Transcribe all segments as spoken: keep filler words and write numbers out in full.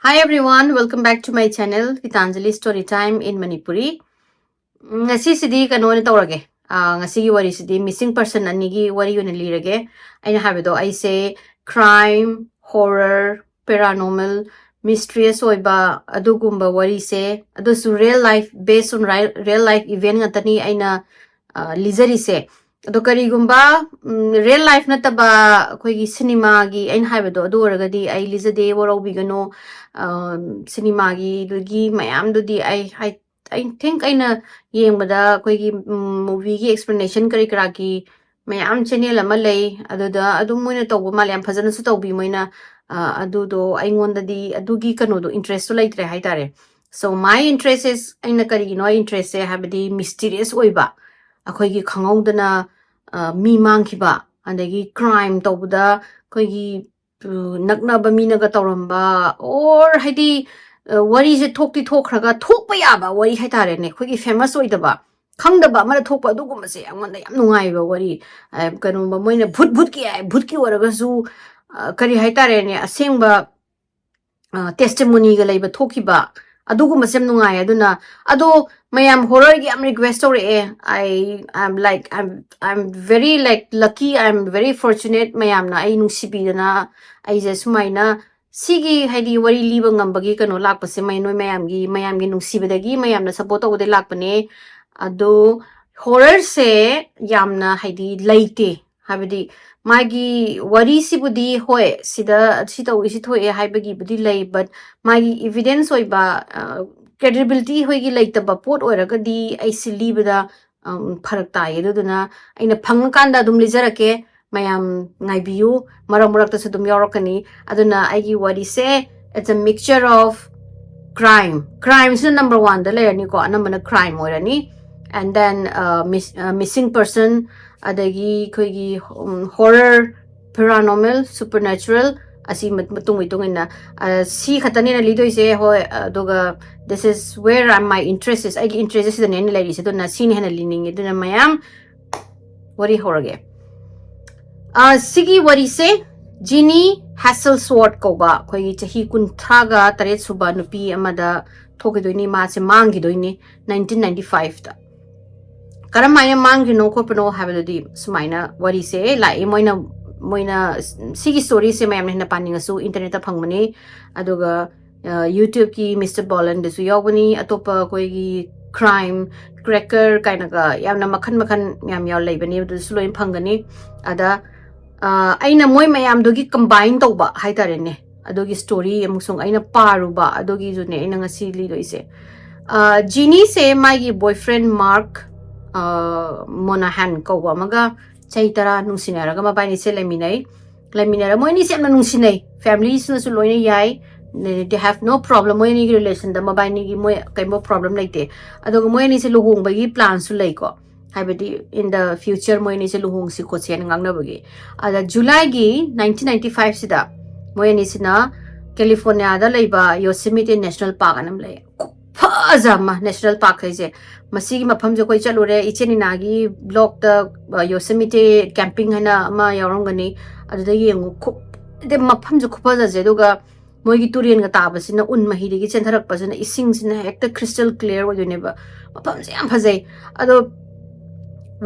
Hi everyone, welcome back to my channel, Gitanjali Story Time in Manipuri. ꯎꯝ, ꯉꯁꯤꯁꯤꯗꯤ ꯀꯩꯅꯣ ꯑꯣꯏꯅ ꯇꯧꯔꯒꯦ꯫ ꯑꯥ, ꯉꯁꯤꯒꯤ ꯋꯥꯔꯤꯁꯤꯗꯤ missing person ꯑꯅꯤꯒꯤ ꯋꯥꯔꯤ ꯑꯣꯏꯅ ꯂꯤꯔꯒꯦ꯫ ꯑꯩꯅ ꯍꯥꯏꯕꯗꯣ, ꯑꯩꯁꯦ crime, horror, paranormal, mysterious ꯑꯣꯏꯕ ꯑꯗꯨꯒꯨꯝꯕ ꯋꯥꯔꯤꯁꯦ, ꯑꯗꯨꯁꯨ real life, based on real, real life event ꯉꯥꯛꯇꯅꯤ ꯑꯩꯅ, ꯑꯥ, ꯂꯤꯖꯔꯤꯁꯦ꯫ ꯑꯗꯣ ꯀꯔꯤꯒꯨꯝꯕ, ꯎꯝ, real life ꯅꯠꯇꯕ ꯑꯩꯈꯣꯏꯒꯤ ꯁꯤꯅꯦꯃꯥꯒꯤ ꯑꯩꯅ ꯍꯥꯏꯕꯗꯣ ꯑꯗꯨ ꯑꯣꯏꯔꯒꯗꯤ ꯑꯩ ꯂꯤꯖꯗꯦ, ꯋꯥꯔꯧꯕꯤꯒꯅꯨ꯫ ꯑꯥ, ꯁꯤꯅꯦꯃꯥꯒꯤꯗꯨꯒꯤ ꯃꯌꯥꯝꯗꯨꯗꯤ ꯑꯩ ꯍꯥꯏ-, I think ꯑꯩꯅ ꯌꯦꯡꯕꯗ ꯑꯩꯈꯣꯏꯒꯤ, ꯎꯝ, movieꯒꯤ explanation ꯀꯔꯤ ꯀꯔꯥꯒꯤ ꯃꯌꯥꯝ channel ꯑꯃ ꯂꯩ, ꯑꯗꯨꯗ ꯑꯗꯨꯝ ꯃꯣꯏꯅ ꯇꯧꯕ ꯃꯥꯜꯂꯦ, ꯌꯥꯝ ꯐꯖꯅꯁꯨ ꯇꯧꯕꯤ ꯃꯣꯏꯅ꯫ ꯑ, ꯑꯗꯨꯗꯣ ꯑꯩꯉꯣꯟꯗꯗꯤ ꯑꯗꯨꯒꯤ ꯀꯩꯅꯣꯗꯣ interestꯁꯨ ꯂꯩꯇ꯭ꯔꯦ ꯍꯥꯏꯇꯥꯔꯦ꯫ So my interest is, ꯑꯩꯅ ꯀꯔꯤꯒꯤꯅꯣ ꯑꯩ interestꯁꯦ ꯍꯥꯏꯕꯗꯤ mysterious ꯑꯣꯏꯕ, ꯑꯩꯈꯣꯏꯒꯤ ꯈꯪꯍꯧꯗꯅ, ꯑ, ꯃꯤ ꯃꯥꯡꯈꯤꯕ, ꯑꯗꯒꯤ crime ꯇꯧꯕꯗ ꯑꯩꯈꯣꯏꯒꯤ, ꯎ, ꯅꯛꯅꯕ ꯃꯤꯅꯒ ꯇꯧꯔꯝꯕ, or ꯍꯥꯏꯗꯤ, ꯑ, ꯋꯥꯔꯤꯁꯦ ꯊꯣꯛꯇꯤ ꯊꯣꯛꯈ꯭ꯔꯒ ꯊꯣꯛꯄ ꯌꯥꯕ ꯋꯥꯔꯤ ꯍꯥꯏꯇꯥꯔꯦꯅꯦ, ꯑꯩꯈꯣꯏꯒꯤ famous ꯑꯣꯏꯗꯕ, ꯈꯪꯗꯕ ꯑꯃꯅ ꯊꯣꯛꯄ, ꯑꯗꯨꯒꯨꯝꯕꯁꯦ ꯑꯩꯉꯣꯟꯗ ꯌꯥꯝ ꯅꯨꯡꯉꯥꯏꯕ ꯋꯥꯔꯤ꯫ ꯑ, ꯀꯩꯅꯣꯒꯨꯝꯕ ꯃꯣꯏꯅ ꯚꯨꯠ ꯚꯨꯠꯀꯤ ꯍꯥꯏ, ꯚꯨꯠꯀꯤ ꯑꯣꯏꯔꯒꯁꯨ, ꯑ, ꯀꯔꯤ ꯍꯥꯏꯇꯥꯔꯦꯅꯦ, ꯑꯁꯦꯡꯕ, ꯑ, testimonyꯒ ꯂꯩꯕ ꯊꯣꯛꯈꯤꯕ, ꯑꯗꯨꯒꯨꯝꯕꯁꯦ ꯌꯥꯝ ꯅꯨꯡꯉꯥꯏ꯫ ꯑꯗꯨꯅ ꯑꯗꯣ ꯃꯌꯥꯝ horrorꯒꯤ ꯌꯥꯝ request ꯇꯧꯔꯛꯑꯦ꯫ I, I'm like, I'm, I'm very, like, lucky, I'm very fortunate, ꯃꯌꯥꯝꯅ ꯑꯩ ꯅꯨꯡꯁꯤꯕꯤꯗꯅ ꯑꯩꯁꯦ ꯁꯨꯃꯥꯏꯅ ꯁꯤꯒꯤ, ꯍꯥꯏꯗꯤ, ꯋꯥꯔꯤ ꯂꯤꯕ ꯉꯝꯕꯒꯤ ꯀꯩꯅꯣ ꯂꯥꯛꯄꯁꯦ ꯃꯩ-, ꯅꯣꯏ ꯃꯌꯥꯝꯒꯤ, ꯃꯌꯥꯝꯒꯤ ꯅꯨꯡꯁꯤꯕꯗꯒꯤ, ꯃꯌꯥꯝꯅ support ꯇꯧꯕꯗꯒꯤ ꯂꯥꯛꯄꯅꯦ꯫ ꯑꯗꯣ horrorꯁꯦ ꯌꯥꯝꯅ, ꯍꯥꯏꯗꯤ, ꯂꯩꯇꯦ꯫ ꯍꯥꯏꯕꯗꯤ ꯃꯥꯒꯤ ꯋꯥꯔꯤꯁꯤꯕꯨꯗꯤ, ꯍꯣꯏ, ꯁꯤꯗ ꯁꯤ ꯇꯧꯏ, ꯁꯤ ꯊꯣꯛꯑꯦ ꯍꯥꯏꯕꯒꯤꯕꯨꯗꯤ ꯂꯩ, but ꯃꯥꯒꯤ evidence ꯑꯣꯏꯕ, ꯑ, credibility ꯍꯣꯏꯒꯤ ꯂꯩꯇꯕ ꯄꯣꯠ ꯑꯣꯏꯔꯒꯗꯤ ꯑꯩꯁꯤ ꯂꯤꯕꯗ, ꯎꯝ, ꯐꯔꯛ ꯇꯥꯏꯌꯦ꯫ ꯑꯗꯨꯗꯨꯅ ꯑꯩꯅ ꯐꯪꯉꯀꯥꯟꯗ ꯑꯗꯨꯝ ꯂꯤꯖꯔꯛꯀꯦ꯫ ꯃꯌꯥꯝ ꯉꯥꯏꯕꯤꯌꯨ, ꯃꯔꯛ ꯃꯔꯛꯇꯁꯨ ꯑꯗꯨꯝ ꯌꯥꯎꯔꯛꯀꯅꯤ꯫ ꯑꯗꯨꯅ ꯑꯩꯒꯤ ꯋꯥꯔꯤꯁꯦ, it's a mixture of crime, crimeꯁꯤꯅ number oneꯗ ꯂꯩꯔꯅꯤꯀꯣ, ꯑꯅꯝꯕꯅ crime ꯑꯣꯏꯔꯅꯤ, and then, uh, mis-, uh, missing person, ꯑꯗꯒꯤ ꯑꯩꯈꯣꯏꯒꯤ, ꯎꯝ, horror, paranormal, supernatural, ꯑꯁꯤ ꯃ-, ꯃꯇꯨꯡ ꯃꯇꯨꯡ ꯏꯟꯅ, ꯑ, ꯁꯤ ꯈꯛꯇꯅꯦꯅ ꯂꯤꯗꯣꯏꯁꯦ꯫ ꯍꯣꯏ, ꯑꯗꯨꯒ this is where I'm, my interest is, ꯑꯩꯒꯤ interest ꯁꯤꯗꯅꯦ ꯑꯩꯅ ꯂꯩꯔꯤꯁꯦ, ꯑꯗꯨꯅ ꯁꯤꯅ ꯍꯦꯟꯅ ꯂꯤꯅꯤꯡꯉꯦ꯫ ꯑꯗꯨꯅ ꯃꯌꯥꯝ ꯋꯥꯔꯤ ꯍꯧꯔꯒꯦ꯫ ꯑ, ꯁꯤꯒꯤ ꯋꯥꯔꯤꯁꯦ ꯖꯤꯅꯤ ꯍꯦꯁꯜꯁꯋꯣꯔꯠ ꯀꯧꯕ ꯑꯩꯈꯣꯏꯒꯤ ꯆꯍꯤ ꯀꯨꯟꯊ꯭ꯔꯥꯒ ꯇꯔꯦꯠ ꯁꯨꯕ ꯅꯨꯄꯤ ꯑꯃꯗ ꯊꯣꯛꯈꯤꯗꯣꯏꯅꯤ꯫ ꯃꯥꯁꯦ ꯃꯥꯡꯈꯤꯗꯣꯏꯅꯤ nineteen ninety five ꯇ꯫ ꯀꯔꯝꯍꯥꯏꯅ ꯃꯥꯡꯈꯤꯅꯣ ꯈꯣꯠꯄꯅꯣ ꯍꯥꯏꯕꯗꯨꯗꯤ ꯁꯨꯃꯥꯏꯅ ꯋꯥꯔꯤꯁꯦ ꯂꯥꯛꯑꯦ꯫ ꯃꯣꯏꯅ ꯃꯣꯏꯅ ꯁꯤꯒꯤ ꯁ꯭ꯇꯣꯔꯤꯁꯦ ꯃꯌꯥꯝꯅ ꯍꯦꯟꯅ ꯄꯥꯅꯤꯡꯉꯁꯨ ꯏꯟꯇꯔꯅꯦꯠꯇ ꯐꯪꯕꯅꯤ꯫ ꯑꯗꯨꯒ ꯌꯨꯇ꯭ꯌꯨꯕꯀꯤ ꯃꯤꯁꯇꯔ ꯕꯣꯂꯟꯗꯁꯨ ꯌꯥꯎꯕꯅꯤ꯫ ꯑꯇꯣꯞꯄ ꯑꯩꯈꯣꯏꯒꯤ ꯀ꯭ꯔꯥꯏꯝ ꯀ꯭ꯔꯦꯀꯔ ꯀꯥꯏꯅꯒ ꯌꯥꯝꯅ ꯃꯈꯟ ꯃꯈꯟ ꯃꯌꯥꯝ ꯌꯥꯎ ꯂꯩꯕꯅꯤ, ꯑꯗꯨꯁꯨ ꯂꯣꯏꯅ ꯐꯪꯒꯅꯤ꯫ ꯑꯗ ꯑꯩꯅ ꯃꯣꯏ ꯃꯌꯥꯝꯗꯨꯒꯤ ꯀꯝꯕꯥꯏꯟ ꯇꯧꯕ ꯍꯥꯏꯇꯥꯔꯦꯅꯦ, ꯑꯗꯨꯒꯤ ꯁ꯭ꯇꯣꯔꯤ ꯑꯃꯁꯨꯡ ꯑꯩꯅ ꯄꯥꯔꯨꯕ ꯑꯗꯨꯒꯤꯗꯨꯅꯦ ꯑꯩꯅ ꯉꯁꯤ ꯂꯤꯗꯣꯏꯁꯦ꯫ ꯖꯤꯅꯤꯁꯦ ꯃꯥꯒꯤ ꯕꯣꯏꯐ꯭ꯔꯦꯟ ꯃꯥꯔꯛ ꯃꯣꯅꯥꯍꯥꯟ ꯀꯧꯕ ꯑꯃꯒ ꯆꯍꯤ ꯇꯔꯥ ꯅꯨꯡꯁꯤꯅꯔꯒ ꯃꯕꯥꯅꯤꯁꯦ ꯂꯩꯃꯤꯟꯅꯩ꯫ ꯂꯩꯃꯤꯟꯅꯔ ꯃꯣꯏ ꯑꯅꯤꯁꯦ ꯌꯥꯝꯅ ꯅꯨꯡꯁꯤꯅꯩ, ꯐꯦꯃꯤꯂꯤꯁꯤꯅꯁꯨ ꯂꯣꯏꯅ ꯌꯥꯏ꯫ They have no problem, ꯃꯣꯏ ꯑꯅꯤꯒꯤ ꯔꯤꯂꯦꯁꯟꯗ ꯃꯕꯥꯅꯤꯒꯤ ꯃꯣꯏ ꯀꯩꯝꯕ ꯄ꯭ꯔꯣꯕ꯭ꯂꯦꯝ ꯂꯩꯇꯦ꯫ ꯑꯗꯨꯒ ꯃꯣꯏ ꯑꯅꯤꯁꯦ ꯂꯨꯍꯣꯡꯕꯒꯤ ꯄ꯭ꯂꯥꯟꯁꯨ ꯂꯩꯀꯣ, ꯍꯥꯏꯕꯗꯤ in the future ꯃꯣꯏ ꯑꯅꯤꯁꯦ ꯂꯨꯍꯣꯡꯁꯤ ꯈꯣꯠꯁꯤ ꯍꯥꯏꯅ ꯉꯥꯡꯅꯕꯒꯤ꯫ ꯑꯗ ꯖꯨꯂꯥꯏꯒꯤ nineteen ninety five ꯁꯤꯗ ꯃꯣꯏ ꯑꯅꯤꯁꯤꯅ ꯀꯦꯂꯤꯐꯣꯔꯅꯤꯌꯥꯗ ꯂꯩꯕ ꯌꯣꯁꯤꯃꯤꯇꯦ ꯅꯦꯁꯅꯦꯜ ꯄꯥꯔꯛ ꯑꯅ ꯑꯃ ꯂꯩ꯫ ꯈꯨꯐꯖ ꯑꯃ ꯅꯦꯁꯅꯦꯜ ꯄꯥꯔꯛ ꯍꯥꯏꯁꯦ꯫ ꯃꯁꯤꯒꯤ ꯃꯐꯝꯁꯦ ꯑꯩꯈꯣꯏ ꯆꯠꯂꯨꯔꯦ, ꯏꯆꯦ ꯅꯤꯅꯥꯒꯤ ꯕ꯭ꯂꯣꯛꯇ ꯌꯣꯁꯤꯃꯤꯇꯦ ꯀꯦꯝꯄꯤꯡ ꯍꯥꯏꯅ ꯑꯃ ꯌꯥꯎꯔꯝꯒꯅꯤ, ꯑꯗꯨꯗ ꯌꯦꯡꯉꯨ꯫ ꯈꯨ- ꯃꯐꯝꯁꯦ ꯈꯨꯐꯖꯁꯦ꯫ ꯑꯗꯨꯒ ꯃꯣꯏꯒꯤ ꯇꯨꯔꯦꯟꯒ ꯇꯥꯕꯁꯤꯅ, ꯎꯟ ꯃꯍꯤꯗꯒꯤ ꯆꯦꯟꯊꯔꯛꯄꯁꯤꯅ, ꯏꯁꯤꯡꯁꯤꯅ ꯍꯦꯛꯇ ꯀ꯭ꯔꯤꯁꯇꯦꯜ ꯀ꯭ꯂꯤꯌꯥꯔ ꯑꯣꯏꯗꯣꯏꯅꯦꯕ꯫ ꯃꯐꯝꯁꯦ ꯌꯥꯝ ꯐꯖꯩ꯫ ꯑꯗꯣ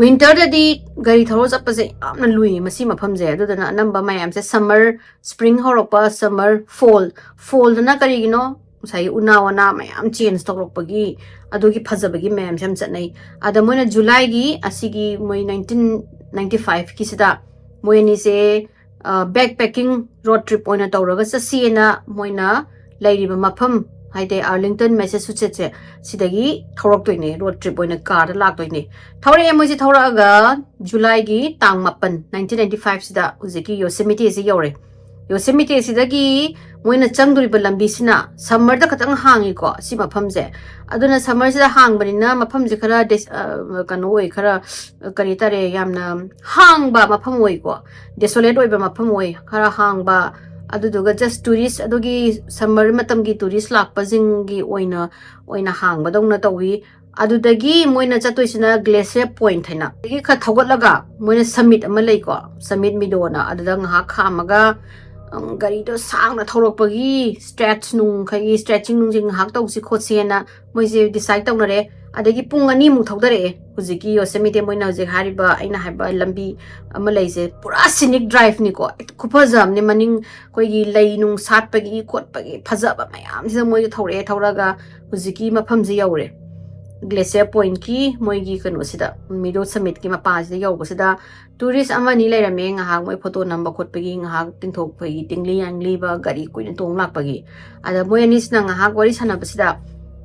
ꯋꯤꯟꯇꯔꯗꯗꯤ ꯒꯥꯔꯤ ꯊꯧꯔ ꯆꯠꯄꯁꯦ ꯌꯥꯝꯅ ꯂꯨꯏ ꯃꯁꯤ ꯃꯐꯝꯁꯦ꯫ ꯑꯗꯨꯗꯨꯅ ꯑꯅꯝꯕ ꯃꯌꯥꯝꯁꯦ ꯁꯝꯃꯔ, ꯁ꯭ꯄ꯭ꯔꯤꯡ ꯍꯧꯔꯛꯄ, ꯁꯝꯃꯔ, ꯐꯣꯜ, ꯐꯣꯜꯗꯅ ꯀꯔꯤꯒꯤꯅꯣ? ꯉꯁꯥꯏꯒꯤ ꯎꯅꯥ ꯋꯥꯅꯥ ꯃꯌꯥꯝ ꯆꯦꯟꯖ ꯇꯧꯔꯛꯄꯒꯤ, ꯑꯗꯨꯒꯤ ꯐꯖꯕꯒꯤ ꯃꯌꯥꯝꯁꯦ ꯌꯥꯝ ꯆꯠꯅꯩ꯫ ꯑꯗ ꯃꯣꯏꯅ ꯖꯨꯂꯥꯏꯒꯤ ꯑꯁꯤꯒꯤ ꯃꯣꯏ nineteen ninety five ꯀꯤꯁꯤꯗ ꯃꯣꯏ ꯑꯅꯤꯁꯦ ꯕꯦꯛ ꯄꯦꯀꯤꯡ ꯔꯣꯗ ꯇ꯭ꯔꯤꯞ ꯑꯣꯏꯅ ꯇꯧꯔꯒ ꯆꯠꯁꯤꯅ ꯃꯣꯏꯅ ꯂꯩꯔꯤꯕ ꯃꯐꯝ, ꯍꯥꯏꯗꯤ ꯑꯥꯔꯂꯤꯡꯇꯟ ꯃꯦꯁꯦꯆꯨꯁꯦꯠꯁꯦ, ꯁꯤꯗꯒꯤ ꯊꯧꯔꯛꯇꯣꯏꯅꯦ, ꯔꯣꯗ ꯇ꯭ꯔꯤꯞ ꯑꯣꯏꯅ ꯀꯥꯔꯗ ꯂꯥꯛꯇꯣꯏꯅꯦ꯫ ꯊꯧꯔꯛꯑꯦ ꯃꯣꯏꯁꯦ꯫ ꯊꯧꯔꯛꯑꯒ ꯖꯨꯂꯥꯏꯒꯤ ꯇꯥꯡ ꯃꯥꯄꯟ, nineteen ninety five ꯁꯤꯗ ꯍꯧꯖꯤꯛꯀꯤ ꯌꯣꯁꯦꯃꯤꯇꯦꯁꯦ ꯌꯧꯔꯦ꯫ ꯌꯣꯁꯦꯃꯤꯇꯦꯁꯤꯗꯒꯤ ꯃꯣꯏꯅ ꯆꯪꯗꯣꯔꯤꯕ ꯂꯝꯕꯤꯁꯤꯅ ꯁꯝꯃꯔꯗ ꯈꯛꯇꯪ ꯍꯥꯡꯉꯤꯀꯣ ꯁꯤ ꯃꯐꯝꯁꯦ꯫ ꯑꯗꯨꯅ ꯁꯝꯃꯔꯁꯤꯗ ꯍꯥꯡꯕꯅꯤꯅ ꯃꯐꯝꯁꯦ ꯈꯔ ꯗꯦꯁ- ꯑ, ꯀꯩꯅꯣ ꯑꯣꯏ, ꯈꯔ, ꯑ, ꯀꯔꯤ ꯍꯥꯏꯇꯥꯔꯦ, ꯌꯥꯝꯅ ꯍꯥꯡꯕ ꯃꯐꯝ ꯑꯣꯏꯀꯣ, ꯗꯦꯁꯣꯂꯦꯠ ꯑꯣꯏꯕ ꯃꯐꯝ ꯑꯣꯏ, ꯈꯔ ꯍꯥꯡꯕ꯫ ꯑꯗꯨꯗꯨꯒ ꯖꯁ ꯇꯨꯔꯤꯁ, ꯑꯗꯨꯒꯤ ꯁꯝꯃꯔ ꯃꯇꯝꯒꯤ ꯇꯨꯔꯤꯁ ꯂꯥꯛꯄꯁꯤꯡꯒꯤ ꯑꯣꯏꯅ ꯑꯣꯏꯅ ꯍꯥꯡꯕꯗꯧꯅ ꯇꯧꯋꯤ꯫ ꯑꯗꯨꯗꯒꯤ ꯃꯣꯏꯅ ꯆꯠꯇꯣꯏꯁꯤꯅ Glacier Point ꯍꯥꯏꯅ, ꯑꯗꯒꯤ ꯈꯔ ꯊꯧꯒꯠꯂꯒ ꯃꯣꯏꯅ summit ꯑꯃ ꯂꯩꯀꯣ, Summit Meadow ꯅ, ꯑꯗꯨꯗ ꯉꯥꯏꯍꯥꯛ ꯈꯥꯝꯃꯒ, ꯎꯝ, ꯒꯥꯔꯤꯗꯣ ꯁꯥꯡꯅ ꯊꯧꯔꯛꯄꯒꯤ stretch ꯅꯨꯡ, ꯑꯩꯈꯣꯏꯒꯤ stretching ꯅꯨꯡꯁꯦ ꯉꯥꯏꯍꯥꯛ ꯇꯧꯁꯤ ꯈꯣꯠꯁꯤꯅ ꯃꯣꯏꯁꯦ decide ꯇꯧꯅꯔꯦ꯫ ꯑꯗꯒꯤ ꯄꯨꯡ ꯑꯅꯤꯃꯨꯛ ꯊꯧꯗꯔꯛꯑꯦ ꯍꯧꯖꯤꯛꯀꯤ Yosemite, ꯃꯣꯏꯅ ꯍꯧꯖꯤꯛ ꯍꯥꯏꯔꯤꯕ, ꯑꯩꯅ ꯍꯥꯏꯕ ꯂꯝꯕꯤ ꯑꯃ ꯂꯩꯁꯦ, ꯄꯨꯔꯥ scenic drive ꯅꯤꯀꯣ꯫ ꯈꯨꯐꯖ ꯑꯃꯅꯤ꯫ ꯃꯅꯤꯡ ꯑꯩꯈꯣꯏꯒꯤ ꯂꯩ ꯅꯨꯡ ꯁꯥꯠꯄꯒꯤ ꯈꯣꯠꯄꯒꯤ ꯐꯖꯕ ꯃꯌꯥꯝꯁꯤꯗ ꯃꯣꯏꯗ ꯊꯧꯔꯛꯑꯦ, ꯊꯧꯔꯒ ꯍꯧꯖꯤꯛꯀꯤ ꯃꯐꯝꯁꯦ ꯌꯧꯔꯦ, Glacier Point ꯀꯤ ꯃꯣꯏꯒꯤ ꯀꯩꯅꯣꯁꯤꯗ, Meadow Summit ꯀꯤ ꯃꯄꯥꯁꯤꯗ ꯌꯧꯕꯁꯤꯗ tourist ꯑꯃ ꯑꯅꯤ ꯂꯩꯔꯝꯃꯦ, ꯉꯥꯏꯍꯥꯛ ꯃꯣꯏ photo ꯅꯝꯕ ꯈꯣꯠꯄꯒꯤ, ꯉꯥꯏꯍꯥꯛ ꯇꯤꯡꯊꯣꯛꯄꯒꯤ, ꯇꯤꯡꯂꯤ ꯌꯥꯡꯂꯤꯕ, ꯒꯥꯔꯤ ꯀꯨꯏꯅ ꯇꯣꯡ ꯂꯥꯛꯄꯒꯤ꯫ ꯑꯗ ꯃꯣꯏ ꯑꯅꯤꯁꯤꯅ ꯉꯥꯏꯍꯥꯛ ꯋꯥꯔꯤ ꯁꯥꯟꯅꯕꯁꯤꯗ,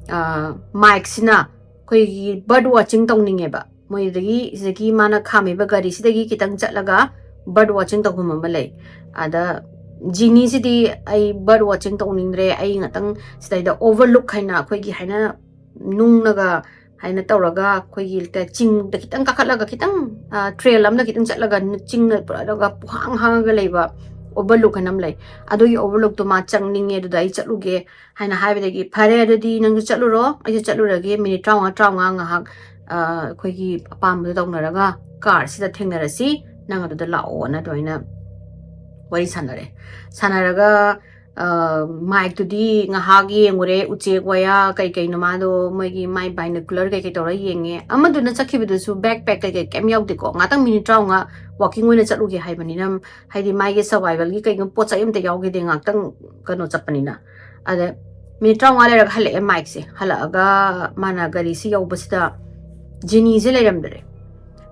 ꯑ, Mike ꯁꯤꯅ ꯑꯩꯈꯣꯏꯒꯤ bird watching ꯇꯧꯅꯤꯡꯉꯦꯕ, ꯃꯣꯏꯗꯒꯤ ꯁꯤꯗꯒꯤ ꯃꯥꯅ ꯈꯥꯝꯃꯤꯕ ꯒꯥꯔꯤꯁꯤꯗꯒꯤ ꯈꯤꯇꯪ ꯆꯠꯂꯒ bird watching ꯇꯧꯐꯝ ꯑꯃ ꯂꯩ꯫ ꯑꯗ ꯖꯤꯅꯤꯁꯤꯗꯤ, "ꯑꯩ bird watching ꯇꯧꯅꯤꯡꯗ꯭ꯔꯦ, ꯑꯩ ꯉꯥꯛꯇꯪ ꯁꯤꯗꯩꯗ overlook ꯍꯥꯏꯅ, ꯑꯩꯈꯣꯏꯒꯤ ꯍꯥꯏꯅ ꯅꯨꯡꯅꯒ ꯍꯥꯏꯅ ꯇꯧꯔꯒ, ꯑꯩꯈꯣꯏꯒꯤ ꯆꯤꯡꯗ ꯈꯤꯇꯪ ꯀꯥꯈꯠꯂꯒ, ꯈꯤꯇꯪ, ꯑ, trail ꯑꯃꯗ ꯈꯤꯇꯪ ꯆꯠꯂꯒ, ꯆꯤꯡꯅ ꯄꯨꯔꯥ ꯄꯨꯡꯍꯥꯡ ꯍꯥꯡꯉꯒ ꯂꯩꯕ overlook ꯍꯥꯏꯅ ꯑꯃ ꯂꯩ꯫ ꯑꯗꯨꯒꯤ overlook ꯇꯨ ꯃꯥ ꯆꯪꯅꯤꯡꯉꯦ, ꯑꯗꯨꯗ ꯑꯩ ꯆꯠꯂꯨꯒꯦ" ꯍꯥꯏꯅ ꯍꯥꯏꯕꯗꯒꯤ, "ꯐꯔꯦ, ꯑꯗꯨꯗꯤ ꯅꯪꯁꯨ ꯆꯠꯂꯨꯔꯣ, ꯑꯩꯁꯨ ꯆꯠꯂꯨꯔꯒꯦ, ꯃꯤꯅꯤꯠ ꯇꯔꯥꯃꯉꯥ, ꯇꯔꯥꯃꯉꯥ ꯉꯥꯏꯍꯥꯛ, ꯑ, ꯑꯩꯈꯣꯏꯒꯤ ꯑꯄꯥꯝꯕꯗꯣ ꯇꯧꯅꯔꯒ car ꯁꯤꯗ ꯊꯦꯡꯅꯔꯁꯤ, ꯅꯪ ꯑꯗꯨꯗ ꯂꯥꯛꯑꯣꯅ" ꯑꯗꯨꯃꯥꯏꯅ ꯋꯥꯔꯤ ꯁꯥꯟꯅꯔꯦ꯫ ꯁꯥꯟꯅꯔꯒ, ꯑ, Mike ꯇꯨꯗꯤ ꯉꯥꯏꯍꯥꯛ ꯌꯦꯡꯉꯨꯔꯦ, ꯎꯆꯦꯛ ꯋꯥꯌꯥ ꯀꯩ ꯀꯩꯅꯣ, ꯃꯥꯗꯣ ꯃꯣꯏꯒꯤ ꯃꯥꯏ binocular ꯀꯩ ꯀꯩ ꯇꯧꯔ ꯌꯦꯡꯉꯦ꯫ ꯑꯃꯗꯨꯅ ꯆꯠꯈꯤꯕꯗꯨꯁꯨ backpack ꯀꯩ ꯀꯩ ꯀꯩꯝ ꯌꯥꯎꯗꯦꯀꯣ, ꯉꯥꯛꯇꯪ ꯃꯤꯅꯤꯠ ꯇꯔꯥꯃꯉꯥ walking ꯑꯣꯏꯅ ꯆꯠꯂꯨꯒꯦ ꯍꯥꯏꯕꯅꯤꯅ, ꯍꯥꯏꯗꯤ ꯃꯥꯒꯤ survival ꯒꯤ ꯀꯩꯒꯨꯝꯕ ꯄꯣꯠ ꯆꯩ ꯑꯝꯇ ꯌꯥꯎꯈꯤꯗꯦ, ꯉꯥꯛꯇꯪ ꯀꯩꯅꯣ ꯆꯠꯄꯅꯤꯅ꯫ ꯑꯗ ꯃꯤꯅꯤꯠ ꯇꯔꯥꯃꯉꯥ ꯂꯩꯔꯒ ꯍꯜꯂꯛꯑꯦ Mike ꯁꯦ꯫ ꯍꯜꯂꯛꯑꯒ ꯃꯥꯅ ꯒꯥꯔꯤꯁꯤ ꯌꯧꯕꯁꯤꯗ ꯖꯤꯅꯤꯁꯦ ꯂꯩꯔꯝꯗ꯭ꯔꯦ꯫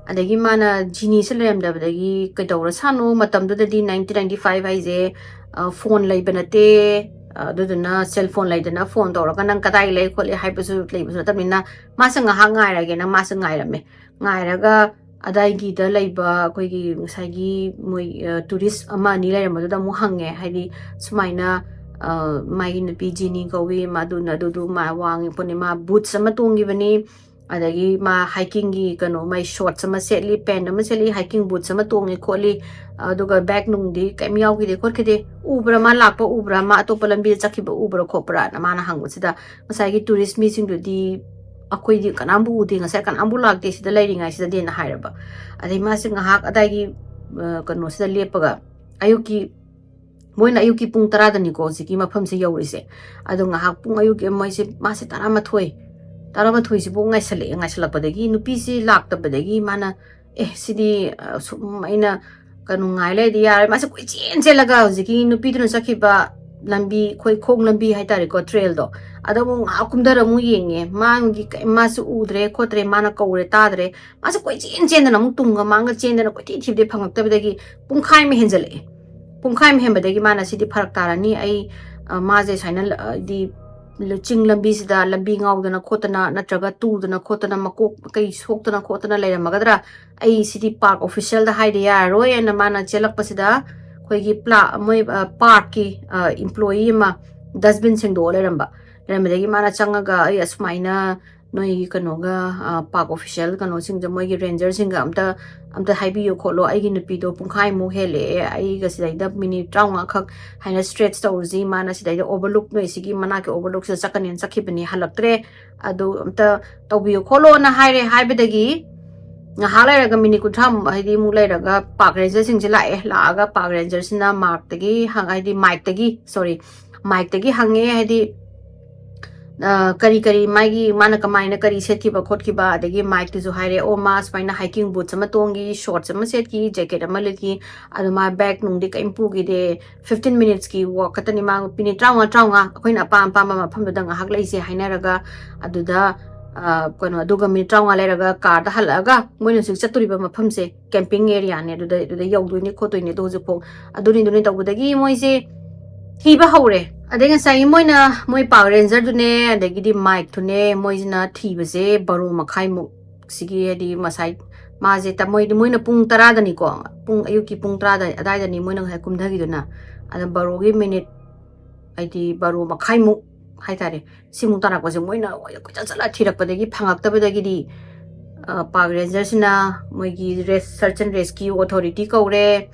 ꯑꯗꯒꯤ ꯃꯥꯅ ꯖꯤꯅꯤꯁꯦ ꯂꯩꯔꯝꯗꯕꯗꯒꯤ ꯀꯩꯗꯧꯔ ꯁꯥꯅꯣ, ꯃꯇꯝꯗꯨꯗꯗꯤ nineteen ninety five ꯍꯥꯏꯁꯦ, ꯑ, phone ꯂꯩꯕ ꯅꯠꯇꯦ꯫ ꯑ, ꯑꯗꯨꯗꯨꯅ cell phone ꯂꯩꯗꯅ phone ꯇꯧꯔꯒ "ꯅꯪ ꯀꯗꯥꯏ ꯂꯩ?" ꯈꯣꯠꯂꯤ ꯍꯥꯏꯕꯁꯨ ꯂꯩꯕꯁꯨ ꯅꯠꯇꯕꯅꯤꯅ, ꯃꯥꯁꯦ ꯉꯥꯏꯍꯥꯛ ꯉꯥꯏꯔꯒꯦꯅ ꯃꯥꯁꯦ ꯉꯥꯏꯔꯝꯃꯦ꯫ ꯉꯥꯏꯔꯒ ꯑꯗꯥꯏꯒꯤꯗ ꯂꯩꯕ ꯑꯩꯈꯣꯏꯒꯤ ꯉꯁꯥꯏꯒꯤ ꯃꯣꯏ, ꯑ, tourist ꯑꯃ ꯑꯅꯤ ꯂꯩꯔꯝꯕꯗꯨꯗ ꯑꯃꯨꯛ ꯍꯪꯉꯦ, ꯍꯥꯏꯗꯤ ꯁꯨꯃꯥꯏꯅ, ꯑ, ꯃꯥꯒꯤ ꯅꯨꯄꯤ ꯖꯤꯅꯤ ꯀꯧꯏ, ꯃꯥꯗꯨꯅ ꯑꯗꯨꯗꯨ ꯃꯥ ꯋꯥꯡꯉꯤ ꯈꯣꯠꯅꯤ, ꯃꯥ boots ꯑꯃ ꯇꯣꯡꯈꯤꯕꯅꯤ, ꯑꯗꯒꯤ ꯃꯥ hiking ꯒꯤ ꯀꯩꯅꯣ, ꯃꯥꯏ shorts ꯑꯃ ꯁꯦꯠꯂꯤ, pant ꯑꯃ ꯁꯦꯠꯂꯤ, hiking boots ꯑꯃ ꯇꯣꯡꯉꯤ ꯈꯣꯠꯂꯤ, ꯑꯗꯨꯒ bag ꯅꯨꯡꯗꯤ ꯀꯩꯝ ꯌꯥꯎꯈꯤꯗꯦ ꯈꯣꯠꯈꯤꯗꯦ, ꯎꯕ꯭ꯔꯥ, ꯃꯥ ꯂꯥꯛꯄ ꯎꯕ꯭ꯔꯥ, ꯃꯥ ꯑꯇꯣꯞꯄ ꯂꯝꯕꯤꯗ ꯆꯠꯈꯤꯕ ꯎꯕ꯭ꯔꯥ ꯈꯣꯠꯄ꯭ꯔꯥꯅ ꯃꯥꯅ ꯍꯪꯕꯁꯤꯗ, ꯉꯁꯥꯏꯒꯤ tourist ꯃꯤꯁꯤꯡꯗꯨꯗꯤ "ꯑꯩꯈꯣꯏꯗꯤ ꯀꯅꯥꯝꯕꯨ ꯎꯗꯦ, ꯉꯁꯥꯏ ꯀꯅꯥꯝꯕꯨ ꯂꯥꯛꯇꯦ ꯁꯤꯗ ꯂꯩꯔꯤꯉꯩꯁꯤꯗꯗꯤꯅ" ꯍꯥꯏꯔꯕ꯫ ꯑꯗꯩ ꯃꯥꯁꯦ ꯉꯥꯏꯍꯥꯛ ꯑꯗꯥꯏꯒꯤ, ꯑ, ꯀꯩꯅꯣꯁꯤꯗ ꯂꯦꯞꯄꯒ, ꯑꯌꯨꯛꯀꯤ, ꯃꯣꯏꯅ ꯑꯌꯨꯛꯀꯤ ꯄꯨꯡ ꯇꯔꯥꯗꯅꯤꯀꯣ ꯍꯧꯖꯤꯛꯀꯤ ꯃꯐꯝꯁꯦ ꯌꯧꯔꯤꯁꯦ꯫ ꯑꯗꯣ ꯉꯥꯏꯍꯥꯛ ꯄꯨꯡ ꯑꯌꯨꯛꯀꯤ ꯃꯣꯏꯁꯦ, ꯃꯥꯁꯦ ꯇꯔꯥꯃꯥꯊꯣꯏ, ꯇꯔꯥꯃꯥꯊꯣꯏꯁꯤꯕꯨ ꯉꯥꯏꯁꯜꯂꯛꯑꯦ꯫ ꯉꯥꯏꯁꯜꯂꯛꯄꯗꯒꯤ ꯅꯨꯄꯤꯁꯤ ꯂꯥꯛꯇꯕꯗꯒꯤ ꯃꯥꯅ, "ꯑꯦ, ꯁꯤꯗꯤ, ꯑ, ꯁꯨꯝ ꯑꯩꯅ ꯀꯩꯅꯣ ꯉꯥꯏ ꯂꯩꯔꯗꯤ ꯌꯥꯔꯣꯏ"꯫ ꯃꯥꯁꯦ ꯀꯣꯏꯆꯦꯟ ꯆꯦꯜꯂꯒ ꯍꯧꯖꯤꯛꯀꯤ ꯅꯨꯄꯤꯗꯨꯅ ꯆꯠꯈꯤꯕ ꯂꯝꯕꯤ, ꯑꯩꯈꯣꯏ ꯈꯣꯡ ꯂꯝꯕꯤ ꯍꯥꯏꯇꯥꯔꯦꯀꯣ, ꯇ꯭ꯔꯦꯜꯗꯣ, ꯑꯗ ꯑꯃꯨꯛ ꯉꯥꯏꯍꯥꯛ ꯀꯨꯝꯊꯔ ꯑꯃꯨꯛ ꯌꯦꯡꯉꯦ꯫ ꯃꯥꯒꯤ ꯀꯩ-, ꯃꯥꯁꯨ ꯎꯗ꯭ꯔꯦ ꯈꯣꯠꯇ꯭ꯔꯦ, ꯃꯥꯅ ꯀꯧꯔꯦ ꯇꯥꯗ꯭ꯔꯦ꯫ ꯃꯥꯁꯦ ꯀꯣꯏꯆꯦꯟ ꯆꯦꯟꯗꯅ ꯑꯃꯨꯛ ꯇꯨꯡꯒ ꯃꯥꯡꯒ ꯆꯦꯟꯗꯅ ꯀꯣꯏꯊꯤ ꯊꯤꯕꯗꯩ ꯐꯪꯉꯛꯇꯕꯗꯒꯤ ꯄꯨꯡꯈꯥꯏ ꯑꯃ ꯍꯦꯟꯖꯜꯂꯛꯑꯦ꯫ ꯄꯨꯡꯈꯥꯏ ꯑꯃ ꯍꯦꯟꯕꯗꯒꯤ ꯃꯥꯅ "ꯁꯤꯗꯤ ꯐꯔꯛ ꯇꯥꯔꯅꯤ, ꯑꯩ, ꯑ, ꯃꯥꯁꯦ ꯁꯨꯃꯥꯏꯅ, ꯑ, ꯍꯥꯏꯗꯤ ꯆꯤꯡ ꯂꯝꯕꯤꯁꯤꯗ ꯂꯝꯕꯤ ꯉꯥꯎꯗꯅ ꯈꯣꯠꯇꯅ ꯅꯠꯇ꯭ꯔꯒ ꯇꯨꯗꯅ ꯈꯣꯠꯇꯅ ꯃꯀꯣꯛ ꯀꯩ ꯁꯣꯛꯇꯅ ꯈꯣꯠꯇꯅ ꯂꯩꯔꯝꯃꯒꯗ꯭ꯔꯥ? ꯑꯩ ꯁꯤꯗꯤ ꯄꯥꯔꯛ ꯑꯣꯐꯤꯁꯦꯜꯗ ꯍꯥꯏꯗ ꯌꯥꯔꯔꯣꯏ" ꯍꯥꯏꯅ ꯃꯥꯅ ꯆꯦꯜꯂꯛꯄꯁꯤꯗ ꯑꯩꯈꯣꯏꯒꯤ ꯄ꯭ꯂꯥ-, ꯃꯣꯏ, ꯑ, ꯄꯥꯔꯛꯀꯤ, ꯑ, ꯏꯝꯄ꯭ꯂꯣꯌꯤ ꯑꯃ ꯗꯁꯕꯤꯟ ꯁꯦꯡꯗꯣꯛꯑ ꯂꯩꯔꯝꯕ꯫ ꯂꯩꯔꯝꯕꯗꯒꯤ ꯃꯥꯅ ꯆꯪꯉꯒ "ꯑꯩ ꯑꯁꯨꯃꯥꯏꯅ ꯅꯣꯏꯒꯤ ꯀꯩꯅꯣꯒ, ꯑ, ꯄꯥꯔꯛ ꯑꯣꯐꯤꯁꯦꯜ ꯀꯩꯅꯣꯁꯤꯡꯗ, ꯃꯣꯏꯒꯤ ꯔꯦꯟꯖꯔꯁꯤꯡꯒ ꯑꯝꯇ, ꯑꯝꯇ ꯍꯥꯏꯕꯤꯌꯨ ꯈꯣꯠꯂꯣ, ꯑꯩꯒꯤ ꯅꯨꯄꯤꯗꯣ ꯄꯨꯡꯈꯥꯏꯃꯨꯛ ꯍꯦꯜꯂꯛꯑꯦ, ꯑꯩꯒ ꯁꯤꯗꯩꯗ ꯃꯤꯅꯤꯠ ꯇꯔꯥꯃꯉꯥ ꯈꯛ ꯍꯥꯏꯅ ꯁ꯭ꯇꯔꯦꯠꯆ ꯇꯧꯔꯨꯁꯤ, ꯃꯥꯅ ꯁꯤꯗꯩꯗ ꯑꯣꯚꯔꯂꯨꯛ, ꯅꯣꯏ ꯁꯤꯒꯤ ꯃꯅꯥꯛꯀꯤ ꯑꯣꯚꯔꯂꯨꯛꯁꯤꯗ ꯆꯠꯀꯅꯦꯅ ꯆꯠꯈꯤꯕꯅꯤ, ꯍꯜꯂꯛꯇ꯭ꯔꯦ, ꯑꯗꯨ ꯑꯝꯇ ꯇꯧꯕꯤꯌꯨ ꯈꯣꯠꯂꯣꯅ" ꯍꯥꯏꯔꯦ꯫ ꯍꯥꯏꯕꯗꯒꯤ ꯉꯥꯏꯍꯥꯛ ꯂꯩꯔꯒ, ꯃꯤꯅꯤꯠ ꯀꯨꯟꯊ꯭ꯔꯥ ꯃꯨꯛ, ꯍꯥꯏꯗꯤ, ꯑꯃꯨꯛ ꯂꯩꯔꯒ ꯄꯥꯔꯛ ꯔꯦꯟꯖꯔꯁꯤꯡꯁꯦ ꯂꯥꯛꯑꯦ꯫ ꯂꯥꯛꯑꯒ ꯄꯥꯔꯛ ꯔꯦꯟꯖꯔꯁꯤꯅ ꯃꯥꯔꯛꯇꯒꯤ ꯍꯪ-, ꯍꯥꯏꯗꯤ, ꯃꯥꯏꯛꯇꯒꯤ, ꯁꯣꯔꯤ, ꯃꯥꯏꯛꯇꯒꯤ ꯍꯪꯉꯦ, ꯍꯥꯏꯗꯤ, ꯑ, ꯀꯔꯤ ꯀꯔꯤ ꯃꯥꯒꯤ, ꯃꯥꯅ ꯀꯃꯥꯏꯅ ꯀꯔꯤ ꯁꯦꯠꯈꯤꯕ ꯈꯣꯠꯈꯤꯕ, ꯑꯗꯒꯤ ꯃꯥꯏꯛꯇꯨꯁꯨ ꯍꯥꯏꯔꯦ, "ꯑꯣ, ꯃꯥ ꯁꯨꯃꯥꯏꯅ ꯍꯥꯏꯀꯤꯡ ꯕꯨꯠꯁ ꯑꯃ ꯇꯣꯡꯈꯤ, ꯁꯣꯔꯠꯁ ꯑꯃ ꯁꯦꯠꯈꯤ, ꯖꯦꯀꯦꯠ ꯑꯃ ꯂꯤꯠꯈꯤ, ꯑꯗꯣ ꯃꯥ ꯕꯦꯒ ꯅꯨꯡꯗꯤ ꯀꯔꯤꯝ ꯄꯨꯈꯤꯗꯦ, ꯐꯤꯐꯇꯤꯟ ꯃꯤꯅꯤꯠꯁꯀꯤ ꯋꯥꯛ ꯈꯛꯇꯅꯤ, ꯃꯥ ꯃꯤꯅꯤꯠ ꯇꯔꯥꯃꯉꯥ, ꯇꯔꯥꯃꯉꯥ ꯑꯩꯈꯣꯏꯅ ꯑꯄꯥꯝ ꯑꯄꯥꯝꯕ ꯃꯐꯝꯗꯨꯗ ꯉꯥꯏꯍꯥꯛ ꯂꯩꯁꯦ" ꯍꯥꯏꯅꯔꯒ, ꯑꯗꯨꯗ, ꯑ, ꯀꯩꯅꯣ, ꯑꯗꯨꯒ ꯃꯤꯅꯤꯠ ꯇꯔꯥꯃꯉꯥ ꯂꯩꯔꯒ ꯀꯥꯔꯗ ꯍꯜꯂꯛꯑꯒ ꯃꯣꯏꯅ ꯍꯧꯖꯤꯛ ꯆꯠꯇꯣꯔꯤꯕ ꯃꯐꯝꯁꯦ ꯀꯦꯝꯄꯤꯡ ꯑꯦꯔꯤꯌꯥꯅꯦ, ꯑꯗꯨꯗ, ꯑꯗꯨꯗ ꯌꯧꯗꯣꯏꯅꯦ ꯈꯣꯠꯇꯣꯏꯅꯦ, ꯑꯗꯣ ꯍꯧꯖꯤꯛꯐꯥꯎ ꯑꯗꯨꯅꯤ ꯑꯗꯨꯅꯤ ꯇꯧꯕꯗꯒꯤ ꯃꯣꯏꯁꯦ ꯊꯤꯕ ꯍꯧꯔꯦ꯫ ꯑꯗꯩ ꯉꯁꯥꯏꯒꯤ ꯃꯣꯏꯅ, ꯃꯣꯏ ꯄꯥꯔꯛ ꯔꯦꯟꯖꯔꯗꯨꯅꯦ, ꯑꯗꯒꯤꯗꯤ ꯃꯥꯏꯛꯇꯨꯅꯦ, ꯃꯣꯏꯁꯤꯅ ꯊꯤꯕꯁꯦ ꯕꯥꯔꯣ ꯃꯈꯥꯏꯃꯨꯛ, ꯁꯤꯒꯤ, ꯍꯥꯏꯗꯤ, ꯉꯁꯥꯏ ꯃꯥꯁꯦ ꯇ-, ꯃꯣꯏꯗꯤ, ꯃꯣꯏꯅ ꯄꯨꯡ ꯇꯔꯥꯗꯅꯤꯀꯣ, ꯄꯨꯡ, ꯑꯌꯨꯛꯀꯤ ꯄꯨꯡ ꯇꯔꯥꯗ ꯑꯗꯥꯏꯗꯅꯤ ꯃꯣꯏꯅ ꯉꯁꯥꯏ ꯀꯨꯝꯊꯈꯤꯗꯨꯅ꯫ ꯑꯗ ꯕꯥꯔꯣꯒꯤ ꯃꯤꯅꯤꯠ, ꯍꯥꯏꯗꯤ, ꯕꯥꯔꯣ ꯃꯈꯥꯏꯃꯨꯛ ꯍꯥꯏꯇꯥꯔꯦ, ꯁꯤꯃꯨꯛ ꯇꯥꯔꯛꯄꯁꯦ ꯃꯣꯏꯅ ꯀꯣꯏꯆꯠ ꯆꯠꯂ ꯊꯤꯔꯛꯄꯗꯒꯤ ꯐꯪꯉꯛꯇꯕꯗꯒꯤꯗꯤ, ꯑ, ꯄꯥꯔꯛ ꯔꯦꯟꯖꯔꯁꯤꯅ ꯃꯣꯏꯒꯤ ꯔꯦꯁ-, ꯁꯔꯆ ꯑꯦꯟ ꯔꯦꯁꯀ꯭ꯌꯨ ꯑꯣꯊꯣꯔꯤꯇꯤ ꯀꯧꯔꯦ,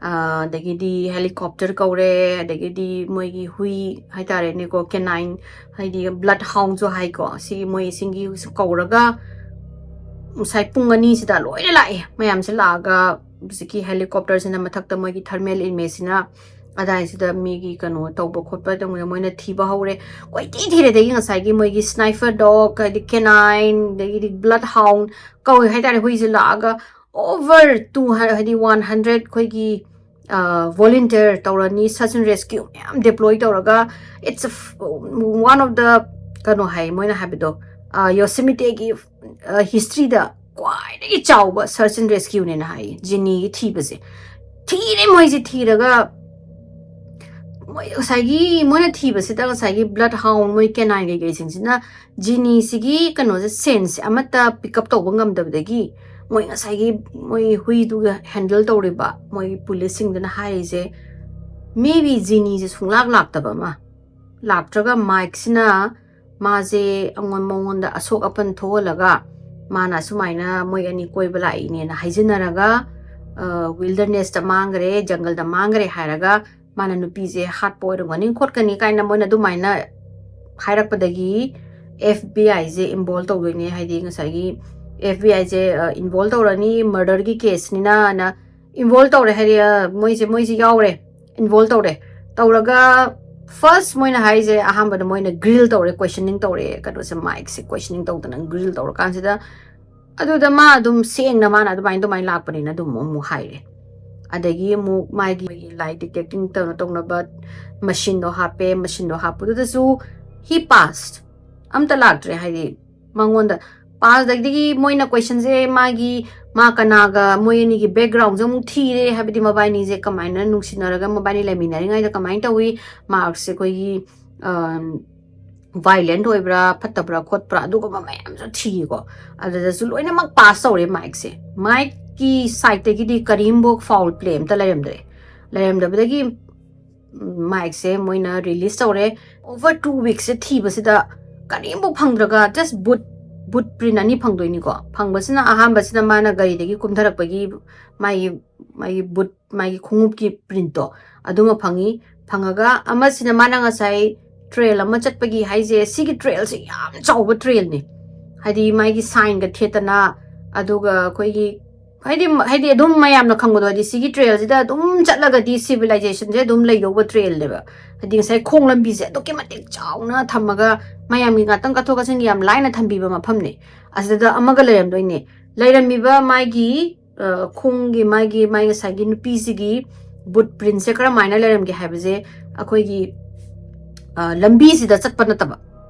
ꯑꯗꯒꯤꯗꯤ ꯍꯦꯂꯤꯀꯣꯞꯇꯔ ꯀꯧꯔꯦ, ꯑꯗꯒꯤꯗꯤ ꯃꯣꯏꯒꯤ ꯍꯨꯏ ꯍꯥꯏꯇꯥꯔꯦꯅꯦꯀꯣ, ꯀꯦꯅꯥꯏꯟ, ꯍꯥꯏꯗꯤ ꯕ꯭ꯂꯠ ꯍꯥꯎꯟꯁꯨ ꯍꯥꯏꯀꯣ, ꯁꯤꯒꯤ ꯃꯣꯏ ꯏꯁꯤꯡꯒꯤꯁꯨ ꯀꯧꯔꯒ ꯉꯁꯥꯏ ꯄꯨꯡ ꯑꯅꯤꯁꯤꯗ ꯂꯣꯏꯅ ꯂꯥꯛꯑꯦ꯫ ꯃꯌꯥꯝꯁꯦ ꯂꯥꯛꯑꯒ ꯍꯧꯖꯤꯛꯀꯤ ꯍꯦꯂꯤꯀꯣꯞꯇꯔꯁꯤꯅ ꯃꯊꯛꯇ ꯃꯣꯏꯒꯤ ꯊꯔꯃꯦꯜ ꯏꯃꯦꯖꯁꯤꯅ ꯑꯗꯥꯏꯁꯤꯗ ꯃꯤꯒꯤ ꯀꯩꯅꯣ ꯇꯧꯕ ꯈꯣꯠꯄ ꯇꯧꯕꯗ ꯃꯣꯏꯅ ꯊꯤꯕ ꯍꯧꯔꯦ꯫ ꯀꯣꯏꯊꯤ ꯊꯤꯔꯦꯗꯒꯤ ꯉꯁꯥꯏꯒꯤ ꯃꯣꯏꯒꯤ ꯁ꯭ꯅꯥꯏꯐꯔ ꯗꯣꯒ, ꯍꯥꯏꯗꯤ ꯀꯦꯅꯥꯏꯟ, ꯑꯗꯒꯤꯗꯤ ꯕ꯭ꯂꯠ ꯍꯥꯎꯟ ꯀꯧꯋꯦ ꯍꯥꯏꯇꯥꯔꯦ, ꯍꯨꯏꯁꯦ ꯂꯥꯛꯑꯒ ꯑꯣꯚꯔ ꯇꯨ ꯍꯥꯏꯗꯤ ꯋꯥꯟ ꯍꯟꯗ꯭ꯔꯦꯠ ꯑꯩꯈꯣꯏꯒꯤ ꯚꯣꯂꯨꯟꯇꯤꯌꯔ ꯇꯧꯔꯅꯤ, search and rescue ꯃꯌꯥꯝ deploy ꯇꯧꯔꯒ, it's a one of the, ꯀꯩꯅꯣ ꯍꯥꯏ ꯃꯣꯏꯅ ꯍꯥꯏꯕꯗꯣ, ꯌꯣꯁꯤꯃꯤꯇꯦꯒꯤ ꯍꯤꯁꯇ꯭ꯔꯤꯗ ꯈ꯭ꯋꯥꯏꯗꯒꯤ ꯆꯥꯎꯕ search and rescueꯅꯦꯅ ꯍꯥꯏꯌꯦ ꯖꯤꯅꯤꯒꯤ ꯊꯤꯕꯁꯦ꯫ ꯊꯤꯔꯦ ꯃꯣꯏꯁꯦ, ꯊꯤꯔꯒ ꯃꯣꯏ ꯉꯁꯥꯏꯒꯤ ꯃꯣꯏꯅ ꯊꯤꯕꯁꯤꯗ ꯉꯁꯥꯏꯒꯤ ꯕ꯭ꯂꯠ ꯍꯥꯎꯟ, ꯃꯣꯏ ꯀꯦꯅꯥꯏꯟ ꯀꯩꯀꯩꯁꯤꯡꯁꯤꯅ ꯖꯤꯅꯤꯁꯤꯒꯤ ꯀꯩꯅꯣꯁꯦ, ꯁꯦꯟꯁꯁꯦ ꯑꯃꯠꯇ ꯄꯤꯛ ꯑꯞ ꯇꯧꯕ ꯉꯝꯗꯕꯗꯒꯤ ꯃꯣꯏ ꯉꯁꯥꯏꯒꯤ ꯃꯣꯏ ꯍꯨꯏꯗꯨꯒ ꯍꯦꯟꯗꯜ ꯇꯧꯔꯤꯕ ꯃꯣꯏ ꯄꯨꯂꯤꯁꯁꯤꯡꯗꯨꯅ ꯍꯥꯏꯔꯤꯁꯦ, maybe ꯖꯤꯅꯤꯁꯦ ꯁꯨꯡꯂꯥꯛ ꯂꯥꯛꯇꯕ ꯑꯃ, ꯂꯥꯛꯇ꯭ꯔꯒ ꯃꯥꯏꯛꯁꯤꯅ ꯃꯥꯁꯦ ꯑꯩꯉꯣꯟ-, ꯃꯉꯣꯟꯗ ꯑꯁꯣꯛ ꯑꯄꯟ ꯊꯣꯛꯍꯜꯂꯒ ꯃꯥꯅ ꯑꯁꯨꯃꯥꯏꯅ ꯃꯣꯏ ꯑꯅꯤ ꯀꯣꯏꯕ ꯂꯥꯛꯏꯅꯦꯅ ꯍꯥꯏꯖꯤꯟꯅꯔꯒ ꯋꯤꯜꯗꯔꯅꯦꯁꯇ ꯃꯥꯡꯈ꯭ꯔꯦ, ꯖꯪꯒꯜꯗ ꯃꯥꯡꯈ꯭ꯔꯦ ꯍꯥꯏꯔꯒ ꯃꯥꯅ ꯅꯨꯄꯤꯁꯦ ꯍꯥꯠꯄ ꯑꯣꯏꯔꯝꯒꯅꯤ ꯈꯣꯠꯀꯅꯤ ꯀꯥꯏꯅ ꯃꯣꯏꯅ ꯑꯗꯨꯃꯥꯏꯅ ꯍꯥꯏꯔꯛꯄꯗꯒꯤ ꯑꯦꯐ ꯕꯤ ꯑꯥꯏꯁꯦ ꯏꯟꯚꯣꯜꯕ ꯇꯧꯗꯣꯏꯅꯦ꯫ ꯍꯥꯏꯗꯤ ꯉꯁꯥꯏꯒꯤ ꯑꯦꯐ ꯕꯤ ꯑꯥꯏꯁꯦ ꯏꯟꯚꯣꯜꯕ ꯇꯧꯔꯅꯤ, ꯃꯔꯗꯔꯒꯤ ꯀꯦꯁꯅꯤꯅ ꯏꯟꯚꯣꯜꯕ ꯇꯧꯔꯦ ꯍꯥꯏꯗꯤ, ꯑ, ꯃꯣꯏꯁꯦ ꯃꯣꯏꯁꯦ ꯌꯥꯎꯔꯦ, ꯏꯟꯚꯣꯜꯕ ꯇꯧꯔꯦ꯫ ꯇꯧꯔꯒ ꯐꯥꯔꯁ ꯃꯣꯏꯅ ꯍꯥꯏꯁꯦ, ꯑꯍꯥꯟꯕꯗ ꯃꯣꯏꯅ ꯒ꯭ꯔꯤꯜ ꯇꯧꯔꯦ, ꯀꯣꯏꯁꯟꯅꯤꯡ ꯇꯧꯔꯦ, ꯀꯩꯅꯣꯁꯦ, ꯃꯥꯏꯛꯁꯦ ꯀꯣꯏꯁꯟꯅꯤꯡ ꯇꯧꯗꯅ ꯒ꯭ꯔꯤꯜ ꯇꯧꯔꯀꯥꯟꯁꯤꯗ, ꯑꯗꯨꯗ ꯃꯥ ꯑꯗꯨꯝ ꯁꯦꯡꯅ ꯃꯥꯅ ꯑꯗꯨꯃꯥꯏꯅ ꯑꯗꯨꯃꯥꯏꯅ ꯂꯥꯛꯄꯅꯤꯅ ꯑꯗꯨꯝ ꯑꯃꯨꯛ ꯍꯥꯏꯔꯦ꯫ ꯑꯗꯒꯤ ꯑꯃꯨꯛ ꯃꯥꯒꯤ ꯂꯥꯏ ꯗꯤꯇꯦꯛꯇꯤꯡ ꯇꯧꯅ ꯇꯧꯅꯕ ꯃꯁꯤꯟꯗꯣ ꯍꯥꯞꯄꯦ꯫ ꯃꯁꯤꯟꯗꯣ ꯍꯥꯞꯄꯗꯨꯗꯁꯨ he passed, ꯑꯝꯇ ꯂꯥꯛꯇ꯭ꯔꯦ꯫ ꯍꯥꯏꯗꯤ ꯃꯉꯣꯟꯗ ꯄꯥꯁ, ꯑꯗꯒꯤꯗꯤ ꯃꯣꯏꯅ ꯀꯣꯏꯁꯟꯁꯦ ꯃꯥꯒꯤ, ꯃꯥ ꯀꯅꯥꯒ, ꯃꯣꯏ ꯑꯅꯤꯒꯤ ꯕꯦꯛꯒ꯭ꯔꯥꯎꯟꯁꯦ ꯑꯃꯨꯛ ꯊꯤꯔꯦ꯫ ꯍꯥꯏꯕꯗꯤ ꯃꯕꯥꯏꯅꯤꯁꯦ ꯀꯃꯥꯏꯅ ꯅꯨꯡꯁꯤꯅꯔꯒ ꯃꯕꯥꯏꯅꯤ ꯂꯩꯃꯤꯟꯅꯔꯤꯉꯩꯗ ꯀꯃꯥꯏꯅ ꯇꯧꯏ, ꯃꯥꯔꯛꯁꯦ ꯑꯩꯈꯣꯏꯒꯤ ꯚꯥꯏꯂꯦꯟꯠ ꯑꯣꯏꯕ꯭ꯔꯥ, ꯐꯠꯇꯕ꯭ꯔꯥ, ꯈꯣꯠꯄ꯭ꯔꯥ, ꯑꯗꯨꯒꯨꯝꯕ ꯃꯌꯥꯝꯁꯨ ꯊꯤꯀꯣ꯫ ꯑꯗꯨꯗꯁꯨ ꯂꯣꯏꯅꯃꯛ ꯄꯥꯁ ꯇꯧꯔꯦ ꯃꯥꯏꯛꯁꯦ꯫ ꯃꯥꯏꯛꯀꯤ ꯁꯥꯏꯠꯇꯒꯤꯗꯤ ꯀꯔꯤꯝꯐꯥꯎ ꯐꯥꯎꯜ ꯄ꯭ꯂꯦ ꯑꯝꯇ ꯂꯩꯔꯝꯗ꯭ꯔꯦ꯫ ꯂꯩꯔꯝꯗꯕꯗꯒꯤ ꯃꯥꯏꯛꯁꯦ ꯃꯣꯏꯅ ꯔꯤꯂꯤꯁ ꯇꯧꯔꯦ꯫ ꯑꯣꯚꯔ ꯇꯨ ꯋꯤꯛꯁꯦ ꯊꯤꯕꯁꯤꯗ ꯀꯔꯤꯝꯐꯥꯎ ꯐꯪꯗ꯭ꯔꯒ, ꯖꯁ ꯕꯨꯠ, ꯕꯨꯠ ꯄ꯭ꯔꯤꯟ ꯑꯅꯤ ꯐꯪꯗꯣꯏꯅꯤꯀꯣ꯫ ꯐꯪꯕꯁꯤꯅ, ꯑꯍꯥꯟꯕꯁꯤꯅ ꯃꯥꯅ ꯒꯥꯔꯤꯗꯒꯤ ꯀꯨꯝꯊꯔꯛꯄꯒꯤ ꯃꯥꯒꯤ ꯃꯥꯒꯤ ꯕꯨꯠ, ꯃꯥꯒꯤ ꯈꯣꯡꯎꯞꯀꯤ ꯄ꯭ꯔꯤꯟꯠꯇꯣ ꯑꯗꯨꯃ ꯐꯪꯉꯤ꯫ ꯐꯪꯉꯒ ꯑꯃꯁꯤꯅ ꯃꯥꯅ ꯉꯁꯥꯏ ꯇ꯭ꯔꯦꯜ ꯑꯃ ꯆꯠꯄꯒꯤ ꯍꯥꯏꯁꯦ, ꯁꯤꯒꯤ ꯇ꯭ꯔꯦꯜꯁꯦ ꯌꯥꯝ ꯆꯥꯎꯕ ꯇ꯭ꯔꯦꯜꯅꯤ꯫ ꯍꯥꯏꯗꯤ ꯃꯥꯒꯤ ꯁꯥꯏꯟꯒ ꯊꯦꯠꯇꯅ, ꯑꯗꯨꯒ ꯑꯩꯈꯣꯏꯒꯤ ꯍꯥꯏꯗꯤ, ꯍꯥꯏꯗꯤ ꯑꯗꯨꯝ ꯃꯌꯥꯝꯅ ꯈꯪꯕꯗꯣ, ꯍꯥꯏꯗꯤ ꯁꯤꯒꯤ ꯇ꯭ꯔꯦꯜꯁꯤꯗ ꯑꯗꯨꯝ ꯆꯠꯂꯒꯗꯤ ꯁꯤꯚꯤꯂꯥꯏꯖꯦꯁꯟꯁꯦ ꯑꯗꯨꯝ ꯂꯩꯗꯧꯕ ꯇ꯭ꯔꯦꯜꯅꯦꯕ꯫ ꯍꯥꯏꯗꯤ ꯉꯁꯥꯏ ꯈꯣꯡ ꯂꯝꯕꯤꯁꯦ ꯑꯗꯨꯛꯀꯤ ꯃꯇꯤꯛ ꯆꯥꯎꯅ ꯊꯝꯃꯒ ꯃꯌꯥꯝꯒꯤ ꯉꯥꯛꯇꯪ ꯀꯠꯊꯣꯛ ꯀꯠꯁꯤꯟꯒꯤ ꯌꯥꯝ ꯂꯥꯏꯅ ꯊꯝꯕꯤꯕ ꯃꯐꯝꯅꯤ꯫ ꯑꯁꯤꯗ ꯑꯃꯒ ꯂꯩꯔꯝꯗꯣꯏꯅꯦ꯫ ꯂꯩꯔꯝꯃꯤꯕ ꯃꯥꯒꯤ, ꯑ, ꯈꯣꯡꯒꯤ ꯃꯥꯒꯤ, ꯃꯥꯒꯤ ꯉꯁꯥꯏꯒꯤ ꯅꯨꯄꯤꯁꯤꯒꯤ ꯕꯨꯠ ꯄ꯭ꯔꯤꯟꯁꯦ ꯀꯔꯝꯍꯥꯏꯅ ꯂꯩꯔꯝꯒꯦ ꯍꯥꯏꯕꯁꯦ ꯑꯩꯈꯣꯏꯒꯤ, ꯑ, ꯂꯝꯕꯤꯁꯤꯗ ꯆꯠꯄ ꯅꯠꯇꯕ,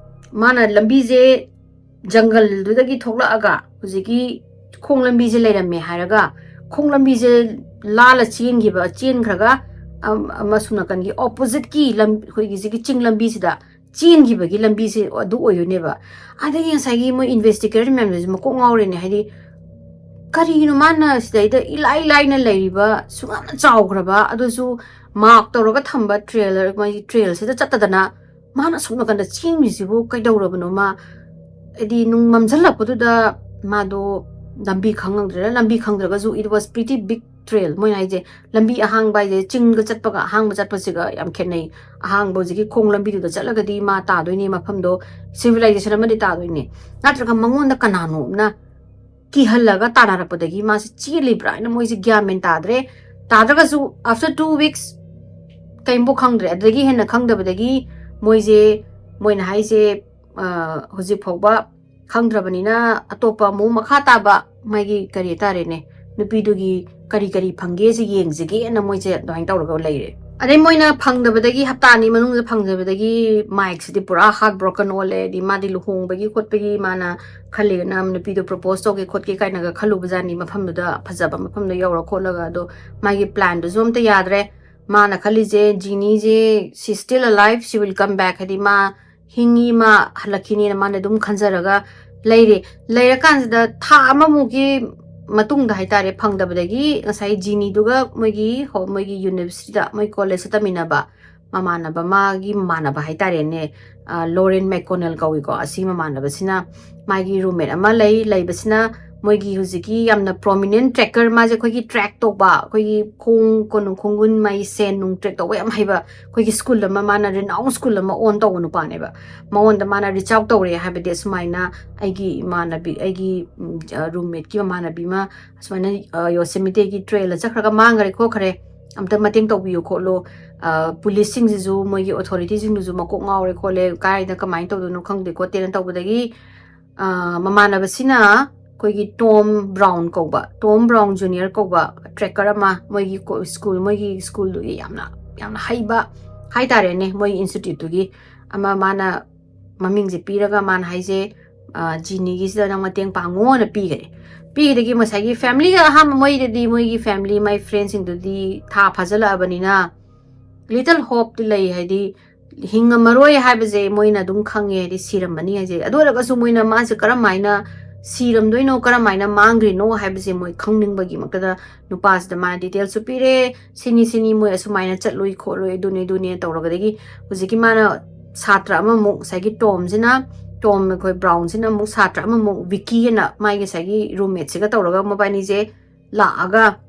ꯃꯥꯅ ꯂꯝꯕꯤꯁꯦ ꯖꯪꯒꯜꯗꯨꯗꯒꯤ ꯊꯣꯛꯂꯛꯑꯒ ꯍꯧꯖꯤꯛꯀꯤ ꯈꯣꯡ ꯂꯝꯕꯤꯁꯦ ꯂꯩꯔꯝꯃꯦ ꯍꯥꯏꯔꯒ ꯈꯣꯡ ꯂꯝꯕꯤꯁꯦ ꯂꯥꯜꯂ ꯆꯦꯟꯈꯤꯕ, ꯆꯦꯟꯈ꯭ꯔꯒ ꯑꯝ-, ꯑꯃꯁꯨ ꯅꯥꯀꯟꯒꯤ ꯑꯣꯄꯣꯖꯤꯠꯀꯤ ꯂꯝ, ꯑꯩꯈꯣꯏꯒꯤ ꯁꯤꯒꯤ ꯆꯤꯡ ꯂꯝꯕꯤꯁꯤꯗ ꯆꯦꯟꯈꯤꯕꯒꯤ ꯂꯝꯕꯤꯁꯦ ꯑꯗꯨ ꯑꯣꯏꯗꯣꯏꯅꯦꯕ꯫ ꯑꯗꯒꯤ ꯉꯁꯥꯏꯒꯤ ꯃꯣꯏ ꯏꯟꯚꯦꯁꯇꯤꯒꯦꯇꯔ ꯃꯌꯥꯝꯗꯨꯁꯨ ꯃꯀꯣꯛ ꯉꯥꯎꯔꯦꯅꯦ꯫ ꯍꯥꯏꯗꯤ ꯀꯔꯤꯒꯤꯅꯣ ꯃꯥꯅ ꯁꯤꯗꯩꯗ ꯏꯂꯥꯏ ꯂꯥꯏꯅ ꯂꯩꯔꯤꯕ ꯁꯨꯛ ꯌꯥꯝꯅ ꯆꯥꯎꯈ꯭ꯔꯕ ꯑꯗꯨꯁꯨ ꯃꯥꯔꯛ ꯇꯧꯔꯒ ꯊꯝꯕ ꯇ꯭ꯔꯦꯜ, ꯃꯣꯏꯒꯤ ꯇ꯭ꯔꯦꯜꯁꯤꯗ ꯆꯠꯇꯗꯅ ꯃꯥꯅ ꯑꯁꯣꯝ ꯅꯥꯀꯟꯗ ꯆꯦꯟꯈ꯭ꯔꯤꯁꯤꯕꯨ ꯀꯩꯗꯧꯔꯕꯅꯣ? ꯃꯥ ꯍꯥꯏꯗꯤ ꯅꯨꯡ ꯃꯝꯁꯤꯜꯂꯛꯄꯗꯨꯗ ꯃꯥꯗꯣ ꯂꯝꯕꯤ ꯈꯪꯉꯝꯗ꯭ꯔꯦ꯫ ꯂꯝꯕꯤ ꯈꯪꯗ꯭ꯔꯒꯁꯨ it was pretty big trail꯫ ꯃꯣꯏꯅ ꯍꯥꯏꯁꯦ ꯂꯝꯕꯤ ꯑꯍꯥꯡꯕ ꯍꯥꯏꯁꯦ ꯆꯤꯡꯒ ꯆꯠꯄꯒ ꯑꯍꯥꯡꯕ ꯆꯠꯄꯁꯤꯒ ꯌꯥꯝ ꯈꯦꯠꯅꯩ꯫ ꯑꯍꯥꯡꯕ ꯍꯧꯖꯤꯛꯀꯤ ꯈꯣꯡ ꯂꯝꯕꯤꯗꯨꯗ ꯆꯠꯂꯒꯗꯤ ꯃꯥ ꯇꯥꯗꯣꯏꯅꯦ, ꯃꯐꯝꯗꯣ ꯁꯤꯚꯤꯂꯥꯏꯖꯦꯁꯟ ꯑꯃꯗꯤ ꯇꯥꯗꯣꯏꯅꯦ꯫ ꯅꯠꯇ꯭ꯔꯒ ꯃꯉꯣꯟꯗ ꯀꯅꯥꯅꯣꯝꯅ ꯀꯤꯍꯜꯂꯒ ꯇꯥꯟꯅꯔꯛꯄꯗꯒꯤ ꯃꯥꯁꯦ ꯆꯦꯜꯂꯤꯕ꯭ꯔꯥ ꯍꯥꯏꯅ ꯃꯣꯏꯁꯦ ꯒ꯭ꯌꯥꯟ ꯃꯦꯟ ꯇꯥꯗ꯭ꯔꯦ꯫ ꯇꯥꯗ꯭ꯔꯒꯁꯨ after two weeks ꯀꯩꯝꯕꯨ ꯈꯪꯗ꯭ꯔꯦ꯫ ꯑꯗꯨꯗꯒꯤ ꯍꯦꯟꯅ ꯈꯪꯗꯕꯗꯒꯤ ꯃꯣꯏꯁꯦ, ꯃꯣꯏꯅ ꯍꯥꯏꯁꯦ, ꯑ, ꯍꯧꯖꯤꯛ ꯐꯥꯎꯕ ꯈꯪꯗ꯭ꯔꯕꯅꯤꯅ ꯑꯇꯣꯞꯄ ꯑꯃꯨꯛ ꯃꯈꯥ ꯇꯥꯕ ꯃꯥꯒꯤ ꯀꯔꯤ ꯍꯥꯏꯇꯥꯔꯦꯅꯦ, ꯅꯨꯄꯤꯗꯨꯒꯤ ꯀꯔꯤ ꯀꯔꯤ ꯐꯪꯒꯦꯁꯦ ꯌꯦꯡꯁꯤꯒꯦꯅ ꯃꯣꯏꯁꯦ ꯑꯗꯨꯃꯥꯏꯅ ꯇꯧꯔꯒ ꯂꯩꯔꯦ꯫ ꯑꯗꯩ ꯃꯣꯏꯅ ꯐꯪꯗꯕꯗꯒꯤ, ꯍꯞꯇꯥ ꯑꯅꯤ ꯃꯅꯨꯡꯗ ꯐꯪꯗꯕꯗꯒꯤ ꯃꯥꯏꯛꯁꯤꯗꯤ ꯄꯨꯔꯥ heart broken ꯑꯣꯜꯂꯦ꯫ ꯍꯥꯏꯗꯤ ꯃꯥꯗꯤ ꯂꯨꯍꯣꯡꯕꯒꯤ ꯈꯣꯠꯄꯒꯤ ꯃꯥꯅ ꯈꯜꯂꯤꯒꯅ ꯅꯨꯄꯤꯗꯣ ꯄ꯭ꯔꯣꯄꯣꯁ ꯇꯧꯒꯦ ꯈꯣꯠꯀꯦ ꯀꯥꯏꯅꯒ ꯈꯜꯂꯨꯕꯖꯥꯠꯅꯤ, ꯃꯐꯝꯗꯨꯗ, ꯐꯖꯕ ꯃꯐꯝꯗ ꯌꯧꯔ ꯈꯣꯠꯂꯒ꯫ ꯑꯗꯣ ꯃꯥꯒꯤ ꯄ꯭ꯂꯥꯟꯗꯨꯁꯨ ꯑꯝꯇ ꯌꯥꯗ꯭ꯔꯦ꯫ ꯃꯥꯅ ꯈꯜꯂꯤꯁꯦ ꯖꯤꯅꯤꯁꯦ, she still alive, she will come back, ꯍꯥꯏꯗꯤ ꯃꯥ ꯍꯤꯡꯉꯤ, ꯃꯥ ꯍꯜꯂꯛꯈꯤꯅꯤꯅ ꯃꯥꯅ ꯑꯗꯨꯝ ꯈꯟꯖꯔꯒ ꯂꯩꯔꯦ꯫ ꯂꯩꯔꯀꯥꯟꯁꯤꯗ ꯊꯥ ꯑꯃꯃꯨꯛꯀꯤ ꯃꯇꯨꯡꯗ ꯍꯥꯏꯇꯥꯔꯦ, ꯐꯪꯗꯕꯗꯒꯤ ꯉꯁꯥꯏ ꯖꯤꯅꯤꯗꯨꯒ ꯃꯣꯏꯒꯤ ꯍꯣ-, ꯃꯣꯏꯒꯤ ꯌꯨꯅꯤꯚꯔꯁꯤꯇꯤꯗ, ꯃꯣꯏ ꯀꯣꯂꯦꯖꯇ ꯇꯝꯃꯤꯟꯅꯕ ꯃꯃꯥꯟꯅꯕ, ꯃꯥꯒꯤ ꯃꯃꯥꯟꯅꯕ ꯍꯥꯏꯇꯥꯔꯦꯅꯦ, ꯑ, ꯂꯣꯔꯦꯟ ꯃꯦꯛꯀꯣꯅꯦꯜ ꯀꯧꯏꯀꯣ꯫ ꯑꯁꯤ ꯃꯃꯥꯟꯅꯕꯁꯤꯅ ꯃꯥꯒꯤ ꯔꯨꯝꯃꯦꯠ ꯑꯃ ꯂꯩ, ꯂꯩꯕꯁꯤꯅ ꯃꯣꯏꯒꯤ ꯍꯧꯖꯤꯛꯀꯤ ꯌꯥꯝꯅ prominent tracker, ꯃꯥꯁꯦ ꯑꯩꯈꯣꯏꯒꯤ track ꯇꯧꯕ, ꯑꯩꯈꯣꯏꯒꯤ ꯈꯣꯡ ꯀꯣꯅꯨ ꯈꯣꯡꯒꯨꯟ ꯃꯥꯒꯤ ꯁꯦꯟ ꯅꯨꯡ track ꯇꯧꯕ ꯌꯥꯝ ꯍꯩꯕ, ꯑꯩꯈꯣꯏꯒꯤ school ꯑꯃ, ꯃꯥꯅ renowned school ꯑꯃ own ꯇꯧꯕ ꯅꯨꯄꯥꯅꯦꯕ꯫ ꯃꯉꯣꯟꯗ ꯃꯥꯅ reach out ꯇꯧꯔꯦ ꯍꯥꯏꯕꯗꯤ, ꯑꯁꯨꯃꯥꯏꯅ ꯑꯩꯒꯤ ꯏꯃꯥꯟꯅꯕꯤ, ꯑꯩꯒꯤ ꯎꯝ, ꯑ, roommateꯀꯤ ꯃꯃꯥꯟꯅꯕꯤ ꯑꯃ ꯑꯁꯨꯃꯥꯏꯅ, ꯑ, Yosemiteꯒꯤ trailꯗ ꯆꯠꯈ꯭ꯔꯒ ꯃꯥꯡꯈ꯭ꯔꯦ ꯈꯣꯠꯈ꯭ꯔꯦ, ꯑꯝꯇ ꯃꯇꯦꯡ ꯇꯧꯕꯤꯌꯨ ꯈꯣꯠꯂꯨ, ꯑ, policeꯁꯤꯡꯁꯤꯁꯨ, ꯃꯣꯏꯒꯤ authorityꯁꯤꯡꯗꯨꯁꯨ ꯃꯀꯣꯛ ꯉꯥꯎꯔꯦ ꯈꯣꯠꯂꯦ, ꯀꯥꯏꯗ ꯀꯃꯥꯏꯅ ꯇꯧꯗꯣꯏꯅꯣ ꯈꯪꯗꯦ ꯈꯣꯠꯇꯦꯅ ꯇꯧꯕꯗꯒꯤ, ꯑ, ꯃꯃꯥꯟꯅꯕꯁꯤꯅ ꯑꯩꯈꯣꯏꯒꯤ Tom Brown ꯀꯧꯕ, Tom Brown Junior ꯀꯧꯕ tracker ꯑꯃ, ꯃꯣꯏꯒꯤ ꯀꯣ-, school, ꯃꯣꯏꯒꯤ schoolꯗꯨꯒꯤ ꯌꯥꯝꯅ, ꯌꯥꯝꯅ ꯍꯩꯕ ꯍꯥꯏꯇꯥꯔꯦꯅꯦ, ꯃꯣꯏꯒꯤ instituteꯇꯨꯒꯤ ꯑꯃ, ꯃꯥꯅ ꯃꯃꯤꯡꯁꯦ ꯄꯤꯔꯒ ꯃꯥꯅ ꯍꯥꯏꯁꯦ, ꯑ, "ꯖꯤꯅꯤꯒꯤꯁꯤꯗ ꯅꯪ ꯃꯇꯦꯡ ꯄꯥꯡꯉꯣꯅ" ꯄꯤꯈꯔꯦ꯫ ꯄꯤꯈꯤꯗꯒꯤ ꯉꯁꯥꯏꯒꯤ familyꯒ ꯑꯍꯥꯟꯕ ꯃꯣꯏꯗꯗꯤ, ꯃꯣꯏꯒꯤ family, ꯃꯥꯏ friendꯁꯤꯡꯗꯨꯗꯤ ꯊꯥ ꯐꯥꯖꯤꯜꯂꯛꯑꯕꯅꯤꯅ little hopeꯇꯤ ꯂꯩ, ꯍꯥꯏꯗꯤ ꯍꯤꯡꯉꯝꯃꯔꯣꯏ ꯍꯥꯏꯕꯁꯦ ꯃꯣꯏꯅ ꯑꯗꯨꯝ ꯈꯪꯉꯦ, ꯍꯥꯏꯗꯤ ꯁꯤꯔꯝꯃꯅꯤ ꯍꯥꯏꯁꯦ꯫ ꯑꯗꯨ ꯑꯣꯏꯔꯒꯁꯨ ꯃꯣꯏꯅ ꯃꯥꯁꯦ ꯀꯔꯝ ꯍꯥꯏꯅ ꯁꯤꯔꯝꯗꯣꯏꯅꯣ, ꯀꯔꯝ ꯍꯥꯏꯅ ꯃꯥꯡꯈ꯭ꯔꯤꯅꯣ ꯍꯥꯏꯕꯁꯦ ꯃꯣꯏ ꯈꯪꯅꯤꯡꯕꯒꯤꯃꯛꯇꯗ ꯅꯨꯄꯥꯁꯤꯗ ꯃꯥꯅ detailsꯁꯨ ꯄꯤꯔꯦ, "ꯁꯤꯅꯤ ꯁꯤꯅꯤ, ꯃꯣꯏ ꯑꯁꯨꯃꯥꯏꯅ ꯆꯠꯂꯨꯏ ꯈꯣꯠꯂꯨꯏ, ꯑꯗꯨꯅꯤ ꯑꯗꯨꯅꯤ" ꯇꯧꯔꯒꯗꯒꯤ ꯍꯧꯖꯤꯛꯀꯤ ꯃꯥꯅ ꯁꯥꯇ꯭ꯔ ꯑꯃꯃꯨꯛ, ꯉꯁꯥꯏꯒꯤ Tomꯁꯤꯅ, Tom ꯑꯩꯈꯣꯏ Brownꯁꯤꯅ ꯑꯃꯨꯛ ꯁꯥꯇ꯭ꯔ ꯑꯃꯃꯨꯛ Vickyꯑꯅ ꯃꯥꯒꯤ ꯉꯁꯥꯏꯒꯤ roommateꯁꯤꯒ ꯇꯧꯔꯒ ꯃꯕꯥꯅꯤꯁꯦ ꯂꯥꯛꯑꯒ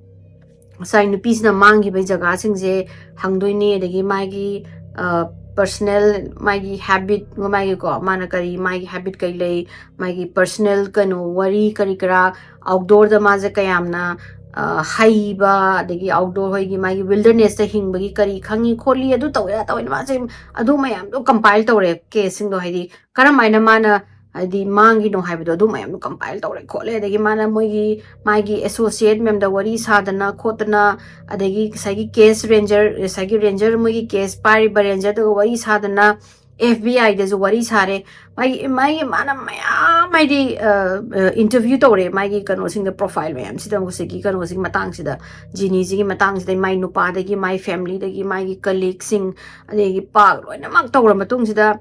ꯉꯁꯥꯏ ꯅꯨꯄꯤꯁꯤꯅ ꯃꯥꯡꯈꯤꯕ ꯖꯒꯥꯁꯤꯡꯁꯦ ꯍꯪꯗꯣꯏꯅꯦ, ꯑꯗꯒꯤ ꯃꯥꯒꯤ, ꯑ, personal, ꯃꯥꯒꯤ habit, ꯃꯥꯒꯤꯀꯣ, ꯃꯥꯅ ꯀꯔꯤ, ꯃꯥꯒꯤ habit ꯀꯩ ꯂꯩ, ꯃꯥꯒꯤ personal ꯀꯩꯅꯣ ꯋꯥꯔꯤ ꯀꯔꯤ ꯀꯔꯥ, outdoorꯗ ꯃꯥꯁꯦ ꯀꯌꯥꯝꯅ, ꯑ, ꯍꯩꯕ, ꯑꯗꯒꯤ outdoor ꯍꯣꯏꯒꯤ ꯃꯥꯒꯤ wildernessꯇ ꯍꯤꯡꯕꯒꯤ ꯀꯔꯤ ꯈꯪꯉꯤ ꯈꯣꯠꯂꯤ, ꯑꯗꯨ ꯇꯧꯋꯦ ꯑꯗꯥ ꯇꯧꯋꯦ, ꯃꯥꯁꯦ ꯑꯗꯨ ꯃꯌꯥꯝꯗꯣ compile ꯇꯧꯔꯦ, caseꯁꯤꯡꯗꯣ, ꯍꯥꯏꯗꯤ ꯀꯔꯝ ꯍꯥꯏꯅ ꯃꯥꯅ ꯍꯥꯏꯗꯤ ꯃꯥꯡꯈꯤꯅꯣ ꯍꯥꯏꯕꯗꯣ ꯑꯗꯨ ꯃꯌꯥꯝꯗꯣ compile ꯇꯧꯔꯦ ꯈꯣꯠꯂꯦ, ꯑꯗꯒꯤ ꯃꯥꯅ ꯃꯣꯏꯒꯤ ꯃꯥꯒꯤ associate ꯃꯌꯥꯝꯗ ꯋꯥꯔꯤ ꯁꯥꯗꯅ ꯈꯣꯠꯇꯅ, ꯑꯗꯒꯤ ꯉꯁꯥꯏꯒꯤ case ranger, ꯉꯁꯥꯏꯒꯤ ranger, ꯃꯣꯏꯒꯤ case ꯄꯥꯏꯔꯤꯕ rangerꯗꯨꯒ ꯋꯥꯔꯤ ꯁꯥꯗꯅ, FBIꯗꯁꯨ ꯋꯥꯔꯤ ꯁꯥꯔꯦ꯫ ꯃꯥꯒꯤ, ꯃꯥꯒꯤ ꯃꯥꯅ ꯃꯌꯥꯝ ꯍꯥꯏꯗꯤ, ꯑ, ꯑ, interview ꯇꯧꯔꯦ ꯃꯥꯒꯤ ꯀꯩꯅꯣꯁꯤꯡꯗ, profile ꯃꯌꯥꯝꯁꯤꯗ, ꯉꯁꯥꯏꯒꯤ ꯀꯩꯅꯣꯁꯤꯒꯤ ꯃꯇꯥꯡꯁꯤꯗ, ꯖꯤꯅꯤꯁꯤꯒꯤ ꯃꯇꯥꯡꯁꯤꯗ, ꯃꯥꯏ ꯅꯨꯄꯥꯗꯒꯤ, ꯃꯥꯏ familyꯗꯒꯤ, ꯃꯥꯒꯤ colleagueꯁꯤꯡ, ꯑꯗꯒꯤ ꯄꯥꯛ ꯂꯣꯏꯅꯃꯛ ꯇꯧꯔ ꯃꯇꯨꯡꯁꯤꯗ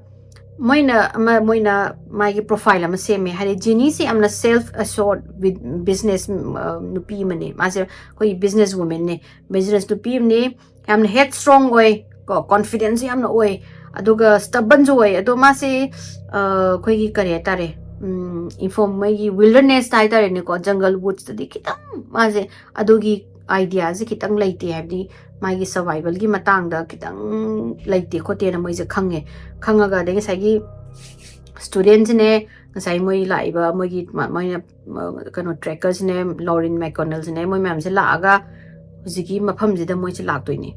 ꯃꯣꯏꯅ ꯑꯃ, ꯃꯣꯏꯅ ꯃꯥꯒꯤ profile ꯑꯃ ꯁꯦꯝꯃꯦ꯫ ꯍꯥꯏꯗꯤ ꯖꯤꯅꯤꯁꯤ ꯌꯥꯝꯅ self assured with business, ꯑ, ꯅꯨꯄꯤ ꯑꯃꯅꯦ꯫ ꯃꯥꯁꯦ ꯑꯩꯈꯣꯏꯒꯤ business womanꯅꯦ, business ꯅꯨꯄꯤ ꯑꯃꯅꯦ, ꯌꯥꯝꯅ headstrong ꯑꯣꯏ, ꯀꯣ, confidence ꯌꯥꯝꯅ ꯑꯣꯏ, ꯑꯗꯨꯒ stubbornꯁꯨ ꯑꯣꯏ꯫ ꯑꯗꯣ ꯃꯥꯁꯦ, ꯑ, ꯑꯩꯈꯣꯏꯒꯤ ꯀꯔꯤ ꯍꯥꯏꯇꯥꯔꯦ, ꯏꯟꯐꯣꯔꯝ ꯃꯣꯏꯒꯤ ꯋꯤꯜꯗꯔꯅꯦꯁꯇ ꯍꯥꯏꯇꯥꯔꯦꯅꯦꯀꯣ, ꯖꯪꯒꯜ ꯋꯨꯗꯁꯇꯗꯤ ꯈꯤꯇꯪ ꯃꯥꯁꯦ ꯑꯗꯨꯒꯤ ꯑꯥꯏꯗꯤꯌꯥꯁꯦ ꯈꯤꯇꯪ ꯂꯩꯇꯦ, ꯍꯥꯏꯕꯗꯤ ꯃꯥꯒꯤ ꯁꯔꯚꯥꯏꯕꯜꯒꯤ ꯃꯇꯥꯡꯗ ꯈꯤꯇꯪ ꯂꯩꯇꯦ ꯈꯣꯠꯇꯦꯅ ꯃꯣꯏꯁꯦ ꯈꯪꯉꯦ꯫ ꯈꯪꯉꯒ ꯑꯗꯩ ꯉꯁꯥꯏꯒꯤ ꯁ꯭ꯇꯨꯗꯦꯟꯁꯤꯅꯦ, ꯉꯁꯥꯏ ꯃꯣꯏ ꯂꯥꯛꯏꯕ ꯃꯣꯏꯒꯤ ꯃ- ꯃꯣꯏꯅ ꯃ- ꯀꯩꯅꯣ ꯇ꯭ꯔꯦꯀꯔꯁꯤꯅꯦ, ꯂꯣꯔꯤꯟ ꯃꯦꯀꯣꯅꯦꯜꯁꯤꯅꯦ, ꯃꯣꯏ ꯃꯌꯥꯝꯁꯦ ꯂꯥꯛꯑꯒ ꯍꯧꯖꯤꯛꯀꯤ ꯃꯐꯝꯁꯤꯗ ꯃꯣꯏꯁꯦ ꯂꯥꯛꯇꯣꯏꯅꯦ꯫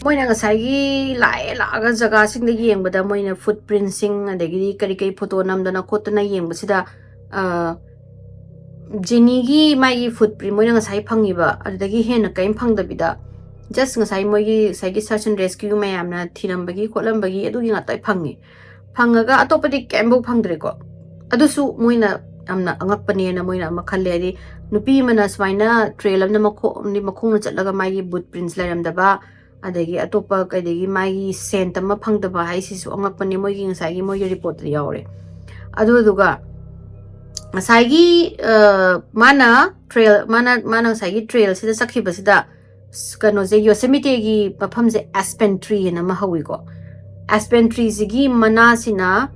ꯃꯣꯏꯅ ꯉꯁꯥꯏꯒꯤ ꯂꯥꯛꯑꯦ, ꯂꯥꯛꯑꯒ ꯖꯒꯥꯁꯤꯡꯗ ꯌꯦꯡꯕꯗ ꯃꯣꯏꯅ ꯐꯨꯠ ꯄ꯭ꯔꯤꯟꯁꯤꯡ ꯑꯗꯒꯤꯗꯤ ꯀꯔꯤ ꯀꯔꯤ ꯐꯣꯇꯣ ꯅꯝꯗꯅ ꯈꯣꯠꯇꯅ ꯌꯦꯡꯕꯁꯤꯗ, ꯑ, ꯖꯤꯅꯤꯒꯤ ꯃꯥꯒꯤ ꯐꯨꯠ ꯄ꯭ꯔꯤꯟ ꯃꯣꯏꯅ ꯉꯁꯥꯏ ꯐꯪꯉꯤꯕ ꯑꯗꯨꯗꯒꯤ ꯍꯦꯟꯅ ꯀꯔꯤꯝ ꯐꯪꯗꯕꯤꯗ, ꯖꯁ ꯉꯁꯥꯏ ꯃꯣꯏꯒꯤ ꯉꯁꯥꯏꯒꯤ ꯁꯔꯆ ꯑꯦꯟ ꯔꯦꯁꯀ꯭ꯌꯨ ꯃꯌꯥꯝꯅ ꯊꯤꯔꯝꯕꯒꯤ ꯈꯣꯠꯂꯝꯕꯒꯤ ꯑꯗꯨꯒꯤ ꯉꯥꯛꯇ ꯐꯪꯉꯤ꯫ ꯐꯪꯉꯒ ꯑꯇꯣꯞꯄꯗꯤ ꯀꯩꯝꯐꯥꯎ ꯐꯪꯗ꯭ꯔꯦꯀꯣ꯫ ꯑꯗꯨꯁꯨ ꯃꯣꯏꯅ ꯌꯥꯝꯅ ꯑꯉꯛꯄꯅꯦꯅ ꯃꯣꯏꯅ ꯑꯃ ꯈꯜꯂꯦ꯫ ꯍꯥꯏꯗꯤ ꯅꯨꯄꯤ ꯑꯃꯅ ꯁꯨꯃꯥꯏꯅ ꯇ꯭ꯔꯦꯜ ꯑꯃꯅ ꯃꯈꯣꯡ ꯃꯈꯣꯡꯅ ꯆꯠꯂꯒ ꯃꯥꯒꯤ ꯕꯨꯠ ꯄ꯭ꯔꯤꯟꯁ ꯂꯩꯔꯝꯗꯕ, ꯑꯗꯒꯤ ꯑꯇꯣꯞꯄ ꯀꯩꯗꯒꯤ ꯃꯥꯒꯤ ꯁꯦꯟꯠ ꯑꯃ ꯐꯪꯗꯕ ꯍꯥꯏꯁꯤꯁꯨ ꯑꯉꯛꯄꯅꯦ, ꯃꯣꯏꯒꯤ ꯉꯁꯥꯏꯒꯤ ꯃꯣꯏꯒꯤ ꯔꯤꯄꯣꯔꯠꯇ ꯌꯥꯎꯔꯦ꯫ ꯑꯗꯨꯗꯨꯒ ꯉꯁꯥꯏꯒꯤ, ꯑ, ꯃꯥꯅ ꯇ꯭ꯔꯦꯜ ꯃꯥꯅ ꯃꯥꯅ ꯉꯁꯥꯏꯒꯤ ꯇ꯭ꯔꯦꯜꯁꯤꯗ ꯆꯠꯈꯤꯕꯁꯤꯗ, ꯀꯩꯅꯣꯁꯦ, ꯌꯣꯁꯦꯃꯤꯇꯦꯒꯤ ꯃꯐꯝꯁꯦ ꯑꯦꯁꯄꯦꯟ ꯇ꯭ꯔꯤ ꯍꯥꯏꯅ ꯑꯃ ꯍꯧꯋꯤꯀꯣ꯫ ꯑꯦꯁꯄꯦꯟ ꯇ꯭ꯔꯤꯁꯤꯒꯤ ꯃꯅꯥꯁꯤꯅ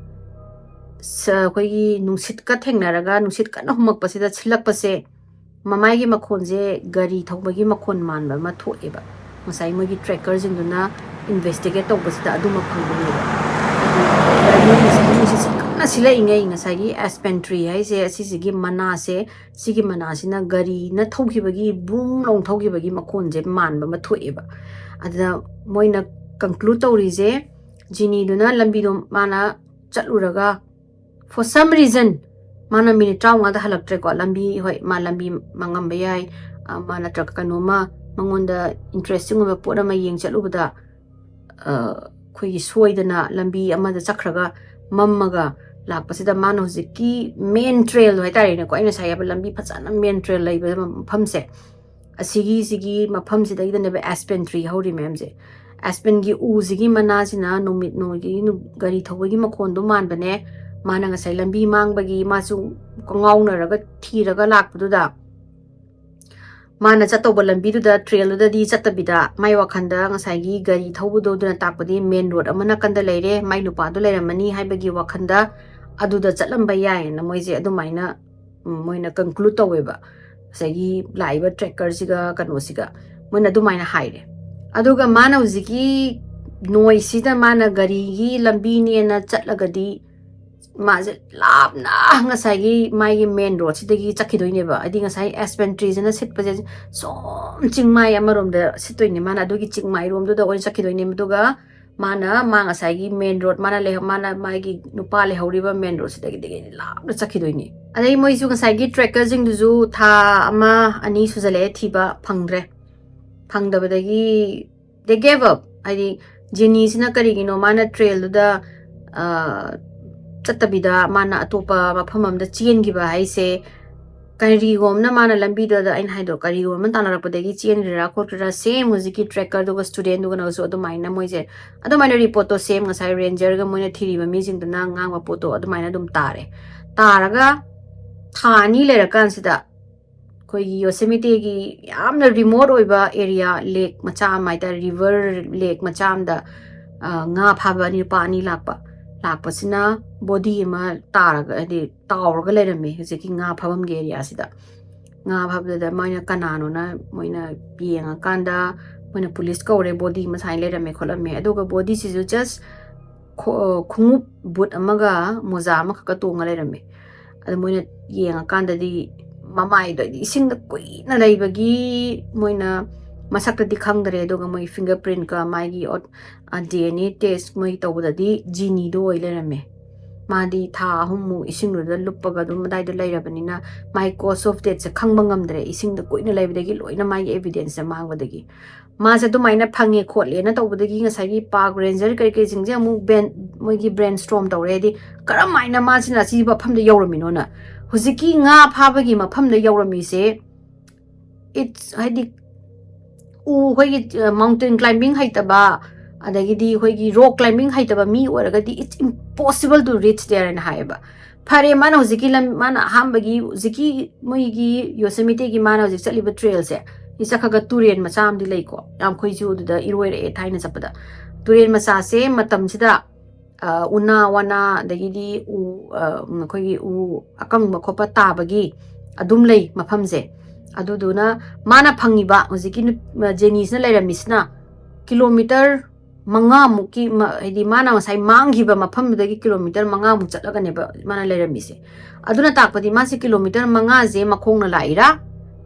ꯁ- ꯑꯩꯈꯣꯏꯒꯤ ꯅꯨꯡꯁꯤꯠꯀ ꯊꯦꯡꯅꯔꯒ ꯅꯨꯡꯁꯤꯠ ꯀꯟꯅ ꯍꯨꯝꯃꯛꯄꯁꯤꯗ ꯁꯤꯜꯂꯛꯄꯁꯦ, ꯃꯃꯥꯏꯒꯤ ꯃꯈꯣꯟꯁꯦ ꯒꯥꯔꯤ ꯊꯧꯕꯒꯤ ꯃꯈꯣꯟ ꯃꯥꯟꯕ ꯑꯃ ꯊꯣꯛꯑꯦꯕ꯫ ꯉꯁꯥꯏ ꯃꯣꯏꯒꯤ ꯇ꯭ꯔꯦꯀꯔꯁꯤꯡꯗꯨꯅ ꯏꯟꯚꯦꯁꯇꯤꯒꯦꯠ ꯇꯧꯕꯁꯤꯗ ꯑꯗꯨꯃ ꯐꯪꯕꯅꯦꯕ꯫ ꯍꯥꯏꯗꯤ ꯒꯥꯔꯤ ꯅꯨꯡꯁꯤꯠ ꯀꯟꯅ ꯁꯤꯜꯂꯛꯏꯉꯩ ꯉꯁꯥꯏꯒꯤ ꯑꯦꯁꯄꯦꯟ ꯇ꯭ꯔꯤ ꯍꯥꯏꯁꯦ, ꯑꯁꯤꯁꯤꯒꯤ ꯃꯅꯥꯁꯦ, ꯁꯤꯒꯤ ꯃꯅꯥꯁꯤꯅ ꯒꯥꯔꯤꯅ ꯊꯧꯈꯤꯕꯒꯤ, ꯕ꯭ꯔꯨꯝ ꯂꯥꯎꯅ ꯊꯧꯈꯤꯕꯒꯤ ꯃꯈꯣꯟꯁꯦ ꯃꯥꯟꯕ ꯑꯃ ꯊꯣꯛꯑꯦꯕ꯫ ꯑꯗꯨꯗ ꯃꯣꯏꯅ ꯀꯟꯀ꯭ꯂꯨꯗ ꯇꯧꯔꯤꯁꯦ, ꯖꯤꯅꯤꯗꯨꯅ ꯂꯝꯕꯤꯗꯣ ꯃꯥꯅ ꯆꯠꯂꯨꯔꯒ, for some reason, ꯃꯥꯅ ꯃꯤꯅꯤꯠ ꯇꯔꯥꯃꯉꯥꯗ ꯍꯜꯂꯛꯇ꯭ꯔꯦꯀꯣ꯫ ꯂꯝꯕꯤ, ꯍꯣꯏ, ꯃꯥ ꯂꯝꯕꯤ ꯃꯥꯡꯉꯝꯕ ꯌꯥꯏ, ꯑ, ꯃꯥ ꯅꯠꯇ꯭ꯔꯒ ꯀꯩꯅꯣꯝꯃ ꯃꯉꯣꯟꯗ ꯏꯟꯇꯔꯦꯁꯇꯤꯡ ꯑꯣꯏꯕ ꯄꯣꯠ ꯑꯃ ꯌꯦꯡ ꯆꯠꯂꯨꯕꯗ, ꯑ, ꯑꯩꯈꯣꯏꯒꯤ ꯁꯣꯏꯗꯅ ꯂꯝꯕꯤ ꯑꯃꯗ ꯆꯠꯈ꯭ꯔꯒ ꯃꯝꯃꯒ ꯂꯥꯛꯄꯁꯤꯗ ꯃꯥꯅ ꯍꯧꯖꯤꯛꯀꯤ ꯃꯦꯟ ꯇ꯭ꯔꯦꯜꯗꯣ ꯍꯥꯏꯇꯥꯔꯦꯅꯦꯀꯣ, ꯑꯩꯅ ꯉꯁꯥꯏ ꯍꯥꯏꯕ ꯂꯝꯕꯤ ꯐꯖꯅ ꯃꯦꯟ ꯇ꯭ꯔꯦꯜ ꯂꯩꯕ ꯃꯐꯝꯁꯦ, ꯑꯁꯤꯒꯤꯁꯤꯒꯤ ꯃꯐꯝꯁꯤꯗꯩꯗꯅꯦꯕ ꯑꯦꯁꯄꯦꯟ ꯇ꯭ꯔꯤ ꯍꯧꯔꯤ ꯃꯌꯥꯝꯁꯦ꯫ ꯑꯦꯁꯄꯦꯟꯒꯤ ꯎꯁꯤꯒꯤ ꯃꯅꯥꯁꯤꯅ ꯅꯨꯃꯤꯠ ꯅꯣꯡꯒꯤ ꯅꯨ- ꯒꯥꯔꯤ ꯊꯧꯕꯒꯤ ꯃꯈꯣꯟꯗꯣ ꯃꯥꯟꯕꯅꯦ꯫ ꯃꯥꯅ ꯉꯁꯥꯏ ꯂꯝꯕꯤ ꯃꯥꯡꯕꯒꯤ ꯃꯥꯁꯨ ꯉꯥꯎꯅꯔꯒ ꯊꯤꯔꯒ ꯂꯥꯛꯄꯗꯨꯗ, ꯃꯥꯅ ꯆꯠꯇꯧꯕ ꯂꯝꯕꯤꯗꯨꯗ, ꯇ꯭ꯔꯦꯜꯗꯨꯗꯗꯤ ꯆꯠꯇꯕꯤꯗ, ꯃꯥꯏ ꯋꯥꯈꯟꯗ ꯉꯁꯥꯏꯒꯤ ꯒꯥꯔꯤ ꯊꯧꯕꯗꯣ ꯑꯗꯨꯅ ꯇꯥꯛꯄꯗꯤ ꯃꯦꯟ ꯔꯣꯗ ꯑꯃ ꯅꯥꯀꯟꯗ ꯂꯩꯔꯦ, ꯃꯥꯏ ꯅꯨꯄꯥꯗꯣ ꯂꯩꯔꯝꯃꯅꯤ ꯍꯥꯏꯕꯒꯤ ꯋꯥꯈꯟꯗ, ꯑꯗꯨꯗ ꯆꯠꯂꯝꯕ ꯌꯥꯏꯌꯦꯅ ꯃꯣꯏꯁꯦ ꯑꯗꯨꯃꯥꯏꯅ, ꯎꯝ, ꯃꯣꯏꯅ conclude ꯇꯧꯋꯦꯕ, ꯉꯁꯥꯏꯒꯤ ꯂꯥꯛꯏꯕ trackerꯁꯤꯒ ꯀꯩꯅꯣꯁꯤꯒ꯫ ꯃꯣꯏꯅ ꯑꯗꯨꯃꯥꯏꯅ ꯍꯥꯏꯔꯦ꯫ ꯑꯗꯨꯒ ꯃꯥꯅ ꯍꯧꯖꯤꯛꯀꯤ noiseꯁꯤꯗ ꯃꯥꯅ ꯒꯥꯔꯤꯒꯤ ꯂꯝꯕꯤꯅꯦꯅ ꯆꯠꯂꯒꯗꯤ ꯃꯥꯁꯦ ꯂꯥꯞꯅ ꯉꯁꯥꯏꯒꯤ ꯃꯥꯒꯤ main roadꯁꯤꯗꯒꯤ ꯆꯠꯈꯤꯗꯣꯏꯅꯦꯕ꯫ ꯍꯥꯏꯗꯤ ꯉꯁꯥꯏ aspen treesꯤꯅ ꯁꯤꯠꯄꯁꯦ ꯁꯨꯝ ꯆꯤꯡꯃꯥꯏ ꯑꯃꯔꯣꯝꯗ ꯁꯤꯠꯇꯣꯏꯅꯦ꯫ ꯃꯥꯅ ꯑꯗꯨꯒꯤ ꯆꯤꯡꯃꯥꯏꯔꯣꯝꯗꯨꯗ ꯑꯣꯏꯅ ꯆꯠꯈꯤꯗꯣꯏꯅꯦ꯫ ꯑꯗꯨꯒ ꯃꯥꯅ, ꯃꯥ ꯉꯁꯥꯏꯒꯤ main road, ꯃꯥꯅ ꯂꯩ-, ꯃꯥꯅ ꯃꯥꯒꯤ ꯅꯨꯄꯥ ꯂꯩꯍꯧꯔꯤꯕ main roadꯁꯤꯗꯒꯤꯗꯤ ꯂꯥꯞꯅ ꯆꯠꯈꯤꯗꯣꯏꯅꯤ꯫ ꯑꯗꯩ ꯃꯣꯏꯁꯨ ꯉꯁꯥꯏꯒꯤ trackerꯁꯤꯡꯗꯨꯁꯨ ꯊꯥ ꯑꯃ ꯑꯅꯤ ꯁꯨꯖꯜꯂꯛꯑꯦ ꯊꯤꯕ ꯐꯪꯗ꯭ꯔꯦ꯫ ꯐꯪꯗꯕꯗꯒꯤ they gave up꯫ ꯍꯥꯏꯗꯤ ꯖꯦꯅꯤꯁꯤꯅ ꯀꯔꯤꯒꯤꯅꯣ ꯃꯥꯅ trailꯗꯨꯗ, ꯑ, ꯆꯠꯇꯕꯤꯗ ꯃꯥꯅ ꯑꯇꯣꯞꯄ ꯃꯐꯝ ꯑꯃꯗ ꯆꯦꯟꯈꯤꯕ ꯍꯥꯏꯁꯦ, ꯀꯔꯤꯒꯨꯝꯅ ꯃꯥꯅ ꯂꯝꯕꯤꯗꯨꯗ, ꯑꯩꯅ ꯍꯥꯏꯗꯣ, ꯀꯔꯤꯒꯨꯝꯕ ꯇꯥꯟꯅꯔꯛꯄꯗꯒꯤ ꯆꯦꯟꯈ꯭ꯔꯤꯔꯥ ꯈꯣꯠꯈ꯭ꯔꯤꯔꯥ, same ꯍꯧꯖꯤꯛꯀꯤ trackerꯗꯨꯒ studentꯗꯨꯒꯅꯁꯨ ꯑꯗꯨꯃꯥꯏꯅ ꯃꯣꯏꯁꯦ ꯑꯗꯨꯃꯥꯏꯅ reportꯇꯣ same ꯉꯁꯥꯏ rangerꯒ ꯃꯣꯏꯅ ꯊꯤꯔꯤꯕ ꯃꯤꯁꯤꯡꯗꯨꯅ ꯉꯥꯡꯕ ꯄꯣꯠꯇꯣ ꯑꯗꯨꯃꯥꯏꯅ ꯑꯗꯨꯝ ꯇꯥꯔꯦ꯫ ꯇꯥꯔꯒ ꯊꯥ ꯑꯅꯤ ꯂꯩꯔꯀꯥꯟꯁꯤꯗ ꯑꯩꯈꯣꯏꯒꯤ ꯌꯣꯁꯦꯃꯤꯇꯦꯒꯤ ꯌꯥꯝꯅ remote ꯑꯣꯏꯕ area, lake ꯃꯆꯥ ꯑꯃ ꯍꯥꯏꯇꯥꯔꯦ, river lake ꯃꯆꯥ ꯑꯃꯗ, ꯑ, ꯉꯥ ꯐꯥꯕ ꯑꯅꯤ, ꯅꯨꯄꯥ ꯑꯅꯤ ꯂꯥꯛꯄ꯫ ꯂꯥꯛꯄꯁꯤꯅ body ꯑꯃ ꯇꯥꯔꯒ, ꯍꯥꯏꯗꯤ ꯇꯥꯎꯔꯒ ꯂꯩꯔꯝꯃꯦ ꯍꯧꯖꯤꯛꯀꯤ ꯉꯥ ꯐꯥꯐꯝꯒꯤ areaꯁꯤꯗ꯫ ꯉꯥ ꯐꯥꯕꯗꯨꯗ ꯃꯣꯏꯅ ꯀꯅꯥꯅꯣꯅ ꯃꯣꯏꯅ ꯌꯦꯡꯉꯀꯥꯟꯗ ꯃꯣꯏꯅ police ꯀꯧꯔꯦ, body ꯑꯃ ꯁꯨꯃꯥꯏꯅ ꯂꯩꯔꯝꯃꯦ ꯈꯣꯠꯂꯝꯃꯦ꯫ ꯑꯗꯨꯒ bodyꯁꯤꯁꯨ just ꯈꯣ-, ꯈꯣꯡꯎꯞ boot ꯑꯃꯒ ꯃꯣꯖꯥ ꯑꯃꯈꯛꯀ ꯇꯣꯡꯉ ꯂꯩꯔꯝꯃꯦ꯫ ꯑꯗꯨ ꯃꯣꯏꯅ ꯌꯦꯡꯉꯀꯥꯟꯗꯗꯤ ꯃꯃꯥꯏꯗꯣ ꯍꯥꯏꯗꯤ ꯏꯁꯤꯡꯗ ꯀꯨꯏꯅ ꯂꯩꯕꯒꯤ ꯃꯣꯏꯅ ꯃꯁꯛꯇꯗꯤ ꯈꯪꯗ꯭ꯔꯦ꯫ ꯑꯗꯨꯒ ꯃꯣꯏ fingerprintꯀ ꯃꯥꯒꯤ DNA test ꯃꯣꯏ ꯇꯧꯕꯗꯗꯤ ꯖꯤꯅꯤꯗꯣ ꯑꯣꯏ ꯂꯩꯔꯝꯃꯦ꯫ ꯃꯥꯗꯤ ꯊꯥ ꯑꯍꯨꯝꯃꯨꯛ ꯏꯁꯤꯡꯗꯨꯗ ꯂꯨꯞꯄꯒ ꯑꯗꯨꯝ ꯑꯗꯥꯏꯗ ꯂꯩꯔꯕꯅꯤꯅ ꯃꯥꯒꯤ cause of deathꯁꯦ ꯈꯪꯕ ꯉꯝꯗ꯭ꯔꯦ, ꯏꯁꯤꯡꯗ ꯀꯨꯏꯅ ꯂꯩꯕꯗꯒꯤ ꯂꯣꯏꯅ ꯃꯥꯒꯤ evidenceꯁꯦ ꯃꯥꯡꯕꯗꯒꯤ꯫ ꯃꯥꯁꯦ ꯑꯗꯨꯃꯥꯏꯅ ꯐꯪꯉꯦ ꯈꯣꯠꯂꯦꯅ ꯇꯧꯕꯗꯒꯤ ꯉꯁꯥꯏꯒꯤ park ranger ꯀꯔꯤ ꯀꯔꯤꯁꯤꯡꯁꯦ ꯑꯃꯨꯛ brain-, ꯃꯣꯏꯒꯤ brainstorm ꯇꯧꯔꯦ꯫ ꯍꯥꯏꯗꯤ ꯀꯔꯝꯍꯥꯏꯅ ꯃꯥꯁꯤꯅ ꯑꯁꯤ ꯃꯐꯝꯗ ꯌꯧꯔꯝꯃꯤꯅꯣꯅ꯫ ꯍꯧꯖꯤꯛꯀꯤ ꯉꯥ ꯐꯥꯕꯒꯤ ꯃꯐꯝꯗ ꯌꯧꯔꯝꯃꯤꯁꯦ, it's, ꯍꯥꯏꯗꯤ ꯎ, ꯑꯩꯈꯣꯏꯒꯤ, ꯑ, mountain climbing ꯍꯩꯇꯕ, ꯑꯗꯒꯤꯗꯤ ꯑꯩꯈꯣꯏꯒꯤ rock climbing ꯍꯩꯇꯕ ꯃꯤ ꯑꯣꯏꯔꯒꯗꯤ it's impossible to reach there ꯍꯥꯏꯅ ꯍꯥꯏꯌꯦꯕ꯫ ꯐꯔꯦ, ꯃꯥꯅ ꯍꯧꯖꯤꯛꯀꯤ ꯂꯝ-, ꯃꯥꯅ ꯑꯍꯥꯟꯕꯒꯤ ꯍꯧꯖꯤꯛꯀꯤ ꯃꯣꯏꯒꯤ ꯌꯣꯁꯦꯃꯤꯇꯦꯒꯤ ꯃꯥꯅ ꯍꯧꯖꯤꯛ ꯆꯠꯂꯤꯕ trailꯁꯦ, ꯁꯤ ꯆꯠꯈ꯭ꯔꯒ ꯇꯨꯔꯦꯟ ꯃꯆꯥ ꯑꯃꯗꯤ ꯂꯩꯀꯣ, ꯌꯥꯝꯈꯣꯏꯁꯨ ꯑꯗꯨꯗ ꯏꯔꯣꯏꯔꯛꯑꯦ ꯊꯥꯏꯅ ꯆꯠꯄꯗ꯫ ꯇꯨꯔꯦꯟ ꯃꯆꯥꯁꯦ ꯃꯇꯝꯁꯤꯗ ꯎꯅꯥ ꯋꯥꯅꯥ, ꯑꯗꯒꯤꯗꯤ ꯎ, ꯑ, ꯑꯩꯈꯣꯏꯒꯤ ꯎ ꯑꯀꯪꯕ ꯈꯣꯠꯄ ꯇꯥꯕꯒꯤ ꯑꯗꯨꯝ ꯂꯩ ꯃꯐꯝꯁꯦ꯫ ꯑꯗꯨꯗꯨꯅ ꯃꯥꯅ ꯐꯪꯉꯤꯕ ꯍꯧꯖꯤꯛꯀꯤ ꯅꯨ-, ꯖꯦꯅꯤꯁꯤꯅ ꯂꯩꯔꯝꯃꯤꯁꯤꯅ ꯀꯤꯂꯣꯃꯤꯇꯔ ꯃꯉꯥꯃꯨꯛꯀꯤ ꯃ-, ꯍꯥꯏꯗꯤ ꯃꯥꯅ ꯉꯁꯥꯏ ꯃꯥꯡꯈꯤꯕ ꯃꯐꯝꯗꯨꯗꯒꯤ ꯀꯤꯂꯣꯃꯤꯇꯔ ꯃꯉꯥꯃꯨꯛ ꯆꯠꯂꯒꯅꯦꯕ ꯃꯥꯅ ꯂꯩꯔꯝꯃꯤꯁꯦ꯫ ꯑꯗꯨꯅ ꯇꯥꯛꯄꯗꯤ ꯃꯥꯁꯦ ꯀꯤꯂꯣꯃꯤꯇꯔ ꯃꯉꯥꯁꯦ ꯃꯈꯣꯡꯅ ꯂꯥꯛꯏꯔꯥ,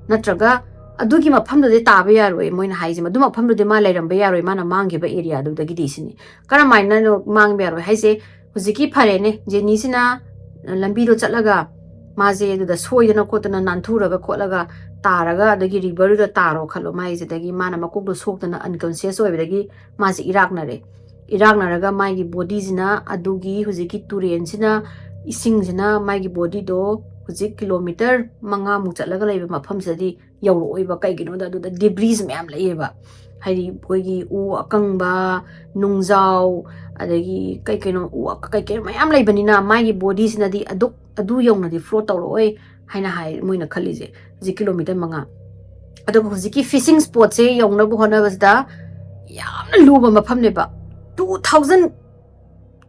ꯅꯠꯇ꯭ꯔꯒ ꯑꯗꯨꯒꯤ ꯃꯐꯝꯗꯨꯗꯤ ꯇꯥꯕ ꯌꯥꯔꯣꯏ, ꯃꯣꯏꯅ ꯍꯥꯏꯁꯦ ꯃꯗꯨ ꯃꯐꯝꯗꯨꯗꯤ ꯃꯥ ꯂꯩꯔꯝꯕ ꯌꯥꯔꯣꯏ, ꯃꯥꯅ ꯃꯥꯡꯈꯤꯕ ꯑꯦꯔꯤꯌꯥꯗꯨꯗꯒꯤꯗꯤ ꯁꯤꯅꯤ꯫ ꯀꯔꯝꯍꯥꯏꯅꯅꯣ ꯃꯥꯡꯕ ꯌꯥꯔꯣꯏ ꯍꯥꯏꯁꯦ? ꯍꯧꯖꯤꯛꯀꯤ ꯐꯔꯦꯅꯦ, ꯖꯦꯅꯤꯁꯤꯅ ꯂꯝꯕꯤꯗꯣ ꯆꯠꯂꯒ ꯃꯥꯁꯦ ꯑꯗꯨꯗ ꯁꯣꯏꯗꯅ ꯈꯣꯠꯇꯅ ꯅꯥꯟꯊꯨꯔꯒ ꯈꯣꯠꯂꯒ ꯇꯥꯔꯒ, ꯑꯗꯒꯤ ꯔꯤꯚꯔꯗꯨꯗ ꯇꯥꯔꯣ ꯈꯜꯂꯣ, ꯃꯥꯏꯁꯤꯗꯒꯤ ꯃꯥꯅ ꯃꯀꯣꯛꯇꯣ ꯁꯣꯛꯇꯅ ꯑꯟꯀꯟꯁꯤꯌꯁ ꯑꯣꯏꯕꯗꯒꯤ ꯃꯥꯁꯦ ꯏꯔꯥꯛꯅꯔꯦ꯫ ꯏꯔꯥꯛꯅꯔꯒ ꯃꯥꯒꯤ ꯕꯣꯗꯤꯁꯤꯅ ꯑꯗꯨꯒꯤ ꯍꯧꯖꯤꯛꯀꯤ ꯇꯨꯔꯦꯟꯁꯤꯅ, ꯏꯁꯤꯡꯁꯤꯅ ꯃꯥꯒꯤ ꯕꯣꯗꯤꯗꯣ ꯍꯧꯖꯤꯛ ꯀꯤꯂꯣꯃꯤꯇꯔ ꯃꯉꯥꯃꯨꯛ ꯆꯠꯂꯒ ꯂꯩꯕ ꯃꯐꯝꯁꯤꯗꯗꯤ ꯌꯧꯔꯛꯑꯣꯏꯕ꯫ ꯀꯩꯒꯤꯅꯣꯗ ꯑꯗꯨꯗ ꯗꯦꯕ꯭ꯔꯤꯁ ꯃꯌꯥꯝ ꯂꯩꯌꯦꯕ, ꯍꯥꯏꯗꯤ ꯑꯩꯈꯣꯏꯒꯤ ꯎ ꯑꯀꯪꯕ, ꯅꯨꯡꯖꯥꯎ, ꯑꯗꯒꯤ ꯀꯩ ꯀꯩꯅꯣ ꯎ ꯑ-, ꯀꯩ ꯀꯩꯅꯣ ꯃꯌꯥꯝ ꯂꯩꯕꯅꯤꯅ ꯃꯥꯒꯤ ꯕꯣꯗꯤꯁꯤꯅꯗꯤ ꯑꯗꯨ, ꯑꯗꯨ ꯌꯧꯅꯗꯤ ꯐ꯭ꯂꯣꯠ ꯇꯧꯔꯛꯑꯣꯏ ꯍꯥꯏꯅ ꯍꯥꯏ ꯃꯣꯏꯅ ꯈꯜꯂꯤꯁꯦ ꯍꯧꯖꯤꯛ ꯀꯤꯂꯣꯃꯤꯇꯔ ꯃꯉꯥ꯫ ꯑꯗꯨꯒ ꯍꯧꯖꯤꯛꯀꯤ ꯐꯤꯁꯤꯡ ꯁ꯭ꯄꯣꯠꯁꯦ ꯌꯧꯅꯕ ꯍꯣꯠꯅꯕꯁꯤꯗ ꯌꯥꯝꯅ ꯂꯨꯕ ꯃꯐꯝꯅꯦꯕ꯫ ꯇꯨ ꯊꯥꯎꯖꯟ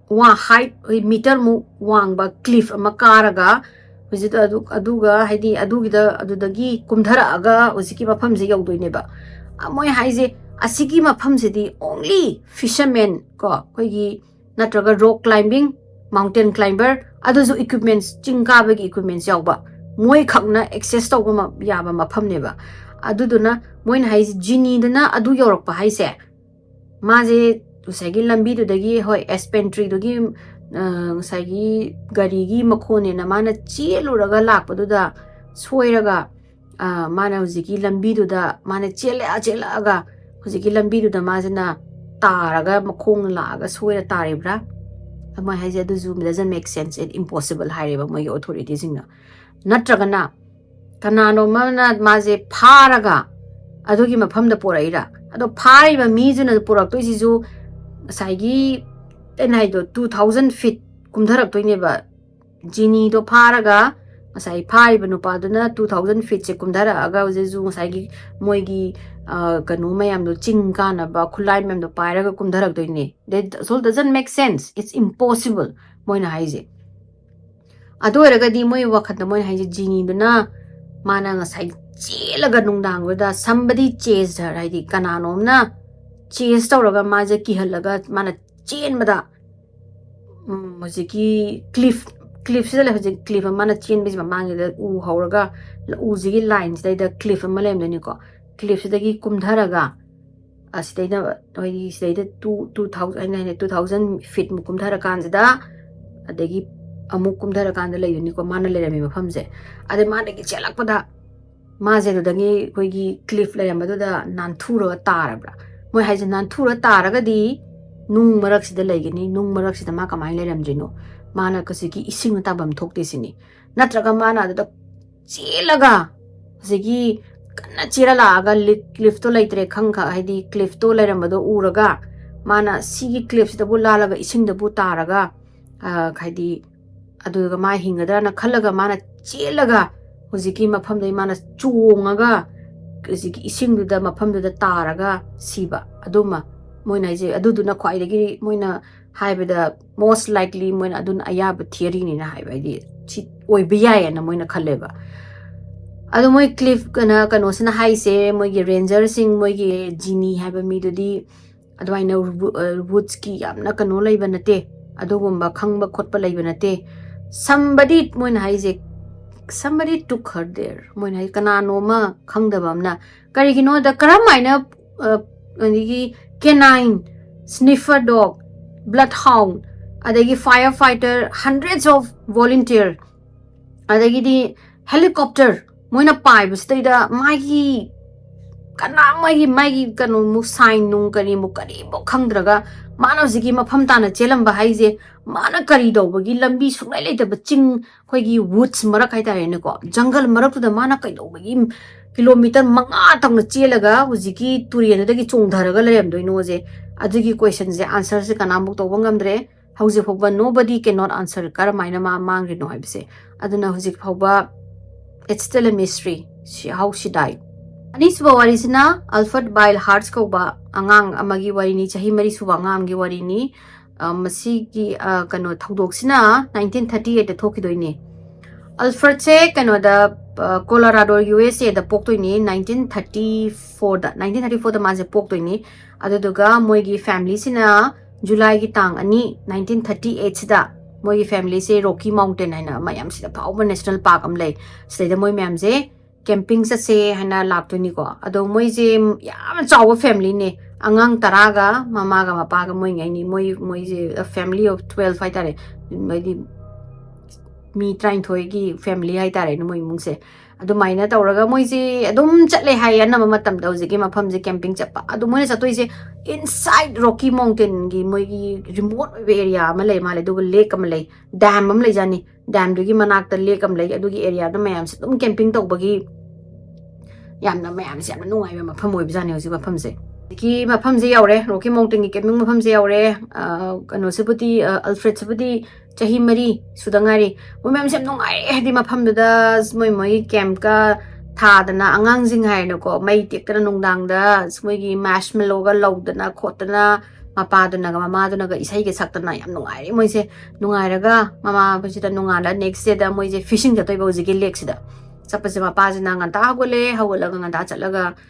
ꯋꯥ-, ꯍꯥꯏꯠ, ꯑꯩꯈꯣꯏ ꯃꯤꯇꯔꯃꯨꯛ ꯋꯥꯡꯕ ꯀ꯭ꯂꯤꯐ ꯑꯃ ꯀꯥꯔꯒ ꯍꯧꯖꯤꯛ ꯑꯗꯨ, ꯑꯗꯨꯒ ꯍꯥꯏꯗꯤ ꯑꯗꯨꯒꯤꯗ, ꯑꯗꯨꯗꯒꯤ ꯀꯨꯝꯊꯔꯛꯑꯒ ꯍꯧꯖꯤꯛꯀꯤ ꯃꯐꯝꯁꯦ ꯌꯧꯗꯣꯏꯅꯦꯕ꯫ ꯑ, ꯃꯣꯏ ꯍꯥꯏꯁꯦ ꯑꯁꯤꯒꯤ ꯃꯐꯝꯁꯤꯗꯤ only fishermen ꯀꯣ, ꯑꯩꯈꯣꯏꯒꯤ ꯅꯠꯇ꯭ꯔꯒ ꯔꯣꯛ ꯀ꯭ꯂꯥꯏꯝꯕꯤꯡ, ꯃꯥꯎꯟꯇꯦꯟ ꯀ꯭ꯂꯥꯏꯝꯕꯔ, ꯑꯗꯨꯁꯨ ꯏꯀ꯭ꯋꯤꯞꯃꯦꯟꯁ, ꯆꯤꯡ ꯀꯥꯕꯒꯤ ꯏꯀ꯭ꯋꯤꯞꯃꯦꯟꯁ ꯌꯥꯎꯕ, ꯃꯣꯏ ꯈꯛꯅ ꯑꯦꯛꯁꯦꯁ ꯇꯧꯕ ꯃ-, ꯌꯥꯕ ꯃꯐꯝꯅꯦꯕ꯫ ꯑꯗꯨꯗꯨꯅ ꯃꯣꯏꯅ ꯍꯥꯏꯁꯦ ꯖꯤꯅꯤꯗꯨꯅ ꯑꯗꯨ ꯌꯧꯔꯛꯄ ꯍꯥꯏꯁꯦ, ꯃꯥꯁꯦ ꯉꯁꯥꯏꯒꯤ ꯂꯝꯕꯤꯗꯨꯗꯒꯤ, ꯍꯣꯏ, ꯑꯦꯁꯄꯦꯟꯇ꯭ꯔꯤꯗꯨꯒꯤ, ꯑ, ꯉꯁꯥꯏꯒꯤ ꯒꯥꯔꯤꯒꯤ ꯃꯈꯣꯟꯅꯦꯅ ꯃꯥꯅ ꯆꯦꯜꯂꯨꯔꯒ ꯂꯥꯛꯄꯗꯨꯗ ꯁꯣꯏꯔꯒ, ꯑ, ꯃꯥꯅ ꯍꯧꯖꯤꯛꯀꯤ ꯂꯝꯕꯤꯗꯨꯗ ꯃꯥꯅ ꯆꯦꯜꯂꯛꯑ ꯆꯦꯜꯂꯛꯑꯒ ꯍꯧꯖꯤꯛꯀꯤ ꯂꯝꯕꯤꯗꯨꯗ ꯃꯥꯁꯤꯅ ꯇꯥꯔꯒ ꯃꯈꯣꯡꯅ ꯂꯥꯛꯑꯒ ꯁꯣꯏꯔ ꯇꯥꯔꯤꯕ꯭ꯔꯥ? ꯃꯣꯏ ꯍꯥꯏꯁꯦ ꯑꯗꯨꯁꯨ doesn't make sense, it impossible ꯍꯥꯏꯔꯦꯕ ꯃꯣꯏꯒꯤ ꯑꯣꯊꯣꯔꯤꯇꯤꯁꯤꯡꯅ꯫ ꯅꯠꯇ꯭ꯔꯒꯅ ꯀꯅꯥꯅꯣ ꯑꯃꯅ ꯃꯥꯁꯦ ꯐꯥꯔꯒ ꯑꯗꯨꯒꯤ ꯃꯐꯝꯗ ꯄꯣꯔꯛꯏꯔꯥ? ꯑꯗꯣ ꯐꯥꯔꯤꯕ ꯃꯤꯗꯨꯅ ꯄꯨꯔꯛꯇꯣꯏꯁꯤꯁꯨ ꯉꯁꯥꯏꯒꯤ ꯑꯩꯅ ꯍꯥꯏꯗꯣ two thousand feet ꯀꯨꯝꯊꯔꯛꯇꯣꯏꯅꯦꯕ꯫ ꯖꯤꯅꯤꯗꯣ ꯐꯥꯔꯒ ꯉꯁꯥꯏ ꯐꯥꯔꯤꯕ ꯅꯨꯄꯥꯗꯨꯅ two thousand feetꯁꯦ ꯀꯨꯝꯊꯔꯛꯑꯒ ꯍꯧꯖꯤꯛꯁꯨ ꯉꯁꯥꯏꯒꯤ ꯃꯣꯏꯒꯤ, ꯑ, ꯀꯩꯅꯣ ꯃꯌꯥꯝꯗꯣ, ꯆꯤꯡ ꯀꯥꯅꯕ ꯈꯨꯠꯂꯥꯏ ꯃꯌꯥꯝꯗꯣ ꯄꯥꯏꯔꯒ ꯀꯨꯝꯊꯔꯛꯇꯣꯏꯅꯦ꯫ That also doesn't make sense. It's impossible, ꯃꯣꯏꯅ ꯍꯥꯏꯁꯦ꯫ ꯑꯗꯨ ꯑꯣꯏꯔꯒꯗꯤ ꯃꯣꯏ ꯋꯥꯈꯜꯗ ꯃꯣꯏꯅ ꯍꯥꯏꯁꯦ, ꯖꯤꯅꯤꯗꯨꯅ ꯃꯥꯅ ꯉꯁꯥꯏ ꯆꯦꯜꯂꯒ ꯅꯨꯡꯗꯥꯡꯗꯨꯗ somebody chased her, ꯍꯥꯏꯗꯤ ꯀꯅꯥꯅꯣꯝꯅ chase ꯇꯧꯔꯒ ꯃꯥꯁꯦ ꯀꯤꯍꯜꯂꯒ ꯃꯥꯅ ꯆꯦꯟꯕꯗ, ꯎꯝ, ꯍꯧꯖꯤꯛꯀꯤ cliff, cliffꯁꯤꯗ ꯂꯩ, ꯍꯧꯖꯤꯛ cliff ꯑꯃ ꯃꯥꯅ ꯆꯦꯟꯕꯁꯤ ꯃꯃꯥꯡꯁꯤꯗ ꯎ ꯍꯧꯔꯒ, ꯎꯁꯤꯒꯤ lineꯁꯤꯗꯩꯗ cliff ꯑꯃ ꯂꯩꯔꯝꯗꯣꯏꯅꯤꯀꯣ꯫ Cliffꯁꯤꯗꯒꯤ ꯀꯨꯝꯊꯔꯒ, ꯑꯁꯤꯗꯩꯗ, ꯍꯥꯏꯗꯤ ꯁꯤꯗꯩꯗ two, two thousand, ꯑꯩꯅ ꯍꯥꯏꯅ two thousand feetꯃꯨꯛ ꯀꯨꯝꯊꯔꯀꯥꯟꯁꯤꯗ, ꯑꯗꯒꯤ ꯑꯃꯨꯛ ꯀꯨꯝꯊꯔꯀꯥꯟꯗ ꯂꯩꯗꯣꯏꯅꯤꯀꯣ, ꯃꯥꯅ ꯂꯩꯔꯝꯃꯤ ꯃꯐꯝꯁꯦ꯫ ꯑꯗꯩ ꯃꯥꯗꯒꯤ ꯆꯦꯜꯂꯛꯄꯗ ꯃꯥꯁꯦ ꯑꯗꯨꯗꯒꯤ ꯑꯩꯈꯣꯏꯒꯤ cliff ꯂꯩꯔꯝꯕꯗꯨꯗ ꯅꯥꯟꯊꯨꯔꯒ ꯇꯥꯔꯕ꯭ꯔꯥ? ꯃꯣꯏ ꯍꯥꯏꯁꯦ, ꯅꯥꯟꯊꯨꯔ ꯇꯥꯔꯒꯗꯤ ꯅꯨꯡ ꯃꯔꯛꯁꯤꯗ ꯂꯩꯒꯅꯤ, ꯅꯨꯡ ꯃꯔꯛꯁꯤꯗ ꯃꯥ ꯀꯃꯥꯏꯅ ꯂꯩꯔꯝꯗꯣꯏꯅꯣ? ꯃꯥꯅ ꯍꯧꯖꯤꯛꯀꯤ ꯏꯁꯤꯡꯗ ꯇꯥꯐꯝ ꯊꯣꯛꯇꯦ ꯁꯤꯅꯤ꯫ ꯅꯠꯇ꯭ꯔꯒ ꯃꯥꯅ ꯑꯗꯨꯗ ꯆꯦꯜꯂꯒ, ꯍꯧꯖꯤꯛꯀꯤ ꯀꯟꯅ ꯆꯦꯜꯂ ꯂꯥꯛꯑꯒ ꯂꯤ-, cliffꯇꯣ ꯂꯩꯇ꯭ꯔꯦ ꯈꯪꯈ-, ꯍꯥꯏꯗꯤ cliffꯇꯣ ꯂꯩꯔꯝꯕꯗꯣ ꯎꯔꯒ ꯃꯥꯅ ꯁꯤꯒꯤ cliffꯁꯤꯗꯕꯨ ꯂꯥꯜꯂꯒ ꯏꯁꯤꯡꯗꯕꯨ ꯇꯥꯔꯒ, ꯑ, ꯍꯥꯏꯗꯤ ꯑꯗꯨꯒ ꯃꯥ ꯍꯤꯡꯒꯗ꯭ꯔꯅ ꯈꯜꯂꯒ ꯃꯥꯅ ꯆꯦꯜꯂꯒ ꯍꯧꯖꯤꯛꯀꯤ ꯃꯐꯝꯗꯩ ꯃꯥꯅ ꯆꯣꯡꯉꯒ ꯍꯧꯖꯤꯛꯀꯤ ꯏꯁꯤꯡꯗꯨꯗ, ꯃꯐꯝꯗꯨꯗ ꯇꯥꯔꯒ ꯁꯤꯕ꯫ ꯑꯗꯨꯃ ꯃꯣꯏꯅ ꯍꯥꯏꯁꯦ, ꯑꯗꯨꯗꯨꯅ ꯈ꯭ꯋꯥꯏꯗꯒꯤ ꯃꯣꯏꯅ ꯍꯥꯏꯕꯗ most likely ꯃꯣꯏꯅ ꯑꯗꯨꯅ ꯑꯌꯥꯕ theoryꯅꯤꯅ ꯍꯥꯏꯕ, ꯍꯥꯏꯗꯤ ꯁꯤ ꯑꯣꯏꯕ ꯌꯥꯏꯌꯦꯅ ꯃꯣꯏꯅ ꯈꯜꯂꯦꯕ꯫ ꯑꯗꯣ ꯃꯣꯏ cliff ꯀꯅ-, ꯀꯩꯅꯣꯁꯤꯅ ꯍꯥꯏꯁꯦ, ꯃꯣꯏꯒꯤ rangerꯁꯤꯡ, ꯃꯣꯏꯒꯤ ꯖꯤꯅꯤ ꯍꯥꯏꯕ ꯃꯤꯗꯨꯗꯤ ꯑꯗꯨꯃꯥꯏꯅ ꯋꯨ-, ꯑ, woodsꯀꯤ ꯌꯥꯝꯅ ꯀꯩꯅꯣ ꯂꯩꯕ ꯅꯠꯇꯦ, ꯑꯗꯨꯒꯨꯝꯕ ꯈꯪꯕ ꯈꯣꯠꯄ ꯂꯩꯕ ꯅꯠꯇꯦ꯫ Somebody, ꯃꯣꯏꯅ ꯍꯥꯏꯁꯦ, somebody took her there, ꯃꯣꯏꯅ ꯍꯥꯏ ꯀꯅꯥꯅꯣꯃ ꯈꯪꯗꯕ ꯑꯃꯅ꯫ ꯀꯔꯤꯒꯤꯅꯣꯗ ꯀꯔꯝ ꯍꯥꯏꯅ, ꯑ, ꯑꯗꯒꯤ canine, sniffer dog, bloodhound, ꯑꯗꯒꯤ firefighter, hundreds of volunteer, ꯑꯗꯒꯤꯗꯤ helicopter ꯃꯣꯏꯅ ꯄꯥꯏꯕꯁꯤꯗꯩꯗ ꯃꯥꯒꯤ ꯀꯅꯥ, ꯃꯥꯒꯤ, ꯃꯥꯒꯤ ꯀꯩꯅꯣꯃꯨꯛ sign ꯅꯨꯡ ꯀꯔꯤꯃꯨꯛ ꯀꯔꯤꯃꯨꯛ ꯈꯪꯗ꯭ꯔꯒ ꯃꯥꯅ ꯍꯧꯖꯤꯛꯀꯤ ꯃꯐꯝ ꯇꯥꯅ ꯆꯦꯜꯂꯝꯕ ꯍꯥꯏꯁꯦ, ꯃꯥꯅ ꯀꯔꯤ ꯇꯧꯕꯒꯤ? ꯂꯝꯕꯤ ꯁꯨꯡꯂꯩ ꯂꯩꯇꯕ ꯆꯤꯡ, ꯑꯩꯈꯣꯏꯒꯤ woods ꯃꯔꯛ ꯍꯥꯏꯇꯥꯔꯦꯅꯦꯀꯣ, jungle ꯃꯔꯛꯇꯨꯗ ꯃꯥꯅ ꯀꯩꯗꯧꯕꯒꯤ kilometre ꯃꯉꯥ ꯇꯧꯅ ꯆꯦꯜꯂꯒ ꯍꯧꯖꯤꯛꯀꯤ ꯇꯨꯔꯦꯟꯗꯨꯗꯒꯤ ꯆꯣꯡꯊꯔꯒ ꯂꯩꯔꯝꯗꯣꯏꯅꯣꯁꯦ? ꯑꯗꯨꯒꯤ questionꯁꯦ answerꯁꯦ ꯀꯅꯥꯃꯨꯛ ꯇꯧꯕ ꯉꯝꯗ꯭ꯔꯦ꯫ ꯍꯧꯖꯤꯛ ꯐꯥꯎꯕ nobody cannot answer ꯀꯔꯝꯍꯥꯏꯅ ꯃꯥ ꯃꯥꯡꯈ꯭ꯔꯤꯅꯣ ꯍꯥꯏꯕꯁꯦ꯫ ꯑꯗꯨꯅ ꯍꯧꯖꯤꯛ ꯐꯥꯎꯕ it's still a mystery, how she died. ꯑꯅꯤꯁꯨꯕ ꯋꯥꯔꯤꯁꯤꯅ Alfred Bile Hartz ꯀꯧꯕ ꯑꯉꯥꯡ ꯑꯃꯒꯤ ꯋꯥꯔꯤꯅꯤ, ꯆꯍꯤ ꯃꯔꯤ ꯁꯨꯕ ꯑꯉꯥꯡ ꯑꯃꯒꯤ ꯋꯥꯔꯤꯅꯤ꯫ ꯑ, ꯃꯁꯤꯒꯤ, ꯑ, ꯀꯩꯅꯣ, ꯊꯧꯗꯣꯛꯁꯤꯅ nineteen thirty eight ꯇ ꯊꯣꯛꯈꯤꯗꯣꯏꯅꯦ꯫ Alfredꯁꯦ ꯀꯩꯅꯣꯗ, ꯑ, Colorado, U S A the ꯄꯣꯛꯇꯣꯏꯅꯤ, nineteen thirty four the, nineteen thirty four ꯗ ꯃꯥꯁꯦ ꯄꯣꯛꯇꯣꯏꯅꯤ꯫ ꯑꯗꯨꯗꯨꯒ ꯃꯣꯏꯒꯤ familyꯁꯤꯅ Julyꯒꯤ ꯇꯥꯡ ꯑꯅꯤ, nineteen thirty eight ꯁꯤꯗ ꯃꯣꯏꯒꯤ familyꯁꯦ Rocky Mountain ꯍꯥꯏꯅ ꯃꯌꯥꯝ ꯁꯤꯗ ꯐꯥꯎꯕ national park ꯑꯃ ꯂꯩ, ꯁꯤꯗꯩꯗ ꯃꯣꯏ ꯃꯌꯥꯝꯁꯦ camping ꯆꯠꯁꯦ ꯍꯥꯏꯅ ꯂꯥꯛꯇꯣꯏꯅꯤꯀꯣ꯫ ꯑꯗꯣ ꯃꯣꯏꯁꯦ ꯌꯥꯝꯅ ꯆꯥꯎꯕ familyꯅꯦ, ꯑꯉꯥꯡ ꯇꯔꯥꯒ ꯃꯃꯥꯒ ꯃꯄꯥꯒ ꯃꯣꯏꯉꯩꯅꯤ꯫ ꯃꯣꯏ, ꯃꯣꯏꯁꯦ family of twelve ꯍꯥꯏꯇꯥꯔꯦ, ꯍꯥꯏꯗꯤ ꯃꯤ ꯇꯔꯥꯅꯤꯊꯣꯏꯒꯤ family ꯍꯥꯏꯇꯥꯔꯦꯅꯦ ꯃꯣꯏ ꯏꯃꯨꯡꯁꯦ꯫ ꯑꯗꯨꯃꯥꯏꯅ ꯇꯧꯔꯒ ꯃꯣꯏꯁꯦ ꯑꯗꯨꯝ ꯆꯠꯂꯦ ꯍꯥꯏꯌꯦ, ꯑꯅꯝꯕ ꯃꯇꯝꯗ ꯍꯧꯖꯤꯛꯀꯤ ꯃꯐꯝꯁꯦ camping ꯆꯠꯄ꯫ ꯑꯗꯨ ꯃꯣꯏꯅ ꯆꯠꯇꯣꯏꯁꯦ inside Rocky Mountainꯒꯤ ꯃꯣꯏꯒꯤ remote ꯑꯣꯏꯕ area ꯑꯃ ꯂꯩ ꯃꯥꯜꯂꯦ, ꯑꯗꯨꯒ lake ꯑꯃ ꯂꯩ, dam ꯑꯃ ꯂꯩꯖꯥꯠꯅꯤ꯫ Damꯗꯨꯒꯤ ꯃꯅꯥꯛꯇ lake ꯑꯃ ꯂꯩ, ꯑꯗꯨꯒꯤ areaꯗ ꯃꯌꯥꯝꯁꯦ ꯑꯗꯨꯝ camping ꯇꯧꯕꯒꯤ ꯌꯥꯝꯅ, ꯃꯌꯥꯝꯁꯦ ꯌꯥꯝꯅ ꯅꯨꯡꯉꯥꯏꯕ ꯃꯐꯝ ꯑꯣꯏꯕꯖꯥꯠꯅꯤ ꯍꯧꯖꯤꯛ ꯃꯐꯝꯁꯦ꯫ ꯍꯧꯖꯤꯛꯀꯤ ꯃꯐꯝꯁꯦ ꯌꯧꯔꯦ, Rocky Mountainꯒꯤ camping ꯃꯐꯝꯁꯦ ꯌꯧꯔꯦ꯫ ꯑ, ꯀꯩꯅꯣꯁꯤꯕꯨꯗꯤ, ꯑ, Alfredꯁꯤꯕꯨꯗꯤ ꯆꯍꯤ ꯃꯔꯤ ꯁꯨꯗ ꯉꯥꯏꯔꯤ꯫ ꯃꯣꯏ ꯃꯌꯥꯝꯁꯦ ꯌꯥꯝ ꯅꯨꯡꯉꯥꯏꯔꯦ, ꯍꯥꯏꯗꯤ ꯃꯐꯝꯗꯨꯗ ꯃꯣꯏ, ꯃꯣꯏꯒꯤ campꯀ ꯊꯥꯗꯅ, ꯑꯉꯥꯡꯁꯤꯡ ꯍꯥꯏꯔꯦꯅꯀꯣ, ꯃꯩ ꯇꯦꯛꯇꯅ ꯅꯨꯡꯗꯥꯡꯗ ꯃꯣꯏꯒꯤ marshmallowꯒ ꯂꯧꯗꯅ ꯈꯣꯠꯇꯅ, ꯃꯄꯥꯗꯨꯅꯒ ꯃꯃꯥꯗꯨꯅꯒ ꯏꯁꯩꯒ ꯁꯛꯇꯅ ꯌꯥꯝ ꯅꯨꯡꯉꯥꯏꯔꯦ ꯃꯣꯏꯁꯦ꯫ ꯅꯨꯡꯉꯥꯏꯔꯒ ꯃꯃꯥꯁꯤꯗ ꯅꯣꯡꯉꯥꯜꯂ next dayꯗ ꯃꯣꯏꯁꯦ fishing ꯆꯠꯇꯣꯏꯕ ꯍꯧꯖꯤꯛꯀꯤ lakeꯁꯤꯗ꯫ ꯆꯠꯄꯁꯦ ꯃꯄꯥꯁꯤꯅ ꯉꯟꯇꯥ ꯍꯧꯒꯠꯂꯦ, ꯍꯧꯒꯠꯂꯒ ꯉꯟꯇꯥ ꯆꯠꯂꯒ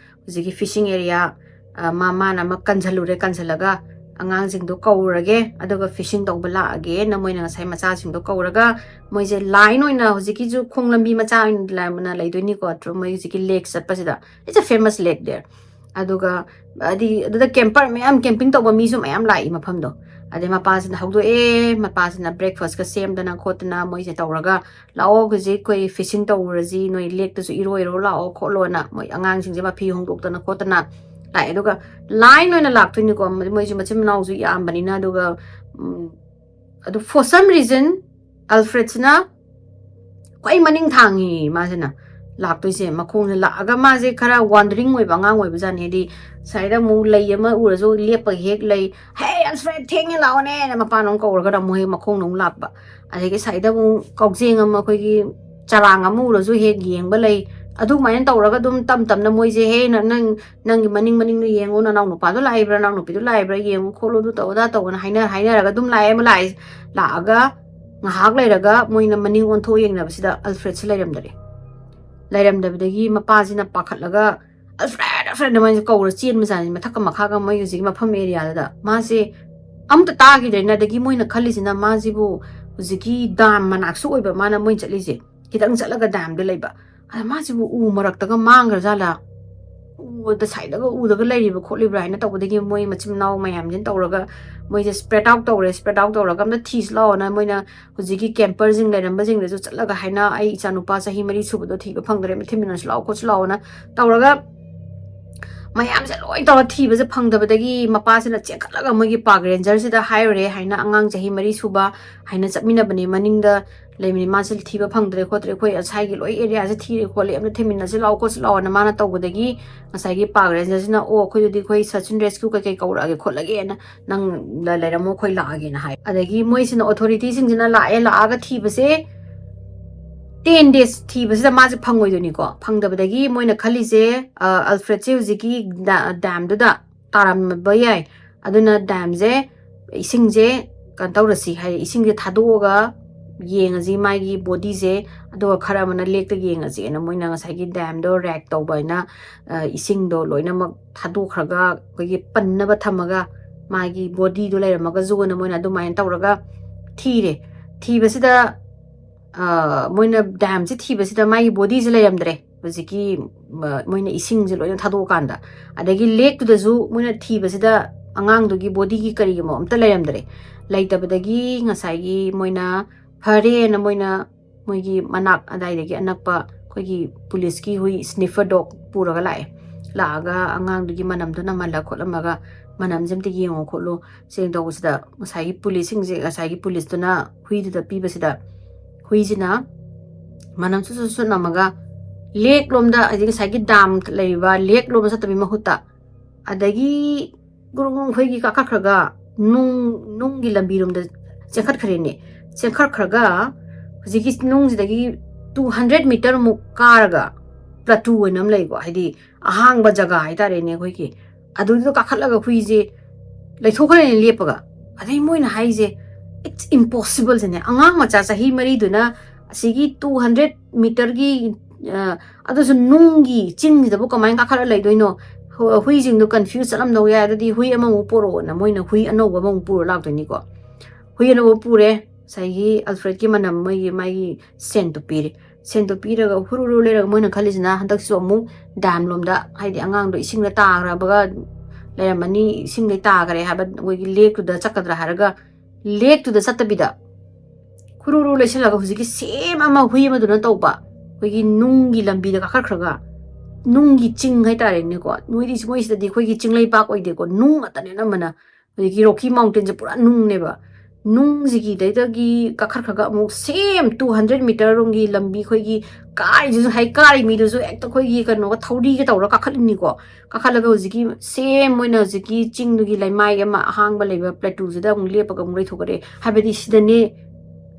ꯍꯧꯖꯤꯛꯀꯤ fishing area, ꯑ, ꯃꯥ-, ꯃꯥꯅ ꯑꯃ ꯀꯟꯁꯜꯂꯨꯔꯦ, ꯀꯟꯁꯜꯂꯒ ꯑꯉꯥꯡꯁꯤꯡꯗꯣ ꯀꯧꯔꯒꯦ, ꯑꯗꯨꯒ fishing ꯇꯧꯕ ꯂꯥꯛꯑꯒꯦꯅ ꯃꯣꯏꯅ ꯉꯁꯥꯏ ꯃꯆꯥꯁꯤꯡꯗꯣ ꯀꯧꯔꯒ ꯃꯣꯏꯁꯦ line ꯑꯣꯏꯅ ꯍꯧꯖꯤꯛꯀꯤꯁꯨ ꯈꯣꯡ ꯂꯝꯕꯤ ꯃꯆꯥ ꯑꯣꯏꯅ ꯂꯩ-, ꯂꯩꯗꯣꯏꯅꯤꯀꯣ, ꯃꯣꯏ ꯍꯧꯖꯤꯛꯀꯤ lake ꯆꯠꯄꯁꯤꯗ꯫ It's a famous lake there. ꯑꯗꯨꯒ ꯍꯥꯏꯗꯤ ꯑꯗꯨꯗ camper ꯃꯌꯥꯝ camping ꯇꯧꯕ ꯃꯤꯁꯨ ꯃꯌꯥꯝ ꯂꯥꯛꯏ ꯃꯐꯝꯗꯣ꯫ ꯑꯗꯩ ꯃꯄꯥꯁꯤꯅ ꯍꯧꯗꯣꯛꯑꯦ, ꯃꯄꯥꯁꯤꯅ breakfastꯀ ꯁꯦꯝꯗꯅ ꯈꯣꯠꯇꯅ ꯃꯣꯏꯁꯦ ꯇꯧꯔꯒ, "ꯂꯥꯛꯑꯣ, ꯍꯧꯖꯤꯛ ꯑꯩꯈꯣꯏ fishing ꯇꯧꯔꯨꯔꯁꯤ, ꯅꯣꯏ lakeꯇꯁꯨ ꯏꯔꯣꯏꯔꯣ ꯂꯥꯛꯑꯣ" ꯈꯣꯠꯂꯣꯅ ꯃꯣꯏ ꯑꯉꯥꯡꯁꯤꯡꯁꯦ ꯃꯐꯤ ꯍꯣꯡꯗꯣꯛꯇꯅ ꯈꯣꯠꯇꯅ ꯂꯥꯛꯑꯦ꯫ ꯑꯗꯨꯒ line ꯑꯣꯏꯅ ꯂꯥꯛꯇꯣꯏꯅꯤꯀꯣ, ꯃꯣꯏꯁꯨ ꯃꯆꯤꯟ ꯃꯅꯥꯎꯁꯨ ꯌꯥꯝꯕꯅꯤꯅ꯫ ꯑꯗꯨꯒ, ꯎꯝ, ꯑꯗꯨ for some reason Alfredꯁꯤꯅ ꯈ꯭ꯋꯥꯏ ꯃꯅꯤꯡ ꯊꯥꯡꯉꯤ ꯃꯥꯁꯤꯅ꯫ ꯂꯥꯛꯇꯣꯏꯁꯦ꯫ ꯃꯈꯣꯡꯁꯦ ꯂꯥꯛꯑꯒ ꯃꯥꯁꯦ ꯈꯔ ꯋꯥꯟꯗꯔꯤꯡ ꯑꯣꯏꯕ ꯑꯉꯥꯡ ꯑꯣꯏꯕꯖꯥꯠꯅꯤ꯫ ꯍꯥꯏꯗꯤ ꯁꯥꯏꯗ ꯑꯃꯨꯛ ꯂꯩ ꯑꯃ ꯎꯔꯁꯨ ꯂꯦꯞꯄꯒ ꯍꯦꯛ ꯂꯩ, "ꯍꯦ ꯑꯜꯐ꯭ꯔꯦꯗ, ꯊꯦꯡꯉꯦ, ꯂꯥꯛꯑꯣꯅꯦꯅ" ꯃꯄꯥꯅ ꯑꯃꯨꯛ ꯀꯧꯔꯒꯅ ꯑꯃꯨꯛ ꯍꯦꯛ ꯃꯈꯣꯡꯅ ꯑꯃꯨꯛ ꯂꯥꯛꯄ꯫ ꯑꯗꯒꯤ ꯁꯥꯏꯗ ꯑꯃꯨꯛ ꯀꯧꯖꯦꯡ ꯑꯃ, ꯑꯩꯈꯣꯏꯒꯤ ꯆꯔꯥꯡ ꯑꯃ ꯎꯔꯁꯨ ꯍꯦꯛ ꯌꯦꯡꯕ ꯂꯩ꯫ ꯑꯗꯨꯃꯥꯏꯅ ꯇꯧꯔꯒ ꯑꯗꯨꯝ ꯇꯞ ꯇꯞꯅ ꯃꯣꯏꯁꯦ, "ꯍꯦ, ꯅ-, ꯅꯪ, ꯅꯪꯒꯤ ꯃꯅꯤꯡ ꯃꯅꯤꯡꯗꯣ ꯌꯦꯡꯉꯨ, ꯅꯅꯥꯎ ꯅꯨꯄꯥꯗꯣ ꯂꯥꯛꯏꯕ꯭ꯔꯥ, ꯅꯅꯥꯎ ꯅꯨꯄꯤꯗꯣ ꯂꯥꯛꯏꯕ꯭ꯔꯥ ꯌꯦꯡꯉꯨ ꯈꯣꯠꯂꯨ, ꯑꯗꯨ ꯇꯧ ꯑꯗꯥ ꯇꯧꯅ" ꯍꯥꯏꯅ ꯍꯥꯏꯅꯔꯒ ꯑꯗꯨꯝ ꯂꯥꯛꯑꯦ꯫ ꯑꯃ ꯂꯥꯛꯑꯦ, ꯂꯥꯛꯑꯒ ꯉꯥꯏꯍꯥꯛ ꯂꯩꯔꯒ ꯃꯣꯏꯅ ꯃꯅꯤꯡ ꯑꯣꯟꯊꯣꯛ ꯌꯦꯡꯅꯕꯁꯤꯗ ꯑꯜꯐ꯭ꯔꯦꯗꯁꯦ ꯂꯩꯔꯝꯗꯔꯦ꯫ ꯂꯩꯔꯝꯗꯕꯗꯒꯤ ꯃꯄꯥꯁꯤꯅ ꯄꯥꯈꯠꯂꯒ, "ꯑꯜꯐ꯭ꯔꯦꯗ, ꯑꯜꯐ꯭ꯔꯦꯗ!" ꯃꯣꯏꯁꯦ ꯀꯧꯔ ꯆꯦꯟꯕꯖꯥꯠꯅꯤ, ꯃꯊꯛꯀ ꯃꯈꯥꯒ ꯃꯣꯏ ꯍꯧꯖꯤꯛꯀꯤ ꯃꯐꯝ ꯑꯦꯔꯤꯌꯥꯗꯨꯗ꯫ ꯃꯥꯁꯦ ꯑꯝꯇ ꯇꯥꯈꯤꯗ꯭ꯔꯦꯅ꯫ ꯑꯗꯒꯤ ꯃꯣꯏꯅ ꯈꯜꯂꯤꯁꯤꯅ ꯃꯥꯁꯤꯕꯨ ꯍꯧꯖꯤꯛꯀꯤ ꯗꯥꯝ ꯃꯅꯥꯛꯁꯨ ꯑꯣꯏꯕ ꯃꯥꯅ ꯃꯣꯏ ꯆꯠꯂꯤꯁꯦ, ꯈꯤꯇꯪ ꯆꯠꯂꯒ ꯗꯥꯝꯗ ꯂꯩꯕ꯫ ꯑꯗ ꯃꯥꯁꯤꯕꯨ ꯎ ꯃꯔꯛꯇꯒ ꯃꯥꯡꯈ꯭ꯔꯖꯥꯠꯂꯥ, ꯎꯗ ꯁꯥꯏꯗꯒ ꯎꯗꯒ ꯂꯩꯔꯤꯕ ꯈꯣꯠꯂꯤꯕ꯭ꯔꯥ ꯍꯥꯏꯅ ꯇꯧꯕꯗꯒꯤ ꯃꯣꯏ ꯃꯆꯤꯟ ꯃꯅꯥꯎ ꯃꯌꯥꯝꯁꯤꯅ ꯇꯧꯔꯒ ꯃꯣꯏꯁꯦ ꯁ꯭ꯄ꯭ꯔꯦꯗ ꯑꯥꯎꯠ ꯇꯧꯔꯦ꯫ ꯁ꯭ꯄ꯭ꯔꯦꯗ ꯑꯥꯎꯠ ꯇꯧꯔꯒ ꯑꯝꯇ ꯊꯤꯁꯤ ꯂꯥꯛꯑꯣꯅ ꯃꯣꯏꯅ ꯍꯧꯖꯤꯛꯀꯤ ꯀꯦꯝꯄꯔꯁꯤꯡ ꯂꯩꯔꯝꯕꯁꯤꯡꯗꯁꯨ ꯆꯠꯂꯒ ꯍꯥꯏꯅ, "ꯑꯩ ꯏꯆꯥꯅꯨꯄꯥ ꯆꯍꯤ ꯃꯔꯤ ꯁꯨꯕꯗꯣ ꯊꯤꯕ ꯐꯪꯗ꯭ꯔꯦ, ꯑꯝꯇ ꯊꯤꯃꯤꯟꯅꯁꯤ ꯂꯥꯛꯑꯣ ꯈꯣꯠꯁꯤ ꯂꯥꯛꯑꯣꯅ" ꯇꯧꯔꯒ ꯃꯌꯥꯝꯁꯦ ꯂꯣꯏ ꯇꯧꯔ ꯊꯤꯕꯁꯦ ꯐꯪꯗꯕꯗꯒꯤ ꯃꯄꯥꯁꯤꯅ ꯆꯦꯟꯈꯠꯂꯒ ꯃꯣꯏꯒꯤ ꯄꯥꯔꯛ ꯔꯦꯟꯖꯔꯁꯤꯗ ꯍꯥꯏꯔꯨꯔꯦ ꯍꯥꯏꯅ, "ꯑꯉꯥꯡ ꯆꯍꯤ ꯃꯔꯤ ꯁꯨꯕ ꯍꯥꯏꯅ ꯆꯠꯃꯤꯟꯅꯕꯅꯤ, ꯃꯅꯤꯡꯗ ꯂꯩꯕꯅꯤ, ꯃꯥꯁꯦ ꯊꯤꯕ ꯐꯪꯗ꯭ꯔꯦ ꯈꯣꯠꯇ꯭ꯔꯦ, ꯑꯩꯈꯣꯏ ꯉꯁꯥꯏꯒꯤ ꯂꯣꯏ ꯑꯦꯔꯤꯌꯥꯁꯦ ꯊꯤꯔꯦ ꯈꯣꯠꯂꯦ, ꯑꯝꯇ ꯊꯤꯃꯤꯟꯅꯁꯤ ꯂꯥꯛꯑꯣ ꯈꯣꯠꯁꯤ ꯂꯥꯛꯑꯣꯅ" ꯃꯥꯅ ꯇꯧꯕꯗꯒꯤ ꯉꯁꯥꯏꯒꯤ ꯄꯥꯔꯛ ꯔꯦꯟꯖꯔꯁꯤꯅ, "ꯑꯣ, ꯑꯩꯈꯣꯏꯗꯗꯤ ꯑꯩꯈꯣꯏ search and rescue ꯀꯩꯀꯩ ꯀꯧꯔꯛꯑꯒꯦ ꯈꯣꯠꯂꯒꯦꯅ, ꯅꯪ ꯂ-, ꯂꯩꯔꯝꯃꯣ, ꯑꯩꯈꯣꯏ ꯂꯥꯛꯑꯒꯦꯅ" ꯍꯥꯏ꯫ ꯑꯗꯒꯤ ꯃꯣꯏꯁꯤꯅ, ꯑꯣꯊꯣꯔꯤꯇꯤꯁꯤꯡꯁꯤꯅ ꯂꯥꯛꯑꯦ, ꯂꯥꯛꯑꯒ ꯊꯤꯕꯁꯦ ten days ꯊꯤꯕꯁꯤꯗ ꯃꯥꯁꯦ ꯐꯪꯉꯣꯏꯗꯣꯏꯅꯤꯀꯣ꯫ ꯐꯪꯗꯕꯗꯒꯤ ꯃꯣꯏꯅ ꯈꯜꯂꯤꯁꯦ, ꯑ, ꯑꯜꯐ꯭ꯔꯦꯗꯁꯦ ꯍꯧꯖꯤꯛꯀꯤ ꯗ-, ꯗꯥꯝꯗꯨꯗ ꯇꯥꯔꯝꯕ ꯌꯥꯏ, ꯑꯗꯨꯅ ꯗꯥꯝꯁꯦ, ꯏꯁꯤꯡꯁꯦ ꯀꯩꯅꯣ ꯇꯧꯔꯁꯤ ꯍꯥꯏ, ꯏꯁꯤꯡꯁꯦ ꯊꯥꯗꯣꯛꯑꯒ ꯌꯦꯡꯉꯁꯤ ꯃꯥꯒꯤ ꯕꯣꯗꯤꯁꯦ, ꯑꯗꯨꯒ ꯈꯔ ꯑꯃꯅ ꯂꯦꯛꯇ ꯌꯦꯡꯉꯁꯦꯅ ꯃꯣꯏꯅ ꯉꯁꯥꯏꯒꯤ ꯗꯥꯝꯗꯣ ꯔꯦꯛ ꯇꯧꯕ ꯍꯥꯏꯅ, ꯑ, ꯏꯁꯤꯡꯗꯣ ꯂꯣꯏꯅꯃꯛ ꯊꯥꯗꯣꯛꯈ꯭ꯔꯒ ꯑꯩꯈꯣꯏꯒꯤ ꯄꯟꯅꯕ ꯊꯝꯃꯒ ꯃꯥꯒꯤ ꯕꯣꯗꯤꯗꯣ ꯂꯩꯔꯝꯃꯒꯁꯨꯅ ꯃꯣꯏꯅ ꯑꯗꯨꯃꯥꯏꯅ ꯇꯧꯔꯒ ꯊꯤꯔꯦ꯫ ꯊꯤꯕꯁꯤꯗ, ꯑ, ꯃꯣꯏꯅ ꯗꯥꯝꯁꯦ ꯊꯤꯕꯁꯤꯗ ꯃꯥꯒꯤ ꯕꯣꯗꯤꯁꯦ ꯂꯩꯔꯝꯗ꯭ꯔꯦ꯫ ꯍꯧꯖꯤꯛꯀꯤ, ꯑ, ꯃꯣꯏꯅ ꯏꯁꯤꯡꯁꯦ ꯂꯣꯏꯅ ꯊꯥꯗꯣꯛꯑꯀꯥꯟꯗ, ꯑꯗꯒꯤ ꯂꯦꯛꯇꯨꯗꯁꯨ ꯃꯣꯏꯅ ꯊꯤꯕꯁꯤꯗ ꯑꯉꯥꯡꯗꯨꯒꯤ ꯕꯣꯗꯤꯒꯤ ꯀꯔꯤꯒꯨꯝꯕ ꯑꯝꯇ ꯂꯩꯔꯝꯗ꯭ꯔꯦ꯫ ꯂꯩꯇꯕꯗꯒꯤ ꯉꯁꯥꯏꯒꯤ ꯃꯣꯏꯅ ꯐꯔꯦꯅ ꯃꯣꯏꯅ ꯃꯣꯏꯒꯤ ꯃꯅꯥꯛ ꯑꯗꯥꯏꯗꯒꯤ ꯑꯅꯛꯄ ꯑꯩꯈꯣꯏꯒꯤ ꯄꯨꯂꯤꯁꯀꯤ ꯍꯨꯏ, ꯁ꯭ꯅꯤꯐꯔ ꯗꯣꯒ, ꯄꯨꯔꯒ ꯂꯥꯛꯑꯦ꯫ ꯂꯥꯛꯑꯒ ꯑꯉꯥꯡꯗꯨꯒꯤ ꯃꯅꯝꯗꯣ ꯅꯝꯍꯜꯂ ꯈꯣꯠꯂꯝꯃꯒ, "ꯃꯅꯝꯁꯦ ꯑꯝꯇ ꯌꯦꯡꯉꯣ ꯈꯣꯠꯂꯣ" ꯁꯦꯡ ꯇꯧꯕꯁꯤꯗ ꯉꯁꯥꯏꯒꯤ ꯄꯨꯂꯤꯁꯁꯤꯡꯁꯦ, ꯉꯁꯥꯏꯒꯤ ꯄꯨꯂꯤꯁꯇꯨꯅ ꯍꯨꯏꯗꯨꯗ ꯄꯤꯕꯁꯤꯗ ꯍꯨꯏꯁꯤꯅ ꯃꯅꯝ ꯁꯨꯠ ꯁꯨꯠ ꯁꯨꯠ ꯅꯝꯃꯒ ꯂꯦꯛ ꯂꯣꯝꯗ, ꯍꯥꯏꯗꯤ ꯉꯁꯥꯏꯒꯤ ꯗꯥꯝ ꯂꯩꯔꯤꯕ ꯂꯦꯛ ꯂꯣꯝꯗ ꯆꯠꯇꯕꯒꯤ ꯃꯍꯨꯠꯇ, ꯑꯗꯒꯤ ꯒ꯭ꯔꯨꯡ ꯒ꯭ꯔꯨꯡ ꯑꯩꯈꯣꯏꯒꯤ ꯀꯥꯈꯠꯈ꯭ꯔꯒ ꯅꯨꯡ, ꯅꯨꯡꯒꯤ ꯂꯝꯕꯤꯔꯣꯝꯗ ꯆꯦꯟꯈꯠꯈ꯭ꯔꯦꯅꯦ꯫ ꯆꯦꯟꯈꯠꯈ꯭ꯔꯒ ꯍꯧꯖꯤꯛꯀꯤ ꯅꯨꯡꯁꯤꯗꯒꯤ two hundred meter ꯃꯨꯛ ꯀꯥꯔꯒ ꯄ꯭ꯂꯥꯇꯨ ꯑꯣꯏꯅ ꯑꯃ ꯂꯩꯀꯣ, ꯍꯥꯏꯗꯤ ꯑꯍꯥꯡꯕ ꯖꯒꯥ ꯍꯥꯏꯇꯥꯔꯦꯅꯦ ꯑꯩꯈꯣꯏꯒꯤ꯫ ꯑꯗꯨꯗ ꯀꯥꯈꯠꯂꯒ ꯍꯨꯏꯁꯦ ꯂꯩꯊꯣꯛꯈ꯭ꯔꯦꯅꯦ ꯂꯦꯞꯄꯒ꯫ ꯑꯗꯩ ꯃꯣꯏꯅ ꯍꯥꯏꯁꯦ, "It's impossible" ꯁꯤꯅꯦ꯫ ꯑꯉꯥꯡ ꯃꯆꯥ ꯆꯍꯤ ꯃꯔꯤꯗꯨꯅ ꯑꯁꯤꯒꯤ two hundred meter ꯒꯤ, ꯑ, ꯑꯗꯨꯁꯨ ꯅꯨꯡꯒꯤ ꯆꯤꯡꯁꯤꯗꯕꯨ ꯀꯃꯥꯏꯅ ꯀꯥꯈꯠꯂ ꯂꯩꯗꯣꯏꯅꯣ? ꯍꯨ-, ꯍꯨꯏꯁꯤꯡꯗꯣ confuse ꯆꯠꯂꯝꯗꯧ ꯌꯥꯏ꯫ ꯑꯗꯨꯗꯤ ꯍꯨꯏ ꯑꯃꯃꯨꯛ ꯄꯣꯔꯛꯑꯣꯅ ꯃꯣꯏꯅ ꯍꯨꯏ ꯑꯅꯧꯕ ꯑꯃꯃꯨꯛ ꯄꯨꯔ ꯂꯥꯛꯇꯣꯏꯅꯤꯀꯣ꯫ ꯍꯨꯏ ꯑꯅꯧꯕ ꯄꯨꯔꯦ, ꯉꯁꯥꯏꯒꯤ ꯑꯜꯐ꯭ꯔꯦꯗꯀꯤ ꯃꯅꯝ, ꯃꯣꯏꯒꯤ, ꯃꯥꯒꯤ ꯁꯦꯟꯇꯣ ꯄꯤꯔꯦ꯫ ꯁꯦꯟꯇꯣ ꯄꯤꯔꯒ ꯍꯨꯔꯨꯔꯨ ꯂꯩꯔꯒ ꯃꯣꯏꯅ ꯈꯜꯂꯤꯁꯤꯅ ꯍꯟꯗꯛꯁꯨ ꯑꯃꯨꯛ ꯗꯥꯝ ꯂꯣꯝꯗ, ꯍꯥꯏꯗꯤ ꯑꯉꯥꯡꯗꯣ ꯏꯁꯤꯡꯗ ꯇꯥꯈ꯭ꯔꯕꯒ ꯂꯩꯔꯝꯃꯅꯤ, ꯏꯁꯤꯡꯗꯩ ꯇꯥꯈ꯭ꯔꯦ ꯍꯥꯏꯕ ꯑꯩꯈꯣꯏꯒꯤ ꯂꯦꯛꯇꯨꯗ ꯆꯠꯀꯗ꯭ꯔꯥ ꯍꯥꯏꯔꯒ, ꯂꯦꯛꯇꯨꯗ ꯆꯠꯇꯕꯤꯗ ꯍꯨꯔꯨꯔꯨ ꯂꯩꯁꯜꯂꯒ ꯍꯧꯖꯤꯛꯀꯤ same ꯑꯃ ꯍꯨꯏ ꯑꯃꯗꯨꯅ ꯇꯧꯕ, ꯑꯩꯈꯣꯏꯒꯤ ꯅꯨꯡꯒꯤ ꯂꯝꯕꯤꯗ ꯀꯥꯈꯠꯈ꯭ꯔꯒ, ꯅꯨꯡꯒꯤ ꯆꯤꯡ ꯍꯥꯏꯇꯥꯔꯦꯅꯦꯀꯣ꯫ ꯅꯣꯏꯗꯤ, ꯃꯣꯏꯁꯤꯗꯗꯤ ꯑꯩꯈꯣꯏꯒꯤ ꯆꯤꯡ ꯂꯩꯕꯥꯛ ꯑꯣꯏꯗꯦꯀꯣ, ꯅꯨꯡ ꯉꯥꯛꯇꯅꯦ ꯑꯅꯝꯕꯅ꯫ ꯍꯧꯖꯤꯛꯀꯤ ꯔꯣꯀꯤ ꯃꯥꯎꯟꯇꯦꯟꯁꯦ ꯄꯨꯔꯥ ꯅꯨꯡꯅꯦꯕ꯫ ꯅꯨꯡꯁꯤꯒꯤꯗꯩꯗꯒꯤ ꯀꯥꯈꯠꯈ꯭ꯔꯒ ꯑꯃꯨꯛ same two hundred meter ꯔꯣꯝꯒꯤ ꯂꯝꯕꯤ, ꯑꯩꯈꯣꯏꯒꯤ ꯀꯥꯔꯤꯗꯨꯁꯨ, ꯍꯥꯏ, ꯀꯥꯔꯤ ꯃꯤꯗꯨꯁꯨ ꯍꯦꯛꯇ ꯑꯩꯈꯣꯏꯒꯤ ꯀꯩꯅꯣꯒ, ꯊꯧꯔꯤꯒ ꯇꯧꯔ ꯀꯥꯈꯠꯂꯤꯅꯤꯀꯣ꯫ ꯀꯥꯈꯠꯂꯒ ꯍꯧꯖꯤꯛꯀꯤ same ꯃꯣꯏꯅ ꯍꯧꯖꯤꯛꯀꯤ ꯆꯤꯡꯗꯨꯒꯤ ꯂꯩꯃꯥꯏ ꯑꯃ ꯑꯍꯥꯡꯕ ꯂꯩꯕ ꯄ꯭ꯂꯦꯇꯨꯁꯤꯗ ꯑꯃꯨꯛ ꯂꯦꯞꯄꯒ ꯑꯃꯨꯛ ꯂꯩꯊꯣꯛꯈ꯭ꯔꯦ꯫ ꯍꯥꯏꯕꯗꯤ ꯁꯤꯗꯅꯦ,